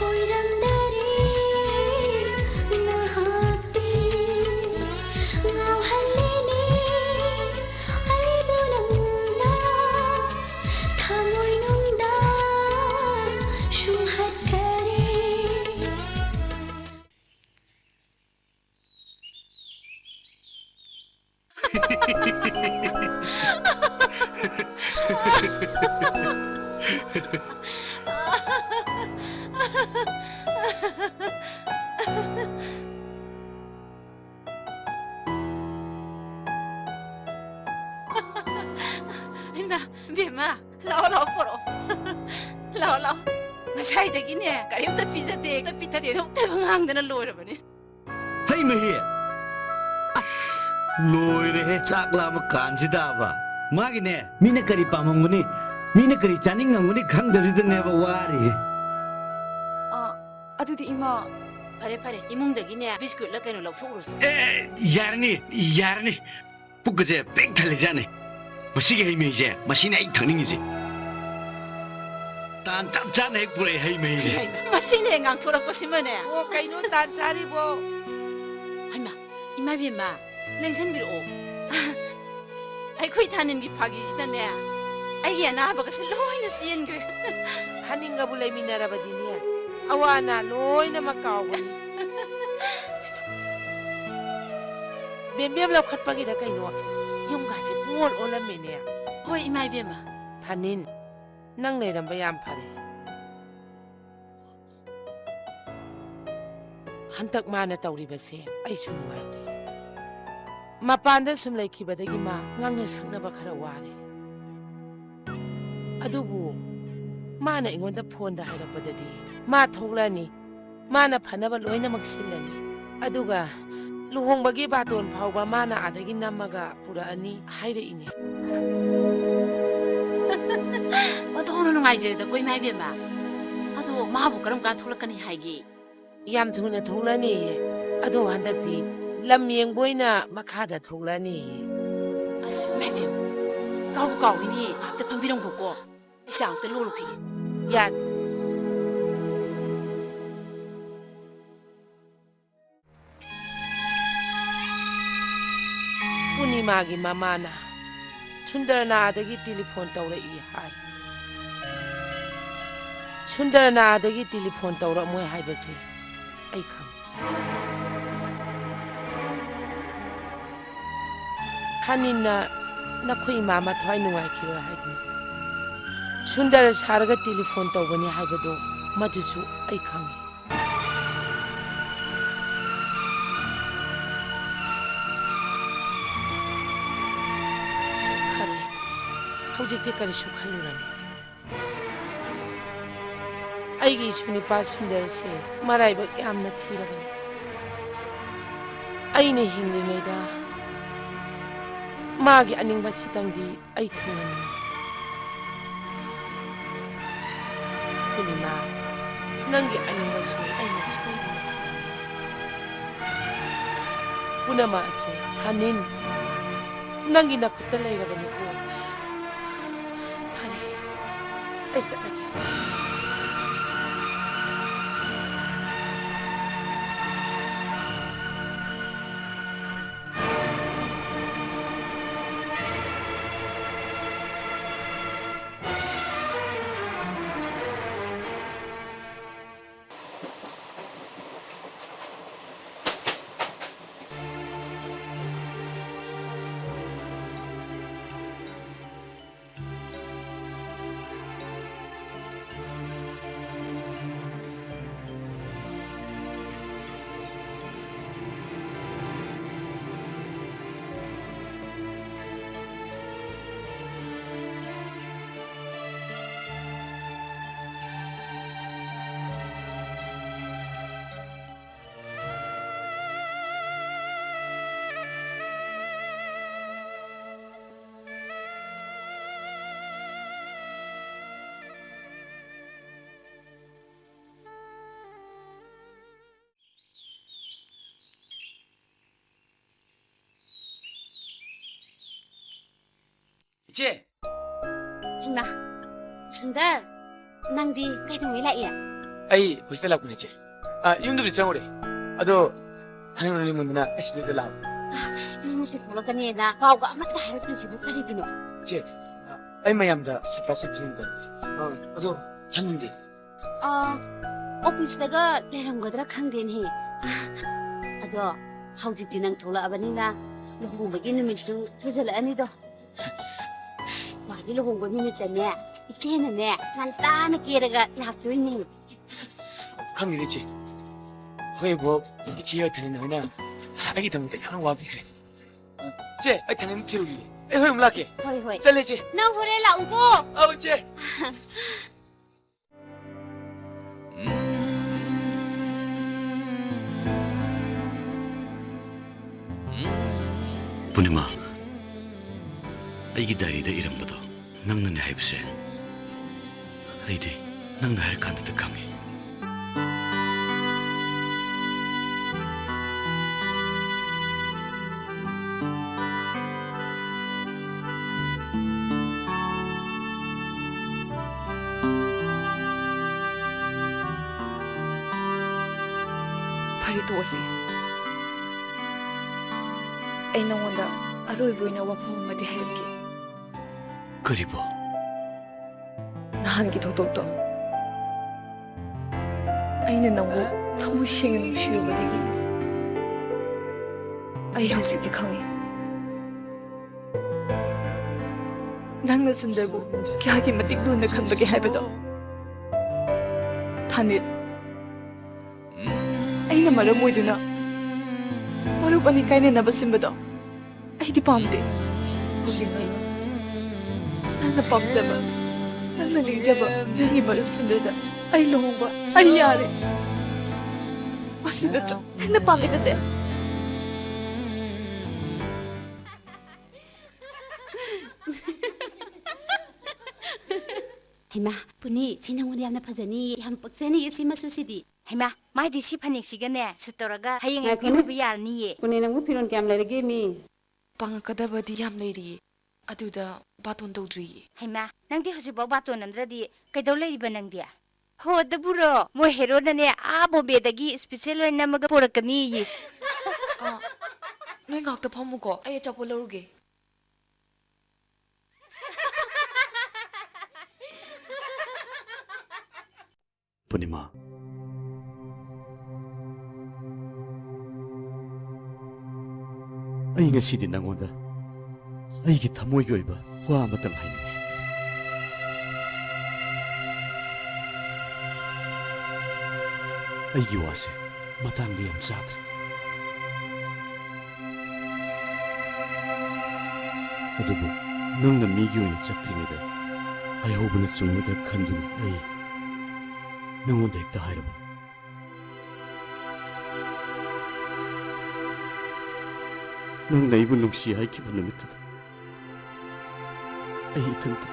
ꯑꯣꯏꯔꯝꯗꯔꯦ ꯃꯍꯥꯛꯇꯤ ꯉꯥꯎꯍꯜꯂꯤꯅꯦ ꯑꯩꯕꯨ ꯅꯪꯅ ꯊꯃꯣꯏꯅꯨꯡꯗ ꯁꯨꯝꯍꯠꯈꯔꯦ꯫ ꯏꯃꯥ, ꯕꯦꯝꯃ, ꯂꯥꯛꯑꯣ, ꯂꯥꯛꯑꯣ, ꯄꯣꯔꯛꯑꯣ꯫ ꯂꯥꯛꯑꯣ, ꯂꯥꯛꯑꯣ꯫ ꯉꯁꯥꯏꯗꯒꯤꯅꯦ, ꯀꯔꯤꯝꯇ ꯄꯤꯖꯗꯦ, ꯀꯔꯤꯝꯇ ꯄꯤꯊꯛꯇꯦ, ꯑꯗꯨꯝ ꯉꯥꯡꯗꯅ ꯂꯣꯏꯔꯕꯅꯤ꯫ ꯍꯩ ꯃꯍꯤ! ꯑꯁ, ꯂꯣꯏꯔꯦꯍꯦ, ꯆꯥꯛ ꯂꯥꯝꯃ ꯀꯥꯟꯁꯤꯗꯕ꯫ ꯃꯥꯒꯤꯅꯦ, ꯃꯤꯅ ꯀꯔꯤ ꯄꯥꯝꯃꯝꯒꯅꯤ, ꯃꯤꯅ ꯀꯔꯤ ꯆꯥꯅꯤꯡꯉꯝꯒꯅꯤ ꯈꯪꯗꯕꯁꯤꯗꯅꯦꯕ ꯋꯥꯔꯤꯁꯦ꯫ ꯑ, ꯑꯗꯨꯗꯤ ꯏꯃꯥ꯫ ꯐꯔꯦ, ꯐꯔꯦ, ꯏꯃꯨꯡꯗꯒꯤꯅꯦ ꯕꯤꯁꯀꯨꯠꯂ ꯀꯩꯅꯣ ꯂꯧꯊꯣꯛꯎꯔꯣꯁꯨ꯫ ꯑꯦ, ꯌꯥꯔꯅꯤ, ꯌꯥꯔꯅꯤ꯫ ꯄꯨꯛꯀꯁꯦ ꯄꯤꯛ ꯊꯜꯂꯤꯖꯥꯠꯅꯤ꯫ ꯃꯁꯤꯒꯤ ꯍꯩ ꯃꯍꯤꯁꯦ, ꯃꯁꯤꯅꯦ ꯑꯩ ꯊꯛꯅꯤꯡꯉꯤꯁꯦ꯫ ꯇꯥꯟ ꯆꯞ ꯆꯥꯅ ꯍꯦꯛ ꯄꯨꯔꯛꯑꯦ ꯍꯩ ꯃꯍꯤꯁꯦ꯫ ꯃꯁꯤꯅꯦ ꯉꯥꯡꯊꯣꯔꯛꯄꯁꯤꯃꯅꯦ꯫ ꯑꯣ, ꯀꯩꯅꯣ ꯇꯥꯟ ꯆꯥꯔꯤꯕꯣ? ꯍꯩꯃꯥ, ꯏꯃꯥ ꯏꯕꯦꯝꯃ, ꯂꯦꯡꯁꯟꯕꯤꯔꯛꯑꯣ꯫ ꯑꯩꯈꯣꯏ ꯊꯥꯅꯤꯟꯒꯤ ꯐꯥꯒꯤꯁꯤꯗꯅꯦ, ꯑꯩꯒꯤ ꯑꯅꯥꯕꯒꯁꯦ ꯂꯣꯏꯅ ꯆꯦꯟꯈ꯭ꯔꯦ꯫ ꯊꯥꯅꯤꯟꯒꯕꯨ ꯂꯩꯃꯤꯟꯅꯔꯕꯗꯤꯅꯦ, ꯑꯋꯥ ꯑꯅꯥ ꯂꯣꯏꯅꯃꯛ ꯀꯥꯎꯕꯅꯤ꯫ ꯕꯦꯝꯕꯦꯝ ꯂꯧꯈꯠꯄꯒꯤꯔ ꯀꯩꯅꯣ, ꯌꯨꯝꯒꯥꯁꯦ ꯄꯨꯡꯑꯣꯜ ꯑꯣꯜꯂꯝꯃꯦꯅꯦ꯫ ꯍꯣꯏ, ꯏꯃꯥ ꯏꯕꯦꯝꯃ꯫ ꯊꯥꯅꯤꯟ, ꯅꯪ ꯂꯩꯔꯝꯕ ꯌꯥꯝ ꯐꯔꯦ꯫ ꯍꯟꯗꯛ ꯃꯥꯅ ꯇꯧꯔꯤꯕꯁꯦ ꯑꯩꯁꯨ ꯅꯨꯡꯉꯥꯏꯇꯦ꯫ ꯃꯄꯥꯟꯗ ꯁꯨꯝ ꯂꯩꯈꯤꯕꯗꯒꯤ ꯃꯥ ꯉꯥꯡꯅ ꯁꯛꯅꯕ ꯈꯔ ꯋꯥꯔꯦ꯫ ꯑꯗꯨꯕꯨ ꯃꯥꯅ ꯑꯩꯉꯣꯟꯗ ꯐꯣꯟꯗ ꯍꯥꯏꯔꯛꯄꯗꯗꯤ ꯃꯥ ꯊꯣꯛꯂꯛꯑꯅꯤ, ꯃꯥꯅ ꯐꯅꯕ ꯂꯣꯏꯅꯃꯛ ꯁꯤꯜꯂꯅꯤ꯫ ꯑꯗꯨꯒ ꯂꯨꯍꯣꯡꯕꯒꯤ ꯕꯥꯇꯣꯟ ꯐꯥꯎꯕ ꯃꯥꯅ ꯑꯥꯗꯒꯤ ꯅꯝꯃꯒ ꯄꯨꯔꯛꯑꯅꯤ ꯍꯥꯏꯔꯛꯏꯅꯦ꯫ ꯑꯣꯟꯊꯣꯛꯅ ꯅꯨꯡꯉꯥꯏꯖꯔꯦꯗꯀꯣ, ꯏꯃꯥ ꯏꯕꯦꯝꯃ꯫ ꯑꯗꯣ ꯃꯥꯕꯨ ꯀꯔꯝ ꯀꯥꯟ ꯊꯣꯛꯂꯛꯀꯅꯤ ꯍꯥꯏꯒꯦ? ꯌꯥꯝ ꯊꯨꯅ ꯊꯣꯛꯂꯛꯑꯅꯤꯌꯦ꯫ ꯑꯗꯣ ꯍꯟꯗꯛꯇꯤ ꯂꯝ ꯌꯦꯡꯕ ꯑꯣꯏꯅ ꯃꯈꯥꯗ ꯊꯣꯛꯂꯛꯑꯅꯤꯌꯦ꯫ ꯑꯁ, ꯏꯃꯥ ꯏꯕꯦꯝꯃ, ꯀꯥꯎꯕꯨ ꯀꯥꯎꯏꯅꯦ꯫ ꯉꯥꯏꯍꯥꯛꯇ ꯐꯝꯕꯤꯔꯝꯈꯣꯀꯣ꯫ ꯑꯩ ꯆꯥ ꯑꯝꯇ ꯂꯣꯜꯂꯨꯈꯤꯒꯦ꯫ ꯌꯥ-, ꯄꯨꯔꯅꯤꯃꯥꯒꯤ ꯃꯃꯥꯅ ꯁꯨꯟꯗꯔꯅꯥꯗꯒꯤ ꯇꯦꯂꯤꯐꯣꯟ ꯇꯧꯔꯛꯏ ꯍꯥꯏ꯫ ꯁꯨꯟꯗꯔꯅꯥꯗꯒꯤ ꯇꯦꯂꯤꯐꯣꯟ ꯇꯧꯔꯛꯃꯣꯏ ꯍꯥꯏꯕꯁꯦ ꯑꯩ ꯈꯪꯏ꯫ ꯊꯥꯅꯤꯟꯅ ꯅꯈꯣꯏ ꯏꯃꯥ ꯃꯊ꯭ꯋꯥꯏ ꯅꯨꯡꯉꯥꯏꯈꯤꯔꯣꯏ ꯍꯥꯏꯗꯨꯅ ꯁꯨꯟꯗꯔ ꯁꯥꯔꯒ ꯇꯦꯂꯤꯐꯣꯟ ꯇꯧꯕꯅꯤ ꯍꯥꯏꯕꯗꯣ ꯃꯗꯨꯁꯨ ꯑꯩ ꯈꯪꯏ꯫ ꯍꯧꯖꯤꯛꯇꯤ ꯀꯔꯤꯁꯨ ꯈꯜꯂꯨꯔꯅꯨ꯫ ꯑꯩꯒꯤ ꯏꯁꯨ ꯅꯨꯄꯥ ꯁꯨꯟꯗꯔꯁꯦ ꯃꯔꯥꯏꯕꯛ ꯌꯥꯝꯅ ꯊꯤꯔꯕꯅꯤ꯫ ꯑꯩꯅ ꯍꯤꯡꯂꯤꯉꯩꯗ ꯃꯥꯒꯤ ꯑꯅꯤꯡꯕꯁꯤꯇꯪꯗꯤ ꯑꯩ ꯊꯨꯡꯍꯟꯅꯤꯡꯏ꯫ ꯄꯨꯔꯅꯤꯃꯥ, ꯅꯪꯒꯤ ꯑꯅꯤꯡꯕꯁꯨ ꯑꯩꯅ ꯁꯣꯏꯗꯅ ꯊꯨꯡꯍꯟꯒꯅꯤ꯫ ꯄꯨꯝꯅꯃꯛ ꯑꯁꯤ ꯊꯥꯅꯤꯟ, ꯅꯪꯒꯤ ꯅꯈꯨꯠꯇ ꯂꯩꯔꯕꯅꯤꯀꯣ꯫ ꯐꯔꯦ, ꯑꯩ ꯆꯠꯂꯒꯦ꯫ ꯏꯆꯦ! ꯍꯩꯃꯥ, ꯁꯨꯟꯗꯔ, ꯅꯪꯗꯤ ꯀꯩꯗꯧꯉꯩ ꯂꯥꯛꯏ? ꯑꯩ ꯍꯧꯖꯤꯛꯇ ꯂꯥꯛꯄꯅꯦ, ꯏꯆꯦ꯫ ꯑ, ꯌꯨꯝꯗꯕꯨꯗꯤ ꯆꯪꯉꯨꯔꯦ꯫ ꯑꯗꯣ ꯊꯥꯅꯤꯡ ꯎꯅꯤꯡꯃꯟꯗꯅ ꯑꯩ ꯁꯤꯗ ꯂꯥꯛꯑꯕ꯫ ꯅꯪ ꯉꯁꯤ ꯊꯣꯛꯂꯛꯀꯅꯤꯅ ꯄꯥꯎꯒ ꯑꯃꯠꯇ ꯍꯥꯏꯔꯛꯇ꯭ꯔꯤꯁꯤꯕꯨ ꯀꯔꯤꯒꯤꯅꯣ? ꯏꯆꯦ, ꯑ, ꯑꯩ ꯃꯌꯥꯝꯗ surprise ꯑꯃ ꯄꯤꯅꯤꯡꯕ꯫ ꯑ, ꯑꯗꯣ ꯍꯟꯗꯤ? ꯑ, ꯑꯣꯐꯤꯁꯇꯒ ꯂꯩꯔꯝꯒꯗ꯭ꯔꯥ ꯈꯪꯗꯦꯅꯦ꯫ ꯑꯗꯣ ꯍꯧꯖꯤꯛꯇꯤ ꯅꯪ ꯊꯣꯛꯂꯛꯑꯕꯅꯤꯅ ꯂꯨꯍꯣꯡꯕꯒꯤ ꯅꯨꯃꯤꯠꯁꯨ ꯊꯨꯖꯜꯂꯛꯑꯅꯤꯗꯣ꯫ ꯃꯥꯒꯤ ꯂꯨꯍꯣꯡꯕ ꯅꯨꯃꯤꯠꯇꯅꯦ, ꯏꯆꯦꯅꯅꯦ, ꯉꯟꯇꯥꯅ ꯀꯦꯔꯒ ꯂꯥꯛꯇꯣꯏꯅꯦ꯫ ꯈꯪꯗꯦꯗ, ꯏꯆꯦ꯫ ꯑꯩꯈꯣꯏ ꯏꯕꯣꯛ, ꯏꯆꯦ ꯍꯣꯏ ꯊꯅꯤꯟ ꯍꯣꯏꯅ ꯑꯩꯒꯤꯗꯃꯛꯇ ꯌꯥꯝꯅ ꯋꯥꯕꯤꯈ꯭ꯔꯦ꯫ ꯏꯆꯦ, ꯑꯩ ꯊꯅꯤꯟ ꯊꯤꯔꯨꯈꯤꯒꯦ꯫ ꯑꯩ ꯍꯣꯏ ꯑꯃꯨꯛ ꯂꯥꯛꯀꯦ꯫ ꯍꯣꯏ, ꯍꯣꯏ꯫ ꯆꯠꯂꯦ, ꯏꯆꯦ꯫ ꯅꯪ ꯍꯣꯔꯦꯟ ꯂꯥꯛꯎꯀꯣ꯫ ꯑꯧ, ꯏꯆꯦ꯫ ꯄꯨꯔꯅꯤꯃꯥ, ꯑꯩꯒꯤ ꯗꯥꯏꯔꯤꯗ ꯏꯔꯝꯕꯗꯣ ꯅꯪꯅꯅꯦ ꯍꯥꯏꯕꯁꯦ ꯑꯩꯗꯤ ꯅꯪꯅ ꯍꯥꯏꯔꯀꯥꯟꯗꯗ ꯈꯪꯉꯤ꯫ ꯐꯔꯦ, ꯇꯣꯛꯑꯁꯤ꯫ ꯑꯩ ꯅꯉꯣꯟꯗ ꯑꯔꯣꯏꯕ ꯑꯣꯏꯅ ꯋꯥꯐꯝ ꯑꯃꯗꯤ ꯍꯥꯏꯔꯛꯀꯦ꯫ ꯀꯔꯤꯕꯣ? ꯅꯍꯥꯟꯒꯤ ꯊꯧꯗꯣꯛꯇꯣ꯫ ꯑꯩꯅ ꯅꯪꯕꯨ ꯊꯃꯣꯏ ꯁꯦꯡꯅ ꯅꯨꯡꯁꯤꯔꯨꯕꯗꯒꯤ ꯑꯩ ꯍꯧꯖꯤꯛꯇꯤ ꯈꯪꯉꯤ꯫ ꯅꯪꯅ ꯁꯨꯟꯗꯔꯕꯨ ꯀꯌꯥꯒꯤ ꯃꯇꯤꯛ ꯂꯨꯅ ꯈꯟꯕꯒꯦ ꯍꯥꯏꯕꯗꯣ꯫ ꯊꯥꯅꯤꯜ, ꯑꯩꯅ ꯃꯔꯝ ꯑꯣꯏꯗꯨꯅ ꯃꯔꯨꯞ ꯑꯅꯤ ꯀꯥꯏꯅꯅꯕ ꯁꯤꯟꯕꯗꯣ ꯑꯩꯗꯤ ꯄꯥꯝꯗꯦ꯫ ꯍꯧꯖꯤꯛꯇꯤ ꯅꯪꯅ ꯄꯥꯝꯖꯕ, ꯅꯪꯅ ꯅꯤꯡꯖꯕ, ꯅꯪꯒꯤ ꯃꯔꯨꯞ ꯁꯨꯟꯗꯔꯗ ꯑꯩ ꯂꯨꯍꯣꯡꯕ ꯑꯩ ꯌꯥꯔꯦ꯫ ꯃꯁꯤ ꯅꯠꯇ꯭ꯔꯣ ꯅꯪꯅ ꯄꯥꯝꯂꯤꯕꯁꯦ? ꯍꯩꯃꯥ, ꯄꯨꯅꯤ, ꯁꯤ ꯅꯉꯣꯟꯗ ꯌꯥꯝꯅ ꯐꯖꯅꯤꯌꯦ, ꯌꯥꯝ ꯄꯛꯆꯅꯤꯌꯦ ꯁꯤ ꯃꯆꯨꯁꯤꯗꯤ꯫ ꯍꯩꯃꯥ, ꯃꯥꯏꯗꯤ ꯁꯤ ꯐꯅꯦꯛꯁꯤꯒꯅꯦ ꯁꯨꯠ ꯇꯧꯔꯒ ꯍꯌꯦꯡ ꯉꯥꯏꯈꯣꯅꯦ꯫ ꯏꯔꯨꯕ ꯌꯥꯔꯅꯤꯌꯦ꯫ ꯄꯨꯅꯤ, ꯅꯪꯕꯨ ꯐꯤꯔꯣꯜ ꯀꯌꯥꯝ ꯂꯩꯔꯒꯦ ꯃꯤ? ꯄꯥꯡꯉꯛꯀꯗꯕꯗꯤ ꯌꯥꯝ ꯂꯩꯔꯤꯌꯦ, ꯑꯗꯨꯗ ꯕꯥꯇꯣꯟ ꯇꯧꯗ꯭ꯔꯤꯌꯦ꯫ ꯍꯩꯃꯥ, ꯅꯪꯗꯤ ꯍꯧꯖꯤꯛꯐꯥꯎ ꯕꯥꯇꯣꯟ ꯅꯝꯗ꯭ꯔꯗꯤ ꯀꯩꯗꯧ ꯂꯩꯔꯤꯕ ꯅꯪꯗꯤ? ꯍꯣ, ꯑꯗꯨꯕꯨꯔꯣ? ꯃꯣꯏ ꯍꯦꯔꯣꯅꯅꯦ ꯑꯥ ꯕꯣꯝꯕꯦꯗꯒꯤ ꯏꯁꯄꯤꯁꯦꯜ ꯑꯣꯏꯅ ꯅꯝꯃꯒ ꯄꯨꯔꯛꯀꯅꯤꯌꯦ꯫ ꯑꯥ, ꯅꯣꯏ ꯉꯥꯛꯇ ꯐꯝꯃꯨꯀꯣ, ꯑꯩ ꯑꯆꯥꯄꯣꯠ ꯂꯧꯔꯨꯒꯦ꯫ ꯄꯨꯔꯅꯤꯃꯥ, ꯑꯩ ꯉꯁꯤꯗꯤ ꯅꯉꯣꯟꯗ ꯑꯩꯒꯤ ꯊꯃꯣꯏꯒꯤ ꯑꯣꯏꯕ ꯋꯥ ꯑꯃꯇꯪ ꯍꯥꯏꯅꯤꯡꯉꯤ꯫ ꯑꯩꯒꯤ ꯋꯥꯁꯦ ꯃꯇꯥꯡꯗ ꯌꯥꯝ ꯆꯥꯗ꯭ꯔꯦ꯫ ꯑꯗꯨꯕꯨ ꯅꯪꯅ ꯃꯤꯒꯤ ꯑꯣꯏꯅ ꯆꯠꯇ꯭ꯔꯤꯉꯩꯗ ꯍꯥꯏꯍꯧꯕꯅ ꯆꯨꯝꯒꯗ꯭ꯔꯥ ꯈꯟꯗꯨꯅ ꯑꯩ ꯅꯪꯉꯣꯟꯗ ꯍꯦꯛꯇ ꯍꯥꯏꯔꯕ꯫ ꯅꯪꯅ ꯑꯩꯕꯨ ꯅꯨꯡꯁꯤ ꯍꯥꯏꯈꯤꯕ ꯅꯨꯃꯤꯠꯇꯨꯗ ꯑꯩ ꯏꯊꯟꯇ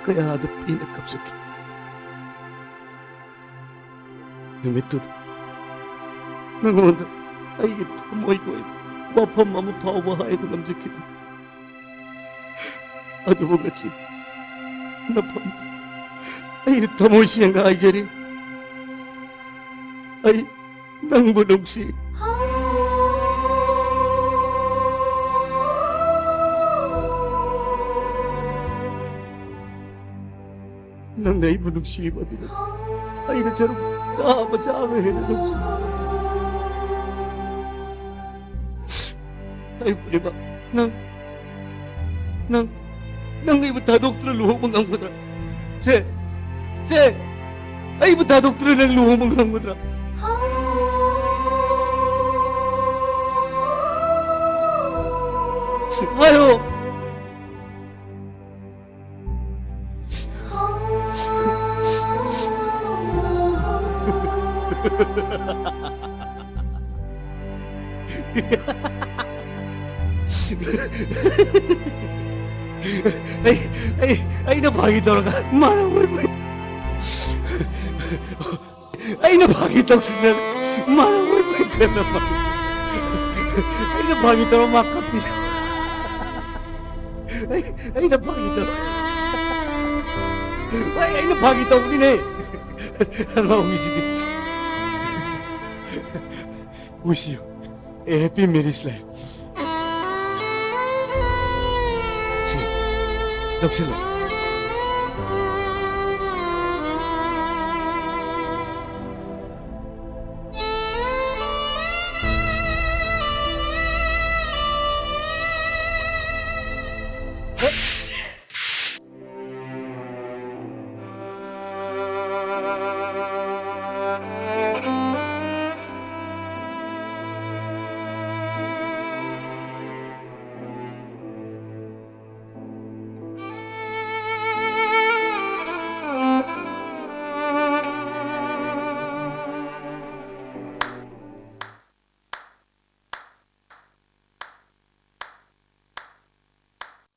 ꯀꯌꯥꯗ ꯄꯦꯟꯅ ꯀꯞꯆꯈꯤ꯫ ꯅꯨꯃꯤꯠꯇꯨꯗ ꯅꯉꯣꯟꯗ ꯑꯩꯒꯤ ꯊꯃꯣꯏꯒꯤ ꯑꯣꯏꯕ ꯋꯥꯐꯝ ꯑꯃ ꯐꯥꯎꯕ ꯍꯥꯏꯕ ꯉꯝꯖꯈꯤꯗꯦ꯫ ꯑꯗꯨꯕꯨ ꯉꯁꯤ ꯅꯐꯝ ꯑꯩꯅ ꯊꯃꯣꯏ ꯁꯦꯡꯅ ꯍꯥꯏꯖꯔꯤ, ꯑꯩ ꯅꯪꯕꯨ ꯅꯨꯡꯁꯤ꯫ ꯅꯪꯅ ꯑꯩꯕꯨ ꯅꯨꯡꯁꯤꯕ ꯑꯗꯨꯅ ꯑꯩꯅ ꯁꯔꯨꯛ ꯆꯥꯕ ꯆꯥꯕ ꯍꯦꯟꯅ ꯅꯨꯡꯁꯤ꯫ ꯑꯩ ꯄꯨꯔꯅꯤꯃꯥ, ꯅꯪ, ꯅꯪ, ꯅꯪ ꯑꯩꯕꯨ ꯊꯥꯗꯣꯛꯇꯨꯅ ꯂꯨꯍꯣꯡꯕ ꯉꯝꯒꯗ꯭ꯔꯥ? ꯁꯦ, ꯁꯦ, ꯑꯩꯕꯨ ꯊꯥꯗꯣꯛꯇꯨꯅ ꯅꯪ ꯂꯨꯍꯣꯡꯕ ꯉꯝꯒꯗ꯭ꯔꯥ? ꯍꯥꯏꯌꯣ꯫ ꯑꯩ, ꯑꯩ, ꯑꯩꯅ ꯐꯥꯒꯤ ꯇꯧꯔꯒ ꯃꯥꯅ ꯑꯣꯏꯕ꯫ ꯑꯩꯅ ꯐꯥꯒꯤ ꯇꯧꯁꯤꯟꯅ ꯃꯥꯅ ꯑꯣꯏꯕ ꯀꯟꯅ ꯃꯥ-, ꯑꯩꯅ ꯐꯥꯒꯤ ꯇꯧꯔ ꯃꯥ ꯀꯞꯄꯤ꯫ ꯑꯩ, ꯑꯩꯅ ꯐꯥꯒꯤ ꯇꯧꯔ-, ꯑꯩ, ꯑꯩꯅ ꯐꯥꯒꯤ ꯇꯧꯕꯅꯤꯅꯦ꯫ ꯍꯔꯥꯎꯕꯤꯁꯤꯗꯤ꯫ Wish you a happy marriage life. ꯁꯤ, ꯂꯧꯁꯤꯜꯂꯣ꯫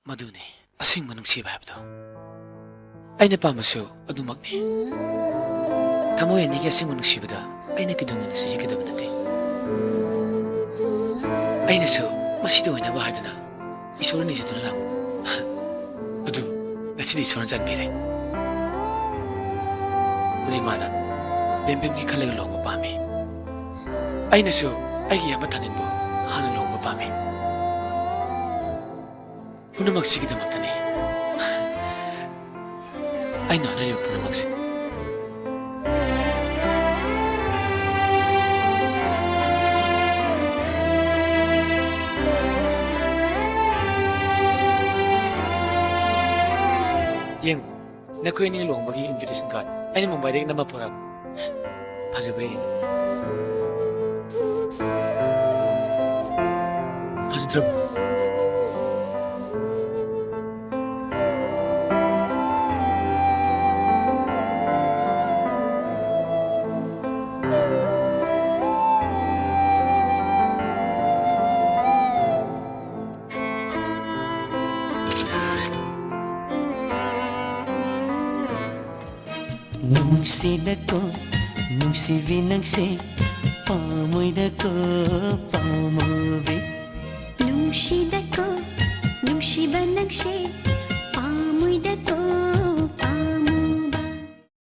ꯃꯗꯨꯅꯤ ꯑꯁꯦꯡꯕ ꯅꯨꯡꯁꯤꯕ ꯍꯥꯏꯕꯗꯣ꯫ ꯑꯩꯅ ꯄꯥꯝꯕꯁꯨ ꯑꯗꯨꯃꯛꯅꯤ꯫ ꯊꯃꯣꯏ ꯑꯅꯤꯒꯤ ꯑꯁꯦꯡꯕ ꯅꯨꯡꯁꯤꯕꯗ ꯑꯩꯅ ꯀꯩꯗꯧꯅꯨꯡꯗ ꯁꯤꯖꯤꯟꯅꯒꯗꯕ ꯅꯠꯇꯦ꯫ ꯑꯩꯅꯁꯨ ꯃꯁꯤꯗ ꯑꯣꯏꯅꯕ ꯍꯥꯏꯗꯨꯅ ꯏꯁꯣꯔ ꯅꯤꯖꯗꯨꯅ ꯂꯥꯛꯄ꯫ ꯑꯗꯨ ꯉꯁꯤꯗꯤ ꯏꯁꯣꯔꯅ ꯆꯥꯟꯕꯤꯔꯦ꯫ ꯄꯨꯔꯅꯤꯃꯥꯅ ꯕꯦꯝꯕꯦꯝꯒꯤ ꯈꯜꯂꯒ ꯂꯨꯍꯣꯡꯕ ꯄꯥꯝꯃꯤ꯫ ꯑꯩꯅꯁꯨ ꯑꯩꯒꯤ ꯏꯌꯥꯝꯕ ꯊꯥꯅꯤꯜꯕꯨ ꯍꯥꯟꯅ ꯂꯨꯍꯣꯡꯕ ꯄꯥꯝꯃꯤ꯫ ꯄꯨꯝꯅꯃꯛꯁꯤꯒꯤꯗꯃꯛꯇꯅꯤ ꯑꯩꯅ ꯍꯣꯠꯅꯔꯤꯕ ꯄꯨꯝꯅꯃꯛꯁꯦ꯫ ꯌꯦꯡꯉꯨ, ꯅꯈꯣꯏ ꯑꯅꯤ ꯂꯨꯍꯣꯡꯕꯒꯤ invitation card ꯑꯩꯅ ꯃꯨꯝꯕꯥꯏꯗꯒꯤ ꯅꯝꯕ ꯄꯨꯔꯛꯄ꯫ ꯐꯖꯕ꯭ꯔꯥ ꯌꯦꯡꯉꯨ꯫ ꯐꯖꯗ꯭ꯔꯕ? ꯅꯨꯡꯁꯤꯗꯀꯣ ꯅꯨꯡꯁꯤꯕꯤ ꯅꯪꯁꯦ, ꯄꯥꯝꯃꯣꯏꯗꯀꯣ ꯄꯥꯝꯃꯨꯕꯤ꯫ ꯅꯨꯡꯁꯤꯗꯀꯣ ꯅꯨꯡꯁꯤꯕ ꯅꯪꯁꯦ,